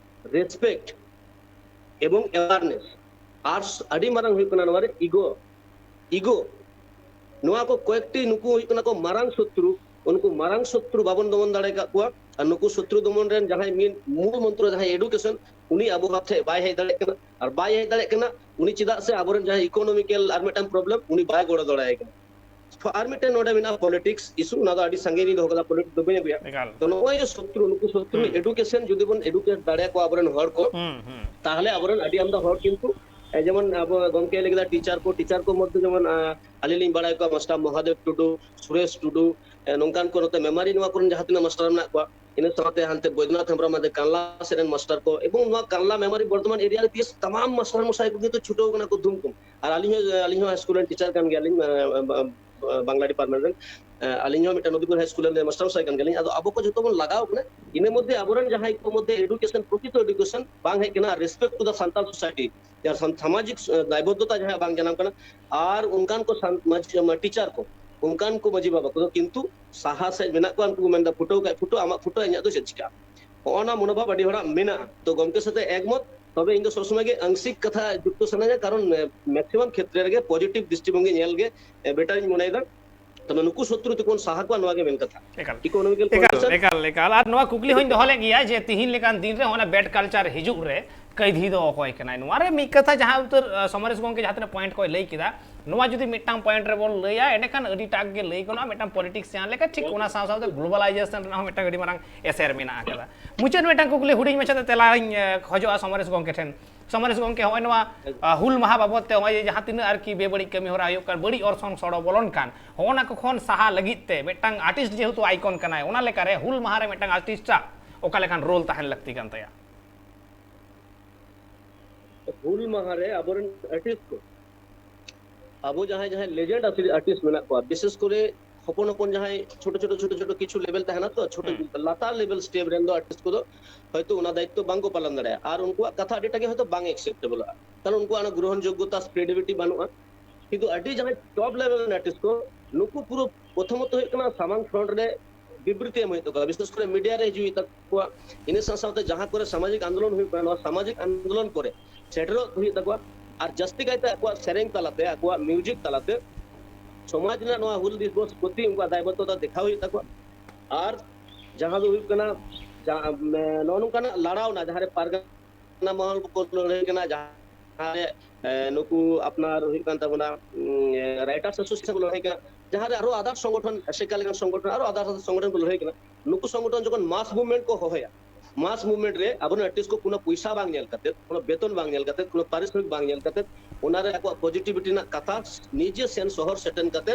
respect ᱮᱵᱚᱝ awareness᱾ ᱟᱨ ᱥ-, ᱟᱹᱰᱤ ᱢᱟᱨᱟᱝ ᱦᱩᱭᱩᱜ ᱠᱟᱱᱟ ᱱᱚᱣᱟ ᱨᱮ ego, ego᱾ ᱱᱚᱣᱟ ᱠᱚ ᱠᱚᱭᱮᱠᱴᱤ, ᱱᱩᱠᱩ ᱦᱩᱭᱩᱜ ᱠᱟᱱᱟ ᱠᱚ ᱢᱟᱨᱟᱝ ᱥᱚᱛᱨᱩ᱾ ᱩᱱᱠᱩ ᱢᱟᱨᱟᱝ ᱥᱚᱛᱨᱩ ᱵᱟᱵᱚᱱ ᱫᱚᱢᱚᱱ ᱫᱟᱲᱮ ᱟᱠᱟᱫ ᱠᱚᱣᱟ᱾ ᱟᱨ ᱱᱩᱠᱩ ᱥᱚᱛᱨᱩ ᱫᱚᱢᱚᱱ ᱨᱮᱱ ᱡᱟᱦᱟᱸᱭ ᱢᱤᱫ ᱢᱩᱞ ᱢᱚᱱᱛᱨᱚ, ᱡᱟᱦᱟᱸᱭ education, ᱩᱱᱤ ᱟᱵᱚ ᱦᱟᱛ ᱴᱷᱮᱱ ᱵᱟᱭ ᱦᱮᱡ ᱫᱟᱲᱮᱭᱟᱜ ᱠᱟᱱᱟ᱾ ᱟᱨ ᱵᱟᱭ ᱦᱮᱡ ᱫᱟᱲᱮᱭᱟᱜ ᱠᱟᱱᱟ, ᱩᱱᱤ ᱪᱮᱫᱟᱜ ᱥᱮ ᱟᱵᱚᱨᱮᱱ ᱡᱟᱦᱟᱸᱭ economical ᱟᱨ ᱢᱤᱫᱴᱟᱝ problem, ᱩᱱᱤ ᱵᱟᱭ ᱜᱚᱲᱚ ᱫᱟᱲᱮᱭᱟᱭ ᱠᱟᱱᱟ᱾ ᱟᱨ ᱢᱤᱫᱴᱮᱱ ᱱᱚᱰᱮ ᱢᱮᱱᱟᱜᱼᱟ politics issue, ᱚᱱᱟ ᱫᱚ ᱟᱹᱰᱤ ᱥᱟᱸᱜᱮ ᱞᱤᱧ ᱫᱚᱦᱚ ᱠᱟᱫᱟ, politics ᱫᱚ ᱵᱟᱹᱧ ᱟᱹᱜᱩᱭᱟ᱾ ᱮᱠᱟᱞ᱾ ᱛᱚ ᱱᱚᱜᱼᱚᱭ ᱡᱮ ᱥᱚᱛᱨᱩ, ᱱᱩᱠᱩ ᱥᱚᱛᱨᱩ ᱦᱩᱸ᱾ Education ᱡᱩᱫᱤ ᱵᱚᱱ educate ᱫᱟᱲᱮᱭᱟᱠᱚᱣᱟ ᱟᱵᱚᱨᱮᱱ ᱦᱚᱲ ᱠᱚ, ᱦᱩᱸ, ᱦᱩᱸ᱾ ᱛᱟᱦᱞᱮ ᱟᱵᱚᱨᱮᱱ ᱟᱹᱰᱤ ᱟᱢᱫᱟ ᱦᱚᱲ ᱠᱤᱱᱛᱩ, ᱮ, ᱡᱮᱢᱚᱱ ᱟᱵᱚ ᱜᱚᱢᱠᱮ ᱞᱟᱹᱭ ᱠᱮᱫᱟ teacher ᱠᱚ, teacher ᱠᱚ ᱢᱚᱫᱽᱫᱷᱮ ᱡᱮᱢᱚᱱ, ᱟ, ᱟᱹᱞᱤᱧ ᱞᱤᱧ ᱵᱟᱲᱟᱭ ᱠᱚᱣᱟ ᱢᱟᱥᱴᱟᱨ ᱢᱚᱦᱟᱫᱮᱵ ᱴᱩᱰᱩ, ᱥᱩᱨᱮᱥ ᱴᱩᱰᱩ, ᱮ, ᱱᱚᱝᱠᱟᱱ ᱠᱚ ᱱᱚᱛᱮ ᱢᱮᱢᱟᱨᱤ ᱱᱚᱣᱟ ᱠᱚᱨᱮᱱ ᱡᱟᱦᱟᱸ ᱛᱤᱱᱟᱹᱜ ᱢᱟᱥᱴᱟᱨ ᱢᱮᱱᱟᱜ ᱠᱚᱣᱟ, ᱤᱱᱟᱹ ᱥᱟᱶᱛᱮ ᱦᱟᱱᱛᱮ ᱵᱳᱭᱫᱚᱱᱟᱛᱷ ᱦᱮᱢᱵᱨᱚᱢ ᱟᱫᱮ ᱠᱟᱱᱞᱟ ᱥᱮᱫ ᱨᱮᱱ ᱢᱟᱥᱴᱟᱨ ᱠᱚ, ᱮᱵᱚᱝ ᱱᱚᱣᱟ ᱠᱟᱱᱞᱟ ᱢᱮᱢᱟᱨᱤ ᱵᱚᱨᱫᱷᱚᱢᱟᱱ area ᱨᱮ ᱛᱤᱥ ᱛᱟᱢᱟᱢ ᱢᱟᱥᱴᱟᱨ ᱢᱚᱥᱟᱭ ᱠᱚ ᱠᱤᱱᱛᱩ ᱪᱷᱩᱴᱟᱹᱣ ᱠᱟᱱᱟ ᱠᱚ ᱫᱷᱩᱢ ᱠᱚ᱾ ᱟᱨ ᱟᱹᱞᱤᱧ ᱦᱚᱸ, ᱟᱹᱞᱤᱧ ᱦᱚᱸ ᱦᱟᱭ ᱥᱠᱩᱞ ᱨᱮᱱ ᱴᱤᱪᱟᱨ ᱠᱟᱱ ᱜᱮᱭᱟᱞᱤᱧ, ᱮ, ᱮ, ᱵᱟᱝᱞᱟ department ᱨᱮᱱ᱾ ᱮ, ᱟᱹᱞᱤᱧ ᱦᱚᱸ ᱢᱤᱫᱴᱟᱝ ᱱᱚᱵᱤᱯᱩᱨ ᱦᱟᱭ ᱥᱠᱩᱞ ᱨᱮᱱ ᱢᱟᱥᱴᱟᱨ ᱢᱚᱥᱟᱭ ᱠᱟᱱ ᱜᱮᱭᱟᱞᱤᱧ᱾ ᱟᱫᱚ ᱟᱵᱚ ᱠᱚ ᱡᱚᱛᱚ ᱵᱚᱱ ᱞᱟᱜᱟᱣ ᱠᱟᱱᱟ, ᱤᱱᱟᱹ ᱢᱚᱫᱽᱫᱷᱮ ᱟᱵᱚᱨᱮᱱ ᱡᱟᱦᱟᱸᱭ ᱠᱚ ᱢᱚᱫᱽᱫᱷᱮ education, ᱯᱨᱚᱠᱨᱤᱛᱚ education ᱵᱟᱝ ᱦᱮᱡ ᱠᱟᱱᱟ, respect to the Santal society, ᱡᱟᱦᱟᱸ ᱥᱟᱢ-, ᱥᱟᱢᱟᱡᱤᱠ, ᱮ, ᱫᱟᱭᱵᱚᱫᱽᱫᱷᱚᱛᱟ ᱡᱟᱦᱟᱸ ᱵᱟᱝ ᱡᱟᱱᱟᱢ ᱠᱟᱱᱟ, ᱟᱨ ᱚᱱᱠᱟᱱ ᱠᱚ ᱥᱟᱱ-, ᱢᱟᱡᱽ-, ᱢᱟ-, ᱴᱤᱪᱟᱨ ᱠᱚ, ᱚᱱᱠᱟᱱ ᱠᱚ ᱢᱟᱹᱡᱷᱤ ᱵᱟᱵᱟ ᱠᱚᱫᱚ ᱠᱤᱱᱛᱩ ᱥᱟᱦᱟ ᱥᱮᱫ ᱢᱮᱱᱟᱜ ᱠᱚᱣᱟ᱾ ᱩᱱᱠᱩ ᱠᱚ ᱢᱮᱱᱫᱟ, "ᱯᱷᱩᱴᱟᱹᱣ ᱠᱷᱟᱡ ᱯᱷᱩᱴᱟᱹᱣ, ᱟᱢᱟᱜ ᱯᱷᱩᱴᱟᱹᱣ ᱤᱧᱟᱹᱜ ᱫᱚ ᱪᱮᱫ ᱪᱤᱠᱟᱹᱜᱼᱟ?" ᱦᱚᱸᱜᱼᱚ ᱱᱟ ᱢᱚᱱᱳᱵᱷᱟᱵ ᱟᱹᱰᱤ ᱦᱚᱲᱟᱜ ᱢᱮᱱᱟᱜᱼᱟ᱾ ᱛᱚ ᱜᱚᱢᱠᱮ ᱥᱟᱛᱮ ᱮᱠᱢᱚᱛ, ᱛᱚᱵᱮ ᱤᱧ ᱫᱚ ᱥᱚᱵ ᱥᱚᱢᱚᱭ ᱜᱮ ᱟᱝᱥᱤᱠ ᱠᱟᱛᱷᱟ ᱡᱩᱠᱛᱚ ᱥᱟᱱᱟᱧᱟ, ᱠᱟᱨᱚᱱ, ᱮ, maximum ᱠᱷᱮᱛᱨᱮ ᱨᱮᱜᱮ positive ᱫᱨᱤᱥᱴᱤᱵᱷᱚᱝᱜᱤ ᱧᱮᱞ ᱜᱮ, ᱮ, better ᱤᱧ ᱢᱚᱱᱮᱭᱮᱫᱟ᱾ ᱛᱚᱵᱮ ᱱᱩᱠᱩ ᱥᱚᱛᱨᱩ ᱛᱮᱠᱚ ᱵᱚᱱ ᱥᱟᱦᱟ ᱠᱚᱣᱟ, ᱱᱚᱣᱟ ᱜᱮ ᱢᱮᱱ ᱠᱟᱛᱷᱟ᱾ ᱮᱠᱟᱞ᱾ Economical ᱮᱠᱟᱞ concern᱾ ᱮᱠᱟᱞ ᱮᱠᱟᱞ ᱟᱨ ᱱᱚᱣᱟ ᱠᱩᱠᱞᱤ ᱦᱚᱸᱧ ᱫᱚᱦᱚ ᱞᱮᱫ ᱜᱮᱭᱟ ᱡᱮ ᱛᱤᱦᱤᱧ ᱞᱮᱠᱟᱱ ᱫᱤᱱ ᱨᱮ ᱚᱱᱟ ᱵᱮᱰ ᱠᱟᱞᱪᱟᱨ ᱦᱤᱡᱩᱜ ᱨᱮ ᱠᱟᱹᱭᱫᱷᱤ ᱫᱚ ᱚᱠᱚᱭ ᱠᱟᱱᱟᱭ? ᱱᱚᱣᱟ ᱨᱮ ᱢᱤᱫ ᱠᱟᱛᱷᱟ ᱡᱟᱦᱟᱸ ᱩᱛᱟᱹᱨ ᱥᱚᱢᱟᱨᱮᱥ ᱜᱚᱢᱠᱮ ᱡᱟᱦᱟᱸ ᱛᱤᱱᱟᱹᱜ ᱯᱚᱭᱮᱱᱴ ᱠᱚᱭ ᱞᱟᱹᱭ ᱠᱮᱫᱟ, ᱱᱚᱣᱟ ᱡᱩᱫᱤ ᱢᱤᱫᱴᱟᱝ ᱯᱚᱭᱮᱱᱴ ᱨᱮᱵᱚᱱ ᱞᱟᱹᱭᱟ, ᱮᱸᱰᱮᱠᱷᱟᱱ ᱟᱹᱰᱤ ᱴᱟᱜ ᱜᱮ ᱞᱟᱹᱭ ᱜᱟᱱᱚᱜᱼᱟ ᱢᱤᱫᱴᱟᱝ ᱯᱚᱞᱤᱴᱤᱠᱥᱤᱭᱟᱱ ᱞᱮᱠᱟ᱾ ᱴᱷᱤᱠ ᱚᱱᱟ ᱥᱟᱶ ᱥᱟᱶᱛᱮ ᱜᱞᱳᱵᱟᱞᱟᱭᱡᱮᱥᱚᱱ ᱨᱮᱱᱟᱜ ᱦᱚᱸ ᱢᱤᱫᱴᱟᱝ ᱟᱹᱰᱤ ᱢᱟᱨᱟᱝ ᱮᱥᱮᱨ ᱢᱮᱱᱟᱜ ᱟᱠᱟᱫᱟ᱾ ᱢᱩᱪᱟᱹᱫ ᱢᱤᱫᱴᱟᱝ ᱠᱩᱠᱞᱤ ᱦᱩᱰᱤᱧ ᱢᱟᱪᱷᱟᱛᱮ ᱛᱮᱞᱟᱧ ᱠᱷᱚᱡᱚᱜᱼᱟ ᱥᱚᱢᱟᱨᱮᱥ ᱜᱚᱢᱠᱮ ᱴᱷᱮᱱ᱾ ᱥᱚᱢᱟᱨᱮᱥ ᱜᱚᱢᱠᱮ, ᱦᱚᱸᱜᱼᱚᱭ ᱱᱚᱣᱟ ᱦᱩᱞ ᱢᱟᱦᱟ ᱵᱟᱵᱚᱫ ᱛᱮ ᱦᱚᱸᱜᱼᱚᱭ ᱡᱟᱦᱟᱸ ᱛᱤᱱᱟᱹᱜ ᱟᱨᱠᱤ ᱵᱮᱵᱟᱹᱲᱤᱡ ᱠᱟᱹᱢᱤ ᱦᱚᱨᱟ ᱦᱩᱭᱩᱜ ᱠᱟᱱ, ᱵᱟᱹᱲᱤᱡ ᱚᱨᱥᱚᱝ ᱥᱚᱲᱚ ᱵᱚᱞᱚᱱ ᱠᱟᱱ, ᱦᱚᱸᱜᱼᱚ ᱱᱟ ᱠᱚ ᱠᱷᱚᱱ ᱥᱟᱦᱟ ᱞᱟᱹᱜᱤᱫ ᱛᱮ ᱢᱤᱫᱴᱟᱝ ᱟᱨᱴᱤᱥᱴ ᱡᱮᱦᱮᱛᱩ ᱟᱭᱠᱚᱱ ᱠᱟᱱᱟᱭ, ᱚᱱᱟ ᱞᱮᱠᱟᱨᱮ ᱦᱩᱞ ᱢᱟᱦᱟ ᱨᱮ ᱢᱤᱫᱴᱟᱝ ᱟᱨᱴᱤᱥᱴᱟᱜ ᱚᱠᱟ ᱞᱮᱠᱟᱱ ᱨᱳᱞ ᱛᱟᱦᱮᱱ ᱞᱟᱹᱠᱛᱤ ᱠᱟᱱ ᱛᱟᱭᱟ? ᱦᱩᱞ ᱢᱟᱦᱟ ᱨᱮ ᱟᱵᱚᱨᱮᱱ ᱟᱨᱴᱤᱥᱴ ᱠᱚ, ᱟᱵᱚ ᱡᱟᱦᱟᱸᱭ ᱡᱟᱦᱟᱸᱭ ᱞᱮᱡᱮᱱᱰ ᱟᱨᱴᱤᱥᱴ ᱢᱮᱱᱟᱜ ᱠᱚᱣᱟ, ᱵᱤᱥᱮᱥ ᱠᱚᱨᱮ ᱦᱚᱯᱚᱱ ᱦᱚᱯᱚᱱ ᱡᱟᱦᱟᱸᱭ ᱪᱷᱳᱴᱳ ᱪᱷᱳᱴᱳ ᱪᱷᱳᱴᱳ ᱪᱷᱳᱴᱳ ᱠᱤᱪᱷᱩ ᱞᱮᱵᱮᱞ ᱛᱟᱦᱮᱱᱟ ᱛᱚ, ᱪᱷᱳᱴᱳ ᱞᱟᱛᱟᱨ ᱞᱮᱵᱮᱞ ᱥᱴᱮᱯ ᱨᱮᱱ ᱫᱚ ᱟᱨᱴᱤᱥᱴ ᱠᱚᱫᱚ ᱦᱚᱭᱛᱳ ᱚᱱᱟ ᱫᱟᱭᱤᱛᱛᱚ ᱵᱟᱝ ᱠᱚ ᱯᱟᱞᱚᱱ ᱫᱟᱲᱮᱭᱟᱜᱼᱟ, ᱟᱨ ᱩᱱᱠᱩᱣᱟᱜ ᱠᱟᱛᱷᱟ ᱟᱹᱰᱤᱴᱟ ᱜᱮ ᱦᱚᱭᱛᱳ ᱵᱟᱝ ᱮᱠᱥᱮᱯᱴᱮᱵᱚᱞᱚᱜᱼᱟ, ᱠᱟᱨᱚᱱ ᱩᱱᱠᱩᱣᱟᱜ ᱚᱱᱟ ᱜᱨᱚᱦᱚᱱ ᱡᱳᱜᱽᱜᱚᱛᱟ, ᱠᱨᱮᱰᱤᱵᱤᱞᱤᱴᱤ ᱵᱟᱹᱱᱩᱜᱼᱟ᱾ ᱠᱤᱱᱛᱩ ᱟᱹᱰᱤ ᱡᱟᱦᱟᱸᱭ ᱴᱚᱯ ᱞᱮᱵᱮᱞ ᱨᱮᱱ ᱟᱨᱴᱤᱥᱴ ᱠᱚ, ᱱᱩᱠᱩ ᱯᱩᱨᱟᱹ ᱯᱨᱚᱛᱷᱚᱢᱚᱛᱚ ᱦᱩᱭᱩᱜ ᱠᱟᱱᱟ ᱥᱟᱢᱟᱝ ᱯᱷᱨᱚᱱᱴ ᱨᱮ ᱵᱤᱵᱨᱤᱛᱤ ᱮᱢ ᱦᱩᱭᱩᱜ ᱛᱟᱠᱚᱣᱟ, ᱵᱤᱥᱮᱥ ᱠᱚᱨᱮ ᱢᱤᱰᱤᱭᱟ ᱨᱮ ᱦᱤᱡᱩᱜ ᱦᱩᱭᱩᱜ ᱛᱟᱠᱚᱣᱟ᱾ ᱤᱱᱟᱹ ᱥᱟᱶ ᱥᱟᱶᱛᱮ ᱡᱟᱦᱟᱸ ᱠᱚᱨᱮ ᱥᱟᱢᱟᱡᱤᱠ ᱟᱱᱫᱳᱞᱚᱱ ᱦᱩᱭᱩᱜ ᱠᱟᱱᱟ, ᱱᱚᱣᱟ ᱥᱟᱢᱟᱡᱤᱠ ᱟᱱᱫᱳᱞᱚᱱ ᱠᱚᱨᱮ ᱥᱮᱴᱮᱨᱚᱜ ᱦᱩᱭᱩᱜ ᱛᱟᱠᱚᱣᱟ᱾ ᱟᱨ ᱡᱟᱹᱥᱛᱤ ᱠᱟᱭᱛᱮ ᱟᱠᱚᱣᱟᱜ ᱥᱮᱨᱮᱧ ᱛᱟᱞᱟᱛᱮ, ᱟᱠᱚᱣᱟᱜ ᱢᱤᱣᱡᱤᱠ ᱛᱟᱞᱟᱛᱮ ᱥᱚᱢᱟᱡᱽ ᱨᱮᱱᱟᱜ ᱱᱚᱣᱟ ᱦᱩᱞ ᱫᱤᱵᱚᱥ ᱯᱨᱚᱛᱤ ᱩᱱᱠᱩᱣᱟᱜ ᱫᱟᱭᱵᱚᱫᱽᱫᱷᱚᱛᱟ ᱫᱮᱠᱷᱟᱣ ᱦᱩᱭᱩᱜ ᱛᱟᱠᱚᱣᱟ᱾ ᱟᱨ ᱡᱟᱦᱟᱸ ᱫᱚ ᱦᱩᱭᱩᱜ ᱠᱟᱱᱟ, ᱡᱟᱦᱟᱸ, ᱮ, ᱱᱚᱜᱼᱚ ᱱᱚᱝᱠᱟᱱᱟᱜ ᱞᱟᱲᱟᱣᱱᱟ, ᱡᱟᱦᱟᱸ ᱨᱮ ᱯᱟᱨᱜᱟᱱᱟ ᱢᱚᱦᱚᱞ ᱠᱚ ᱞᱟᱹᱲᱦᱟᱹᱭ ᱠᱟᱱᱟ, ᱡᱟᱦᱟᱸ ᱨᱮ, ᱮ, ᱱᱩᱠᱩ ᱟᱯᱱᱟᱨ ᱦᱩᱭᱩᱜ ᱠᱟᱱ ᱛᱟᱵᱚᱱᱟ, ᱩᱢ, ᱮ, ᱨᱟᱭᱴᱟᱨᱥ ᱮᱥᱳᱥᱤᱭᱮᱥᱚᱱ ᱠᱚ ᱞᱟᱹᱲᱦᱟᱹᱭ ᱠᱟᱱᱟ, ᱡᱟᱦᱟᱸ ᱨᱮ ᱟᱨᱚ ᱟᱫᱟᱨ ᱥᱚᱝᱜᱚᱴᱷᱚᱱ, ᱟᱥᱮᱠᱟ ᱞᱮᱠᱟᱱ ᱥᱚᱝᱜᱚᱴᱷᱚᱱ, ᱟᱨᱚ ᱟᱫᱟᱨ ᱥᱚᱝᱜᱚᱴᱷᱚᱱ ᱠᱚ ᱞᱟᱹᱲᱦᱟᱹᱭ ᱠᱟᱱᱟ᱾ ᱱᱩᱠᱩ ᱥᱚᱝᱜᱚᱴᱷᱚᱱ ᱡᱚᱠᱷᱚᱱ ᱢᱟᱥ ᱢᱩᱵᱷᱢᱮᱱᱴ ᱠᱚ ᱦᱚᱦᱚᱭᱟ, ᱢᱟᱥ ᱢᱩᱵᱷᱢᱮᱱᱴ ᱨᱮ ᱟᱵᱚᱨᱮᱱ ᱟᱨᱴᱤᱥᱴ ᱠᱚ ᱠᱳᱱᱳ ᱯᱚᱭᱥᱟ ᱵᱟᱝ ᱧᱮᱞ ᱠᱟᱛᱮ, ᱠᱳᱱᱳ ᱵᱮᱛᱚᱱ ᱵᱟᱝ ᱧᱮᱞ ᱠᱟᱛᱮ, ᱠᱳᱱᱳ ᱯᱟᱨᱤᱥᱨᱚᱢᱤᱠ ᱵᱟᱝ ᱧᱮᱞ ᱠᱟᱛᱮ, ᱚᱱᱟᱨᱮ ᱟᱠᱚᱣᱟᱜ ᱯᱚᱡᱤᱴᱤᱵᱷᱤᱴᱤ ᱨᱮᱱᱟᱜ ᱠᱟᱛᱷᱟ ᱱᱤᱡᱮ ᱥᱮᱱ ᱥᱚᱦᱚᱨ ᱥᱮᱴᱮᱨ ᱠᱟᱛᱮ,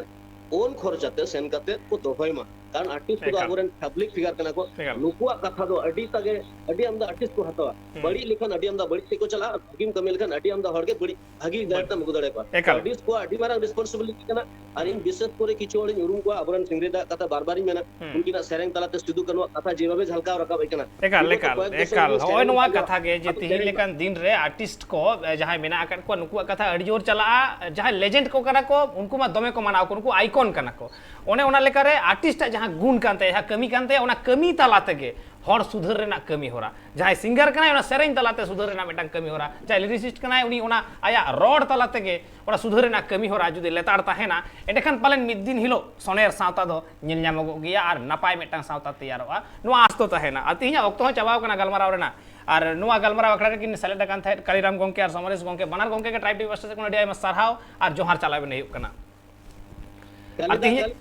ᱳᱱ ᱠᱷᱚᱨᱪᱟᱛᱮ ᱥᱮᱱ ᱠᱟᱛᱮ ᱠᱚ ᱫᱚᱦᱚᱭ ᱢᱟ᱾ ᱠᱟᱨᱚᱱ ᱟᱨᱴᱤᱥᱴ ᱠᱚᱫᱚ ᱮᱠᱟᱞ᱾ ᱟᱵᱚᱨᱮᱱ ᱯᱟᱵᱽᱞᱤᱠ ᱯᱷᱤᱜᱟᱨ ᱠᱟᱱᱟ ᱠᱚ᱾ ᱮᱠᱟᱞ᱾ ᱱᱩᱠᱩᱣᱟᱜ ᱠᱟᱛᱷᱟ ᱫᱚ ᱟᱹᱰᱤ ᱛᱟᱜᱮ, ᱟᱹᱰᱤ ᱟᱢᱫᱟ ᱟᱨᱴᱤᱥᱴ ᱠᱚ ᱦᱟᱛᱟᱣᱟ᱾ ᱵᱟᱹᱲᱤᱡ ᱞᱮᱠᱷᱟᱱ ᱟᱹᱰᱤ ᱟᱢᱫᱟ ᱵᱟᱹᱲᱤᱡ ᱥᱮᱫ ᱠᱚ ᱪᱟᱞᱟᱜᱼᱟ, ᱵᱷᱟᱹᱜᱤᱢ ᱠᱟᱹᱢᱤ ᱞᱮᱠᱷᱟᱱ ᱟᱹᱰᱤ ᱟᱢᱫᱟ ᱦᱚᱲ ᱜᱮ ᱵᱟᱹᱲᱤᱡ ᱵᱷᱟᱹᱜᱤ ᱰᱟᱦᱟᱨ ᱛᱮᱢ ᱟᱹᱜᱩ ᱫᱟᱲᱮ ᱠᱚᱣᱟ᱾ ᱮᱠᱟᱞ᱾ ᱟᱨᱴᱤᱥᱴ ᱠᱚᱣᱟᱜ ᱟᱹᱰᱤ ᱢᱟᱨᱟᱝ ᱨᱮᱥᱯᱚᱱᱥᱤᱵᱤᱞᱤᱴᱤ ᱠᱟᱱᱟ᱾ ᱟᱨ ᱤᱧ ᱵᱤᱥᱮᱥ ᱠᱚᱨᱮ ᱠᱤᱪᱷᱩ ᱦᱚᱲᱤᱧ ᱩᱨᱩᱢ ᱠᱚᱣᱟ, ᱟᱵᱚᱨᱮᱱ ᱥᱤᱝᱨᱟᱹᱭ ᱫᱟᱜ ᱠᱟᱛᱷᱟ ᱵᱟᱨ ᱵᱟᱨᱤᱧ ᱢᱮᱱᱟ, ᱩᱱᱠᱤᱱᱟᱜ ᱥᱮᱨᱮᱧ ᱛᱟᱞᱟᱛᱮ ᱥᱤᱫᱩ ᱠᱟᱹᱱᱩᱣᱟᱜ ᱠᱟᱛᱷᱟ ᱡᱮᱵᱷᱟᱵᱮ ᱡᱷᱟᱞᱠᱟᱣ ᱨᱟᱠᱟᱵ ᱦᱮᱡ ᱠᱟᱱᱟ᱾ ᱮᱠᱟᱞ ᱵᱤᱜᱚᱛ ᱮᱠᱟᱞ ᱠᱚᱭᱮᱠ ᱫᱚᱥᱚᱠ ᱮᱠᱟᱞ ᱫᱷᱚᱨᱮ ᱦᱚᱸᱜᱼᱚᱭ ᱥᱮᱨᱮᱧ ᱱᱚᱣᱟ ᱟᱸᱡᱚᱢ, ᱠᱟᱛᱷᱟ ᱜᱮ ᱡᱮ ᱟᱫᱚ ᱛᱤᱦᱤᱧ ᱥᱮᱨᱮᱧ ᱞᱮᱠᱟᱱ ᱫᱤᱱ ᱨᱮ ᱟᱨᱴᱤᱥᱴ ᱠᱚ ᱮ, ᱡᱟᱦᱟᱸᱭ ᱢᱮᱱᱟᱜ ᱟᱠᱟᱫ ᱠᱚᱣᱟ ᱱᱩᱠᱩᱣᱟᱜ ᱠᱟᱛᱷᱟ ᱟᱹᱰᱤ ᱡᱳᱨ ᱪᱟᱞᱟᱜᱼᱟ᱾ ᱡᱟᱦᱟᱸᱭ ᱞᱮᱡᱮᱱᱰ ᱠᱚ ᱠᱟᱱᱟ ᱠᱚ ᱩᱱᱠᱩ ᱢᱟ ᱫᱚᱢᱮ ᱠᱚ ᱢᱟᱱᱟᱣ ᱠᱚ, ᱱᱩᱠᱩ ᱟᱭᱠᱚᱱ ᱠᱟᱱᱟ ᱠᱚ᱾ ᱚᱱᱮ ᱚᱱᱟ ᱞᱮᱠᱟᱨᱮ ᱟᱨᱴᱤᱥᱴᱟᱜ ᱡᱟᱦᱟᱸ ᱜᱩᱱ ᱠᱟᱱ ᱛᱟᱭᱟ, ᱡᱟᱦᱟᱸ ᱠᱟᱹᱢᱤ ᱠᱟᱱ ᱛᱟᱭᱟ, ᱚᱱᱟ ᱠᱟᱹᱢᱤ ᱛᱟᱞᱟ ᱛᱮᱜᱮ ᱦᱚᱲ ᱥᱩᱫᱷᱟᱹᱨ ᱨᱮᱱᱟᱜ ᱠᱟᱹᱢᱤ ᱦᱚᱨᱟ᱾ ᱡᱟᱦᱟᱸᱭ ᱥᱤᱝᱜᱟᱨ ᱠᱟᱱᱟᱭ, ᱚᱱᱟ ᱥᱮᱨᱮᱧ ᱛᱟᱞᱟᱛᱮ ᱥᱩᱫᱷᱟᱹᱨ ᱨᱮᱱᱟᱜ ᱢᱤᱫᱴᱟᱝ ᱠᱟᱹᱢᱤ ᱦᱚᱨᱟ᱾ ᱡᱟᱦᱟᱸᱭ ᱞᱤᱨᱤᱥᱤᱥᱴ ᱠᱟᱱᱟᱭ, ᱩᱱᱤ ᱚᱱᱟ ᱟᱭᱟᱜ ᱨᱚᱲ ᱛᱟᱞᱟ ᱛᱮᱜᱮ ᱚᱱᱟ ᱥᱩᱫᱷᱟᱹᱨ ᱨᱮᱱᱟᱜ ᱠᱟᱹᱢᱤ ᱦᱚᱨᱟ ᱡᱩᱫᱤ ᱞᱮᱛᱟᱲ ᱛᱟᱦᱮᱱᱟ, ᱮᱸᱰᱮᱠᱷᱟᱱ ᱯᱟᱞᱮᱱ ᱢᱤᱫ ᱫᱤᱱ ᱦᱤᱞᱳᱜ ᱥᱚᱱᱮᱨ ᱥᱟᱶᱛᱟ ᱫᱚ ᱧᱮᱞ ᱧᱟᱢᱚᱜᱚᱜ ᱜᱮᱭᱟ ᱟᱨ ᱱᱟᱯᱟᱭ ᱢᱤᱫᱴᱟᱝ ᱥᱟᱶᱛᱟ ᱛᱮᱭᱟᱨᱚᱜᱼᱟ, ᱱᱚᱣᱟ ᱟᱸᱥ ᱫᱚ ᱛᱟᱦᱮᱱᱟ᱾ ᱟᱨ ᱛᱮᱦᱮᱧᱟᱜ ᱚᱠᱛᱚ ᱦᱚᱸ ᱪᱟᱵᱟᱣ ᱠᱟᱱᱟ ᱜᱟᱞᱢᱟᱨᱟᱣ ᱨᱮᱱᱟᱜ᱾ ᱟᱨ ᱱᱚᱣᱟ ᱜᱟᱞᱢᱟᱨᱟᱣ ᱟᱠᱷᱲᱟ ᱨᱮᱠᱤᱱ ᱥᱮᱞᱮᱫ ᱟᱠᱟᱱ ᱛᱟᱦᱮᱸᱫ ᱠᱟᱞᱤᱨᱟᱢ ᱜᱚᱢᱠᱮ ᱟᱨ ᱥᱚᱢᱚᱨᱮᱥ ᱜᱚᱢᱠᱮ, ᱵᱟᱱᱟᱨ ᱜᱚᱢᱠᱮ ᱜᱮ ᱴᱨᱟᱭᱤᱵᱽ ᱴᱤᱵᱷᱤ ᱯᱟᱥᱴᱟ ᱥᱮᱫ ᱠᱷᱚᱱ ᱟᱹᱰᱤ ᱟᱭᱢᱟ ᱥᱟᱨᱦᱟᱣ ᱟᱨ ᱡᱚᱦᱟᱨ ᱪᱟᱞᱟᱣ ᱵᱮᱱ ᱦᱩᱭᱩᱜ ᱠᱟᱱᱟ᱾ ᱟᱨ ᱛᱮᱦᱮᱧ,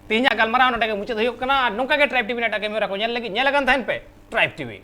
ᱛᱮᱦᱮᱧᱟᱜ ᱜᱟᱞᱢᱟᱨᱟᱣ ᱱᱚᱰᱮ ᱜᱮ ᱢᱩᱪᱟᱹᱫ ᱦᱩᱭᱩᱜ ᱠᱟᱱᱟ᱾ ᱟᱨ ᱱᱚᱝᱠᱟ ᱜᱮ ᱴᱨᱟᱭᱤᱵᱽ ᱴᱤᱵᱷᱤ ᱨᱮᱱᱟᱜ ᱮᱴᱟᱜ ᱠᱟᱹᱢᱤ ᱦᱚᱨᱟ ᱠᱚ ᱧᱮᱞ ᱞᱟᱹᱜᱤᱫ ᱧᱮᱞ ᱟᱠᱟᱱ ᱛᱟᱦᱮᱱ ᱯᱮ ᱴᱨᱟᱭᱤᱵᱽ ᱴᱤᱵᱷᱤ᱾